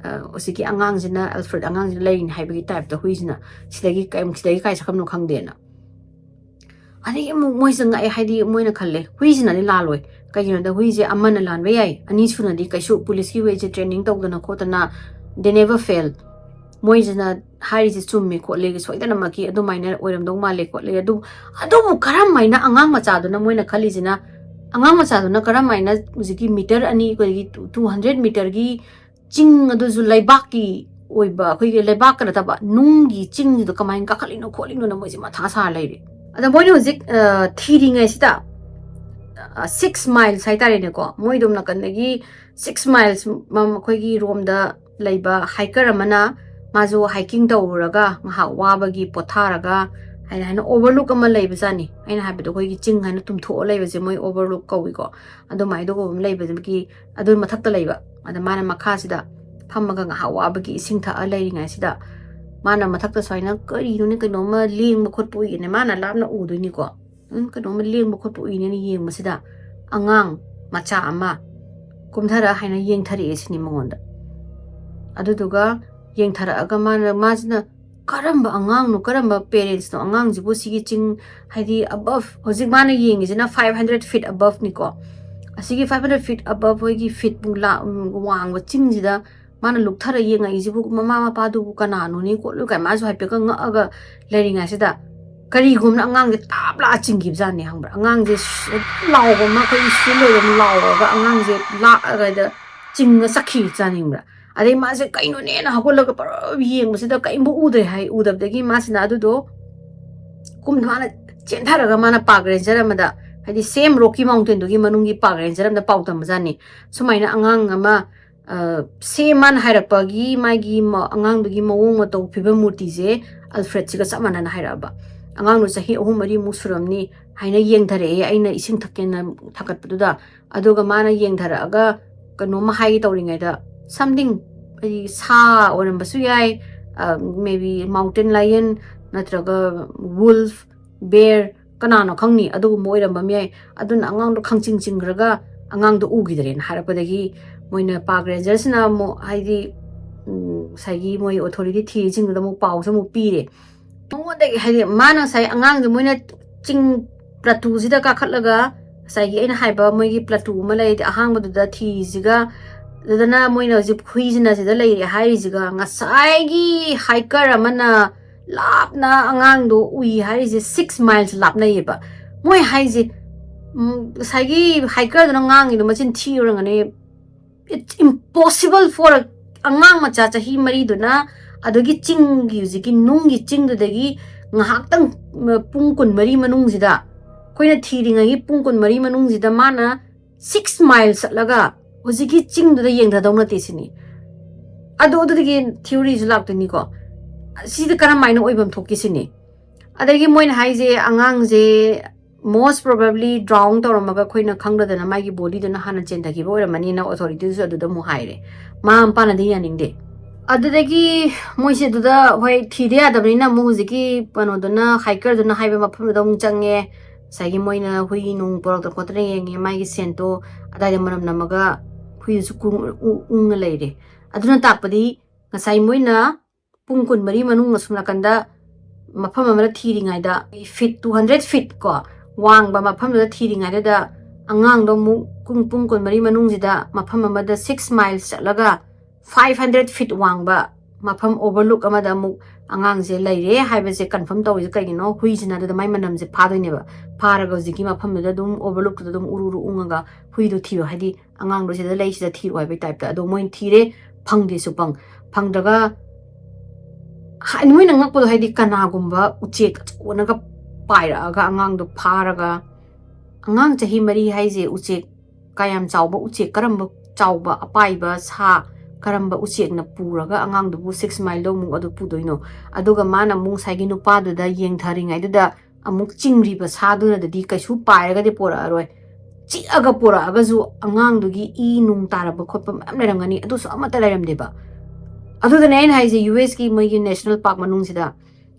ꯑ, ꯍꯧꯖꯤꯛꯀꯤ ꯑꯉꯥꯡꯁꯤꯅ, ꯑꯜꯐ꯭ꯔꯦꯗ ꯑꯉꯥꯡꯁꯤꯅ ꯂꯩꯔꯤꯅꯤ ꯍꯥꯏꯕꯒꯤ type ꯇ ꯍꯨꯏꯁꯤꯅ ꯁꯤꯗꯒꯤ ꯀꯩ-, ꯁꯤꯗꯒꯤ ꯀꯥꯏ ꯆꯠꯈ꯭ꯔꯕꯅꯣ ꯈꯪꯗꯦꯅ꯫ ꯑꯗꯒꯤ ꯑꯃꯨꯛ ꯃꯣꯏꯁꯦ ꯉꯛꯑꯦ, ꯍꯥꯏꯗꯤ ꯃꯣꯏꯅ ꯈꯜꯂꯦ ꯍꯨꯏꯁꯤꯅꯗꯤ ꯂꯥꯜꯂꯣꯏ, ꯀꯩꯒꯤꯅꯣꯗ ꯍꯨꯏꯁꯦ ꯑꯃꯅ ꯂꯥꯟꯕ ꯌꯥꯏ, ꯑꯅꯤꯁꯨꯅꯗꯤ ꯀꯩꯁꯨ ꯄꯨꯂꯤꯁꯀꯤ ꯋꯦꯁꯦ training ꯇꯧꯗꯅ ꯈꯣꯠꯇꯅ, they never fail꯫ ꯃꯣꯏꯁꯤꯅ ꯍꯥꯏꯔꯤꯁꯦ ꯆꯨꯝꯃꯦ ꯈꯣꯠꯂꯦ, ꯁꯣꯏꯗꯅꯃꯛꯀꯤ ꯑꯗꯨꯃꯥꯏꯅ ꯑꯣꯏꯔꯝꯗꯧ ꯃꯥꯜꯂꯦ ꯈꯣꯠꯂꯦ꯫ ꯑꯗꯨ, ꯑꯗꯨꯕꯨ ꯀꯔꯝ ꯍꯥꯏꯅ ꯑꯉꯥꯡ ꯃꯆꯥꯗꯨꯅ, ꯃꯣꯏꯅ ꯈꯜꯂꯤꯁꯤꯅ, ꯑꯉꯥꯡ ꯃꯆꯥꯗꯨꯅ ꯀꯔꯝ ꯍꯥꯏꯅ ꯍꯧꯖꯤꯛꯀꯤ ꯃꯤꯇꯔ ꯑꯅꯤ, ꯑꯩꯈꯣꯏꯒꯤ two hundred meter ꯒꯤ ꯆꯤꯡ ꯑꯗꯨꯁꯨ ꯂꯩꯕꯥꯛꯀꯤ ꯑꯣꯏꯕ, ꯑꯩꯈꯣꯏꯒꯤ ꯂꯩꯕꯥꯛꯀ ꯅꯠꯇꯕ ꯅꯨꯡꯒꯤ ꯆꯤꯡꯗꯨꯗ ꯀꯃꯥꯏꯅ ꯀꯥꯈꯠꯂꯤꯅꯣ ꯈꯣꯠꯂꯤꯅꯣꯅ ꯃꯣꯏꯁꯦ ꯃꯊꯥ ꯁꯥꯔ ꯂꯩꯔꯦ꯫ ꯑꯗ ꯃꯣꯏꯅ ꯍꯧꯖꯤꯛ, ꯑ, ꯊꯤꯔꯤꯉꯩꯁꯤꯗ, ꯑ, six miles ꯍꯥꯏꯇꯥꯔꯦꯅꯦꯀꯣ, ꯃꯣꯏꯗꯣꯝ ꯅꯥꯀꯟꯗꯒꯤ six miles ꯃꯝ-, ꯑꯩꯈꯣꯏꯒꯤ ꯔꯣꯝꯗ ꯂꯩꯕ hiker ꯑꯃꯅ, ꯃꯥꯁꯨ hiking ꯇꯧꯔꯨꯔꯒ ꯉꯥꯏꯍꯥꯛ ꯋꯥꯕꯒꯤ ꯄꯣꯊꯥꯔꯒ ꯍꯥꯏꯅ, ꯍꯥꯏꯅ overlook ꯑꯃ ꯂꯩꯕꯖꯥꯠꯅꯤ꯫ ꯑꯩꯅ ꯍꯥꯏꯕꯗꯣ ꯑꯩꯈꯣꯏꯒꯤ ꯆꯤꯡ ꯍꯥꯏꯅ ꯇꯨꯝꯊꯣꯛꯑ ꯂꯩꯕꯁꯦ ꯃꯣꯏ overlook ꯀꯧꯏꯀꯣ꯫ ꯑꯗꯨꯃꯥꯏꯅ ꯇꯧꯕ ꯑꯃ ꯂꯩꯕꯗꯨꯒꯤ, ꯑꯗꯨ ꯃꯊꯛꯇ ꯂꯩꯕ꯫ ꯑꯗ ꯃꯥꯅ ꯃꯈꯥꯁꯤꯗ ꯐꯝꯃꯒ ꯉꯥꯏꯍꯥꯛ ꯋꯥꯕꯒꯤ ꯏꯁꯤꯡ ꯊꯛꯑ ꯂꯩꯔꯤꯉꯩꯁꯤꯗ ꯃꯥꯅ ꯃꯊꯛꯇ ꯁꯨꯃꯥꯏꯅ ꯀꯔꯤꯅꯣꯅꯦ, ꯀꯩꯅꯣꯝꯃ ꯂꯦꯡꯕ ꯈꯣꯠꯄ ꯎꯏꯅꯦ, ꯃꯥꯅ ꯂꯥꯞꯅ ꯎꯗꯣꯏꯅꯤꯀꯣ꯫ ꯎꯝ, ꯀꯩꯅꯣꯝꯃ ꯂꯦꯡꯕ ꯈꯣꯠꯄ ꯎꯏꯅꯦꯅ ꯌꯦꯡꯕꯁꯤꯗ ꯑꯉꯥꯡ ꯃꯆꯥ ꯑꯃ ꯀꯨꯝꯊꯔ ꯍꯥꯏꯅ ꯌꯦꯡꯊꯔꯛꯑꯦ ꯁꯤꯅꯤ ꯃꯉꯣꯟꯗ꯫ ꯑꯗꯨꯗꯨꯒ ꯌꯦꯡꯊꯔꯛꯑꯒ ꯃꯥꯅ, ꯃꯥꯁꯤꯅ ꯀꯔꯝꯕ ꯑꯉꯥꯡꯅꯣ, ꯀꯔꯝꯕ ꯄꯦꯔꯦꯟꯁꯅꯣ ꯑꯉꯥꯡꯁꯤꯕꯨ ꯁꯤꯒꯤ ꯆꯤꯡ, ꯍꯥꯏꯗꯤ ꯑꯕꯞ, ꯍꯧꯖꯤꯛ ꯃꯥꯅ ꯌꯦꯡꯉꯤꯁꯤꯅ five hundred feet above ꯅꯤꯀꯣ꯫ ꯑꯁꯤꯒꯤ five hundred feet above ꯍꯣꯏꯒꯤ ꯐꯤꯠ ꯋꯥꯡꯕ ꯆꯤꯡꯁꯤꯗ ꯃꯥꯅ ꯂꯨꯞꯊꯔ ꯌꯦꯡꯉꯛꯏꯁꯤꯕꯨ ꯃꯃꯥ ꯃꯄꯥꯗꯨꯕꯨ ꯀꯅꯥꯅꯣꯅꯦ ꯈꯣꯠꯂꯨ ꯀꯥꯏ ꯃꯥꯁꯨ ꯍꯥꯏꯐꯦꯠꯀ ꯉꯛꯑꯒ ꯂꯩꯔꯤꯉꯩꯁꯤꯗ ꯀꯔꯤꯒꯨꯝꯕꯅ ꯑꯉꯥꯡꯁꯦ ꯇꯥꯞ ꯂꯥꯛꯑ ꯆꯤꯡꯈꯤꯕꯖꯥꯠꯅꯤ, ꯈꯪꯕ꯭ꯔꯥ? ꯑꯉꯥꯡꯁꯦ ꯁ꯭ꯋꯦꯠ ꯂꯥꯎꯕ ꯑꯃ, ꯑꯩꯈꯣꯏꯒꯤ ꯁ꯭ꯋꯦꯠ ꯂꯣꯏꯕ ꯑꯃ ꯂꯥꯎꯔꯒ ꯑꯉꯥꯡꯁꯦ ꯂꯥꯛꯑꯒ ꯆꯤꯡꯉ ꯆꯠꯈꯤꯕꯖꯥꯠꯅꯤ, ꯈꯪꯕ꯭ꯔꯥ? ꯑꯗꯩ ꯃꯥꯁꯦ ꯀꯩꯅꯣꯅꯦꯅ ꯍꯧꯒꯠꯂꯒ ꯄꯨꯔꯥ ꯌꯦꯡꯕꯁꯤꯗ ꯀꯔꯤꯝꯕꯨ ꯎꯗ꯭ꯔꯦ ꯍꯥꯏ꯫ ꯎꯗꯕꯗꯒꯤ ꯃꯥꯁꯤꯅ ꯑꯗꯨꯗꯣ ꯀꯨꯝ, ꯃꯥꯅ ꯆꯦꯟꯊꯔꯒ ꯃꯥꯅ ꯄꯥꯛ ꯔꯦꯟꯖꯔ ꯑꯃꯗ, ꯍꯥꯏꯗꯤ ꯁꯦꯝ ꯔꯣꯀꯤ ꯃꯥꯎꯟꯇꯦꯟꯗꯨꯒꯤ ꯃꯅꯨꯡꯒꯤ ꯄꯥꯛ ꯔꯦꯟꯖꯔ ꯑꯃꯗ ꯄꯥꯎ ꯇꯝꯕꯖꯥꯠꯅꯤ꯫ ꯁꯨꯃꯥꯏꯅ ꯑꯉꯥꯡ ꯑꯃ, ꯑ, ꯁꯦꯝ ꯃꯥꯅ ꯍꯥꯏꯔꯛꯄꯒꯤ ꯃꯥꯒꯤ ꯃ-, ꯑꯉꯥꯡꯗꯨꯒꯤ ꯃꯑꯣꯡ ꯃꯇꯧ ꯐꯤꯕꯝ ꯃꯨꯔꯇꯤꯁꯦ ꯑꯜꯐ꯭ꯔꯦꯗꯁꯤꯒ ꯆꯞ ꯃꯥꯟꯅꯅ ꯍꯥꯏꯔꯛꯑꯕ꯫ ꯑꯉꯥꯡꯗꯣ ꯆꯍꯤ ꯑꯍꯨꯝ ꯃꯔꯤꯃꯨꯛ ꯁꯨꯔꯝꯅꯤ ꯍꯥꯏꯅ ꯌꯦꯡꯊꯔꯛꯑꯦ ꯑꯩꯅ ꯏꯁꯤꯡ ꯊꯛꯀꯦꯅ ꯊꯥꯡꯒꯠꯄꯗꯨꯗ꯫ ꯑꯗꯨꯒ ꯃꯥꯅ ꯌꯦꯡꯊꯔꯛꯑꯒ ꯀꯩꯅꯣꯝꯃ ꯍꯥꯏꯒꯦ ꯇꯧꯔꯤꯉꯩꯗ, something, ꯍꯥꯏꯗꯤ ꯁꯥ ꯑꯣꯏꯔꯝꯕꯁꯨ ꯌꯥꯏ, maybe mountain lion ꯅꯠꯇ꯭ꯔꯒ wolf, bear, ꯀꯅꯥꯅꯣ ꯈꯪꯅꯤ, ꯑꯗꯨꯒꯨꯝꯕ ꯑꯣꯏꯔꯝꯕ ꯑꯃ ꯌꯥꯏ꯫ ꯑꯗꯨꯅ ꯑꯉꯥꯡꯗꯣ ꯈꯪꯆꯤꯡ ꯆꯤꯡꯈ꯭ꯔꯒ ꯑꯉꯥꯡꯗꯣ ꯎꯈꯤꯗ꯭ꯔꯦꯅ ꯍꯥꯏꯔꯛꯄꯗꯒꯤ ꯃꯣꯏꯅ ꯄꯥꯛ ꯔꯦꯟꯖꯔꯁꯤꯅ ꯑꯃꯨꯛ, ꯍꯥꯏꯗꯤ, ꯎꯝ, ꯉꯁꯥꯏꯒꯤ ꯃꯣꯏ ꯑꯣꯊꯣꯔꯤꯇꯤ ꯊꯤꯔꯤꯁꯤꯡꯗꯨꯗ ꯑꯃꯨꯛ ꯄꯥꯎꯁꯦ ꯑꯃꯨꯛ ꯄꯤꯔꯦ꯫ ꯃꯉꯣꯟꯗꯒꯤ, ꯍꯥꯏꯗꯤ, ꯃꯥꯅ ꯉꯁꯥꯏ ꯑꯉꯥꯡꯁꯦ ꯃꯣꯏꯅ ꯆꯤꯡ ꯄ꯭ꯂꯥꯇꯨꯁꯤꯗ ꯀꯥꯈꯠꯂꯒ ꯉꯁꯥꯏꯒꯤ ꯑꯩꯅ ꯍꯥꯏꯕ ꯃꯣꯏꯒꯤ ꯄ꯭ꯂꯥꯇꯨ ꯑꯃ ꯂꯩꯔꯗꯤ ꯑꯍꯥꯡꯕꯗꯨꯗ ꯊꯤꯔꯤꯁꯤꯒ, ꯑꯗꯨꯗꯅ ꯃꯣꯏꯅ ꯍꯧꯖꯤꯛ ꯍꯨꯏꯁꯤꯅ ꯁꯤꯗ ꯂꯩꯔꯦ ꯍꯥꯏꯔꯤꯁꯤꯒ, ꯉꯁꯥꯏꯒꯤ ꯍꯥꯏꯀꯔ ꯑꯃꯅ ꯂꯥꯞꯅ ꯑꯉꯥꯡꯗꯣ ꯎꯏ ꯍꯥꯏꯔꯤꯁꯦ six miles ꯂꯥꯞꯅꯩꯌꯦꯕ꯫ ꯃꯣꯏ ꯍꯥꯏꯁꯦ, ꯎꯝ, ꯉꯁꯥꯏꯒꯤ ꯍꯥꯏꯀꯔꯗꯨꯅ ꯉꯥꯡꯉꯤꯗꯣ ꯃꯆꯤꯟ ꯊꯤ ꯑꯣꯏꯔꯝꯒꯅꯤ꯫ It's impossible for a, ꯑꯉꯥꯡ ꯃꯆꯥ ꯆꯍꯤ ꯃꯔꯤꯗꯨꯅ ꯑꯗꯨꯒꯤ ꯆꯤꯡꯒꯤ, ꯍꯧꯖꯤꯛꯀꯤ ꯅꯨꯡꯒꯤ ꯆꯤꯡꯗꯨꯗꯒꯤ ꯉꯥꯏꯍꯥꯛꯇꯪ, ꯃ-, ꯄꯨꯡ ꯀꯨꯟꯃꯔꯤ ꯃꯅꯨꯡꯁꯤꯗ, ꯑꯩꯈꯣꯏꯅ ꯊꯤꯔꯤꯉꯩꯒꯤ ꯄꯨꯡ ꯀꯨꯟꯃꯔꯤ ꯃꯅꯨꯡꯁꯤꯗ ꯃꯥꯅ six miles ꯆꯠꯂꯒ ꯍꯧꯖꯤꯛꯀꯤ ꯆꯤꯡꯗꯨꯗ ꯌꯦꯡꯊꯗꯧ ꯅꯠꯇꯦ ꯁꯤꯅꯤ꯫ ꯑꯗꯣ ꯑꯗꯨꯗꯒꯤ ꯊꯤꯑꯣꯔꯤꯁꯨ ꯂꯥꯛꯇꯣꯏꯅꯤꯀꯣ, ꯁꯤꯗ ꯀꯔꯝ ꯍꯥꯏꯅ ꯑꯣꯏꯐꯝ ꯊꯣꯛꯀꯦ ꯁꯤꯅꯤ꯫ ꯑꯗꯒꯤ ꯃꯣꯏꯅ ꯍꯥꯏꯁꯦ ꯑꯉꯥꯡꯁꯦ most probably drown ꯇꯧꯔꯝꯃꯒ ꯑꯩꯈꯣꯏꯅ ꯈꯪꯗꯗꯅ ꯃꯥꯒꯤ ꯕꯣꯗꯤꯗꯨꯅ ꯍꯥꯟꯅ ꯆꯦꯟꯊꯈꯤꯕ ꯑꯣꯏꯔꯝꯃꯅꯤꯅ ꯑꯣꯊꯣꯔꯤꯇꯤꯗꯨꯁꯨ ꯑꯗꯨꯗ ꯑꯃꯨꯛ ꯍꯥꯏꯔꯦ꯫ ꯃꯃꯥ ꯃꯄꯥꯅꯗꯤ ꯌꯥꯅꯤꯡꯗꯦ꯫ ꯑꯗꯨꯗꯒꯤ ꯃꯣꯏꯁꯦ ꯑꯗꯨꯗ, ꯍꯣꯏ, ꯊꯤꯗ ꯌꯥꯗꯕꯅꯤꯅ ꯑꯃꯨꯛ ꯍꯧꯖꯤꯛꯀꯤ ꯀꯩꯅꯣꯗꯨꯅ, hikerꯗꯨꯅ ꯍꯥꯏꯕ ꯃꯐꯝꯗꯨꯗ ꯑꯃꯨꯛ ꯆꯪꯉꯦ꯫ ꯉꯁꯥꯏꯒꯤ ꯃꯣꯏꯅ ꯍꯨꯏ ꯅꯨꯡ ꯄꯨꯔꯛꯇꯅ ꯈꯣꯠꯇꯅ ꯌꯦꯡꯉꯦ, ꯃꯥꯒꯤ scentꯇꯣ ꯑꯗꯥꯏꯗ ꯃꯅꯝ ꯅꯝꯃꯒ ꯍꯨꯏꯗꯨꯁꯨ ꯀꯨꯡ-, ꯎ-, ꯎꯪꯉ ꯂꯩꯔꯦ꯫ ꯑꯗꯨꯅ ꯇꯥꯛꯄꯗꯤ ꯉꯁꯥꯏ ꯃꯣꯏꯅ ꯄꯨꯡ ꯀꯨꯟꯃꯔꯤ ꯃꯅꯨꯡ ꯑꯁꯨꯝ ꯅꯥꯀꯟꯗ ꯃꯐꯝ ꯑꯃꯗ ꯊꯤꯔꯤꯉꯩꯗ, feet, two hundred feet ꯀꯣ, ꯋꯥꯡꯕ ꯃꯐꯝꯗꯨꯗ ꯊꯤꯔꯤꯉꯩꯗꯨꯗ ꯑꯉꯥꯡꯗꯣ ꯑꯃꯨꯛ ꯄꯨꯡ, ꯄꯨꯡ ꯀꯨꯟꯃꯔꯤ ꯃꯅꯨꯡꯁꯤꯗ ꯃꯐꯝ ꯑꯃꯗ six miles ꯆꯠꯂꯒ five hundred feet ꯋꯥꯡꯕ ꯃꯐꯝ overlook ꯑꯃꯗ ꯑꯃꯨꯛ ꯑꯉꯥꯡꯁꯦ ꯂꯩꯔꯦ ꯍꯥꯏꯕꯁꯦ confirm ꯇꯧꯔꯤꯁꯦ ꯀꯩꯒꯤꯅꯣ? ꯍꯨꯏꯁꯤꯅ ꯑꯗꯨꯗ ꯃꯥꯏ ꯃꯅꯝꯁꯦ ꯐꯥꯗꯣꯏꯅꯦꯕ꯫ ꯐꯥꯔꯒ ꯍꯧꯖꯤꯛꯀꯤ ꯃꯐꯝꯗꯨꯗ ꯑꯗꯨꯝ overlookꯇꯨꯗ ꯑꯗꯨꯝ ꯎꯔꯨ ꯎꯔꯨ ꯎꯪꯉꯒ ꯍꯨꯏꯗꯣ ꯊꯤꯌꯣ, ꯍꯥꯏꯗꯤ ꯑꯉꯥꯡꯗꯣ ꯁꯤꯗ ꯂꯩ, ꯁꯤꯗ ꯊꯤꯔꯣ ꯍꯥꯏꯕꯒꯤ typeꯇ꯫ ꯑꯗꯣ ꯃꯣꯏꯅ ꯊꯤꯔꯦ, ꯐꯪꯗꯦ ꯁꯨꯐꯪ꯫ ꯐꯪꯗ꯭ꯔꯒ ꯍꯥꯏ-, ꯃꯣꯏꯅ ꯉꯛꯄꯗꯣ, ꯍꯥꯏꯗꯤ ꯀꯅꯥꯒꯨꯝꯕ ꯎꯆꯦꯛ ꯑꯆꯧꯕꯅꯒ ꯄꯥꯏꯔꯛꯑꯒ ꯑꯉꯥꯡꯗꯣ ꯐꯥꯔꯒ, ꯑꯉꯥꯡ ꯆꯍꯤ ꯃꯔꯤ ꯍꯥꯏꯁꯦ ꯎꯆꯦꯛ ꯀꯌꯥꯝ ꯆꯥꯎꯕ ꯎꯆꯦꯛ, ꯀꯔꯝꯕ ꯆꯥꯎꯕ ꯑꯄꯥꯏꯕ ꯁꯥ, ꯀꯔꯝꯕ ꯎꯆꯦꯛꯅ ꯄꯨꯔꯒ ꯑꯉꯥꯡꯗꯨꯕꯨ six mileꯗꯣ ꯑꯃꯨꯛ ꯑꯗꯨ ꯄꯨꯗꯣꯏꯅꯣ? ꯑꯗꯨꯒ ꯃꯥꯅ ꯑꯃꯨꯛ ꯉꯁꯥꯏꯒꯤ ꯅꯨꯄꯥꯗꯨꯗ ꯌꯦꯡꯊꯔꯤꯉꯩꯗꯨꯗ ꯑꯃꯨꯛ ꯆꯤꯡꯔꯤꯕ ꯁꯥꯗꯨꯅꯗꯤ ꯀꯩꯁꯨ ꯄꯥꯏꯔꯒꯗꯤ ꯄꯣꯔꯛꯑꯔꯣꯏ꯫ ꯆꯤꯛꯑꯒ ꯄꯣꯔꯛꯑꯒꯁꯨ ꯑꯉꯥꯡꯗꯨꯒꯤ ꯏ ꯅꯨꯡ ꯇꯥꯔꯛꯄ ꯈꯣꯠꯄ ꯃꯌꯥꯝ ꯂꯩꯔꯝꯒꯅꯤ, ꯑꯗꯨꯁꯨ ꯑꯃꯠꯇ ꯂꯩꯔꯝꯗꯦꯕ꯫ ꯑꯗꯨꯗꯅꯦ ꯑꯩꯅ ꯍꯥꯏꯁꯦ, USꯀꯤ ꯃꯣꯏꯒꯤ national park ꯃꯅꯨꯡꯁꯤꯗ,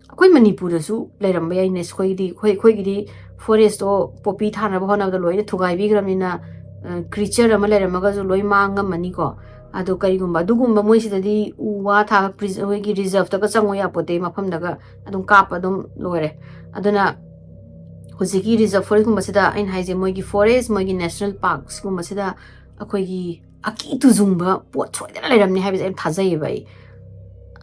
ꯑꯩꯈꯣꯏ ꯃꯅꯤꯄꯨꯔꯗꯁꯨ ꯂꯩꯔꯝꯕ ꯌꯥꯏꯅꯦ꯫ ꯑꯩꯈꯣꯏꯒꯤꯗꯤ, ꯑꯩꯈꯣꯏ, ꯑꯩꯈꯣꯏꯒꯤꯗꯤ forestꯇꯣ poppy ꯊꯥꯅꯕ ꯍꯣꯠꯅꯕꯗ ꯂꯣꯏꯅ ꯊꯨꯒꯥꯏꯕꯤꯈ꯭ꯔꯕꯅꯤꯅ, ꯑ, creature ꯑꯃ ꯂꯩꯔꯝꯃꯒꯁꯨ ꯂꯣꯏ ꯃꯥꯡꯉꯝꯃꯅꯤꯀꯣ꯫ ꯑꯗꯣ ꯀꯔꯤꯒꯨꯝꯕ ꯑꯗꯨꯒꯨꯝꯕ ꯃꯣꯏꯁꯤꯗꯗꯤ ꯎ ꯋꯥ ꯊꯥꯕ pres-, ꯑꯩꯈꯣꯏꯒꯤ reserveꯇꯒ ꯆꯪꯉꯣ ꯌꯥꯄꯣꯠꯇꯦ, ꯃꯐꯝꯗꯒ ꯑꯗꯨꯝ ꯀꯥꯞꯄ ꯑꯗꯨꯝ ꯂꯣꯏꯔꯦ꯫ ꯑꯗꯨꯅ ꯍꯧꯖꯤꯛꯀꯤ reserve forestꯀꯨꯝꯕꯁꯤꯗ, ꯑꯩꯅ ꯍꯥꯏꯁꯦ, ꯃꯣꯏꯒꯤ forest, ꯃꯣꯏꯒꯤ national parksꯀꯨꯝꯕꯁꯤꯗ ꯑꯩꯈꯣꯏꯒꯤ ꯑꯀꯤ ꯇꯨꯖꯨꯡꯕ ꯄꯣꯠ ꯁꯣꯏꯗꯅ ꯂꯩꯔꯝꯅꯤ ꯍꯥꯏꯕꯁꯦ ꯑꯩ ꯊꯥꯖꯩꯌꯦꯕ꯫ ꯑꯩ,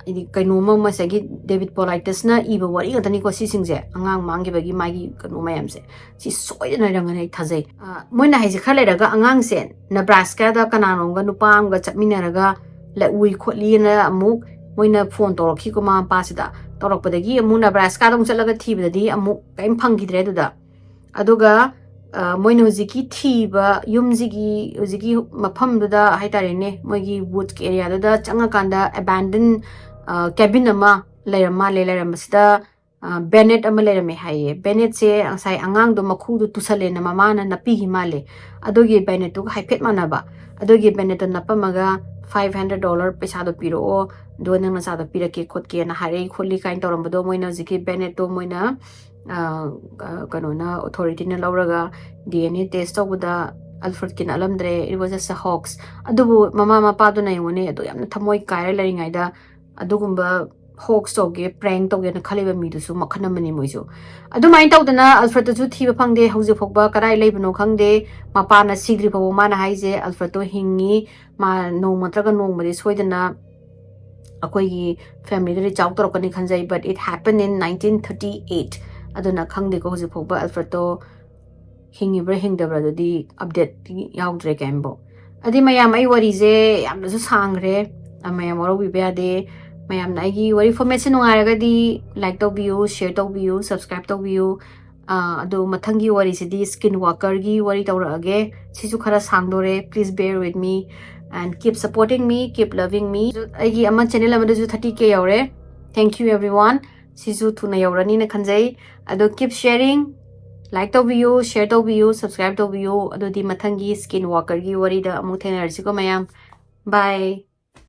ꯍꯥꯏꯗꯤ, ꯀꯩꯅꯣꯝꯃ ꯉꯁꯥꯏꯒꯤ David Politisꯅ ꯏꯕ ꯋꯥꯔꯤ ꯉꯥꯛꯇꯅꯤꯀꯣ ꯁꯤꯁꯤꯡꯁꯦ, ꯑꯉꯥꯡ ꯃꯥꯡꯈꯤꯕꯒꯤ ꯃꯥꯒꯤ ꯀꯩꯅꯣ ꯃꯌꯥꯝꯁꯦ, ꯁꯤ ꯁꯣꯏꯗꯅ ꯂꯩꯔꯝꯒꯅꯤ ꯑꯩ ꯊꯥꯖꯩ꯫ ꯑ, ꯃꯣꯏꯅ ꯍꯥꯏꯁꯦ, ꯈꯔ ꯂꯩꯔꯒ ꯑꯉꯥꯡꯁꯦ Nebraskaꯗ ꯀꯅꯥꯅꯣꯝꯒ ꯅꯨꯄꯥ ꯑꯃꯒ ꯆꯠꯃꯤꯟꯅꯔꯒ ꯂ-, ꯎꯏ ꯈꯣꯠꯂꯤꯅ ꯑꯃꯨꯛ ꯃꯣꯏꯅ phone ꯇꯧꯔꯛꯈꯤꯀꯣ ꯃꯃꯥ ꯃꯄꯥꯁꯤꯗ꯫ ꯇꯧꯔꯛꯄꯗꯒꯤ ꯑꯃꯨꯛ Nebraskaꯗ ꯑꯃꯨꯛ ꯆꯠꯂꯒ ꯊꯤꯕꯗꯗꯤ ꯑꯃꯨꯛ ꯀꯔꯤꯝ ꯐꯪꯈꯤꯗ꯭ꯔꯦ ꯑꯗꯨꯗ꯫ ꯑꯗꯨꯒ, ꯑ, ꯃꯣꯏꯅ ꯍꯧꯖꯤꯛꯀꯤ ꯊꯤꯕ ꯌꯨꯝꯁꯤꯒꯤ, ꯍꯧꯖꯤꯛꯀꯤ ꯃꯐꯝꯗꯨꯗ ꯍꯥꯏꯇꯥꯔꯦꯅꯦ, ꯃꯣꯏꯒꯤ woods areaꯗꯨꯗ ꯆꯪꯉꯀꯥꯟꯗ abandon, ꯑ, cabin ꯑꯃ ꯂꯩꯔꯝ ꯃꯥꯜꯂꯦ꯫ ꯂꯩꯔꯝꯕꯁꯤꯗ, ꯕꯦꯅꯦꯠ ꯑꯃ ꯂꯩꯔꯝꯃꯦ ꯍꯥꯏꯌꯦ꯫ ꯕꯦꯅꯦꯠꯁꯦ ꯉꯁꯥꯏ ꯑꯉꯥꯡꯗꯣ ꯃꯈꯨꯗꯣ ꯇꯨꯁꯜꯂꯦꯅ ꯃꯃꯥꯅ ꯅꯞꯄꯤꯈꯤ ꯃꯥꯜꯂꯦ꯫ ꯑꯗꯨꯒꯤ ꯕꯦꯅꯦꯠꯇꯨꯒ ꯍꯥꯏꯐꯦꯠ ꯃꯥꯟꯅꯕ꯫ ꯑꯗꯨꯒꯤ ꯕꯦꯅꯦꯠꯇꯣ ꯅꯞꯄꯝꯃꯒ, "ꯐꯥꯏꯚ ꯍꯟꯗ꯭ꯔꯦꯠ ꯗꯣꯂꯔ ꯄꯩꯁꯥꯗꯣ ꯄꯤꯔꯛꯑꯣ, ꯑꯗꯨꯒ ꯅꯪ ꯅꯆꯥꯗꯣ ꯄꯤꯔꯛꯀꯦ ꯈꯣꯠꯀꯦꯅ ꯍꯥꯏꯔꯛꯏ ꯈꯣꯠꯂꯤ" ꯀꯥꯏꯅ ꯇꯧꯔꯝꯕꯗꯣ, ꯃꯣꯏꯅ ꯍꯧꯖꯤꯛꯀꯤ ꯕꯦꯅꯦꯠꯇꯣ ꯃꯣꯏꯅ, ꯑ, ꯑ, ꯀꯩꯅꯣꯅ, ꯑꯣꯊꯣꯔꯤꯇꯤꯅ ꯂꯧꯔꯒ ꯗꯤ ꯑꯦꯟ ꯑꯦ ꯇꯦꯁ ꯇꯧꯕꯗ ꯑꯜꯐ꯭ꯔꯦꯗꯀꯤ ꯅꯠꯂꯝꯗ꯭ꯔꯦ, it was just a hoax꯫ ꯑꯗꯨꯕꯨ ꯃꯃꯥ ꯃꯄꯥꯗꯨꯅ ꯌꯦꯡꯉꯨꯅꯦ, ꯑꯗꯨ ꯌꯥꯝꯅ ꯊꯃꯣꯏ ꯀꯥꯏꯔ ꯂꯩꯔꯤꯉꯩꯗ ꯑꯗꯨꯒꯨꯝꯕ ꯍꯣꯛꯁ ꯇꯧꯒꯦ, ꯄ꯭ꯔꯦꯡ ꯇꯧꯒꯦꯅ ꯈꯜꯂꯤꯕ ꯃꯤꯗꯨꯁꯨ ꯃꯈꯜ ꯑꯃꯅꯤ ꯃꯣꯏꯁꯨ꯫ ꯑꯗꯨꯃꯥꯏꯅ ꯇꯧꯗꯅ ꯑꯜꯐ꯭ꯔꯦꯗꯇꯨꯁꯨ ꯊꯤꯕ ꯐꯪꯗꯦ, ꯍꯧꯖꯤꯛ ꯐꯥꯎꯕ ꯀꯗꯥꯏ ꯂꯩꯕꯅꯣ ꯈꯪꯗꯦ꯫ ꯃꯄꯥꯅ ꯁꯤꯗ꯭ꯔꯤ ꯐꯥꯎꯕ ꯃꯥꯅ ꯍꯥꯏꯁꯦ ꯑꯜꯐ꯭ꯔꯦꯗꯇꯣ ꯍꯤꯡꯉꯤ, ꯃꯥ ꯅꯣꯡꯃ ꯅꯠꯇ꯭ꯔꯒ ꯅꯣꯡꯃꯗꯤ ꯁꯣꯏꯗꯅ ꯑꯩꯈꯣꯏꯒꯤ ꯐꯦꯃꯤꯂꯤꯗ ꯔꯤꯆ ꯑꯥꯎꯠ ꯇꯧꯔꯛꯀꯅꯤ ꯈꯟꯖꯩ, but it happened in nineteen thirty eight꯫ ꯑꯗꯨꯅ ꯈꯪꯗꯦꯀꯣ, ꯍꯧꯖꯤꯛ ꯐꯥꯎꯕ ꯑꯜꯐ꯭ꯔꯦꯗꯇꯣ ꯍꯤꯡꯉꯤꯕ꯭ꯔꯥ ꯍꯤꯡꯗꯕ꯭ꯔꯥ ꯑꯗꯨꯗꯤ ꯑꯞꯗꯦꯠꯇꯤ ꯌꯥꯎꯗ꯭ꯔꯦ ꯀꯩꯝꯕꯣ꯫ ꯑꯗꯨꯗꯤ ꯃꯌꯥꯝ, ꯑꯩ ꯋꯥꯔꯤꯁꯦ ꯌꯥꯝꯅꯁꯨ ꯁꯥꯡꯈ꯭ꯔꯦ, ꯑ, ꯃꯌꯥꯝ ꯋꯥꯔꯧꯕꯤꯕ ꯌꯥꯗꯦ꯫ ꯃꯌꯥꯝꯅ ꯑꯩꯒꯤ ꯋꯥꯔꯤ ꯐꯣꯔꯃꯦꯠꯁꯦ ꯅꯨꯡꯉꯥꯏꯔꯒꯗꯤ ꯂꯥꯏꯛ ꯇꯧꯕꯤꯌꯨ, ꯁꯤꯌꯔ ꯇꯧꯕꯤꯌꯨ, ꯁꯕꯁꯀ꯭ꯔꯥꯏꯕ ꯇꯧꯕꯤꯌꯨ꯫ ꯑ, ꯑꯗꯣ ꯃꯊꯪꯒꯤ ꯋꯥꯔꯤꯁꯤꯗꯤ ꯁ꯭ꯀꯤꯟ ꯋꯥꯀꯔꯒꯤ ꯋꯥꯔꯤ ꯇꯧꯔꯛꯑꯒꯦ꯫ ꯁꯤꯁꯨ ꯈꯔ ꯁꯥꯡꯗꯣꯔꯦ, please bear with me and keep supporting me, keep loving me꯫ ꯑꯩꯒꯤ ꯑꯃ ꯆꯦꯅꯦꯜ ꯑꯃꯗꯁꯨ ꯊꯥꯔꯇꯤ ꯀꯦ ꯌꯧꯔꯦ꯫ Thank you everyone꯫ ꯁꯤꯁꯨ ꯊꯨꯅ ꯌꯧꯔꯅꯤꯅ ꯈꯟꯖꯩ꯫ ꯑꯗꯣ keep sharing, ꯂꯥꯏꯛ ꯇꯧꯕꯤꯌꯨ, ꯁꯤꯌꯔ ꯇꯧꯕꯤꯌꯨ, ꯁꯕꯁꯀ꯭ꯔꯥꯏꯕ ꯇꯧꯕꯤꯌꯨ꯫ ꯑꯗꯨꯗꯤ ꯃꯊꯪꯒꯤ ꯁ꯭ꯀꯤꯟ ꯋꯥꯀꯔꯒꯤ ꯋꯥꯔꯤꯗ ꯑꯃꯨꯛ ꯊꯦꯡꯅꯔꯁꯤꯀꯣ ꯃꯌꯥꯝ꯫ Bye꯫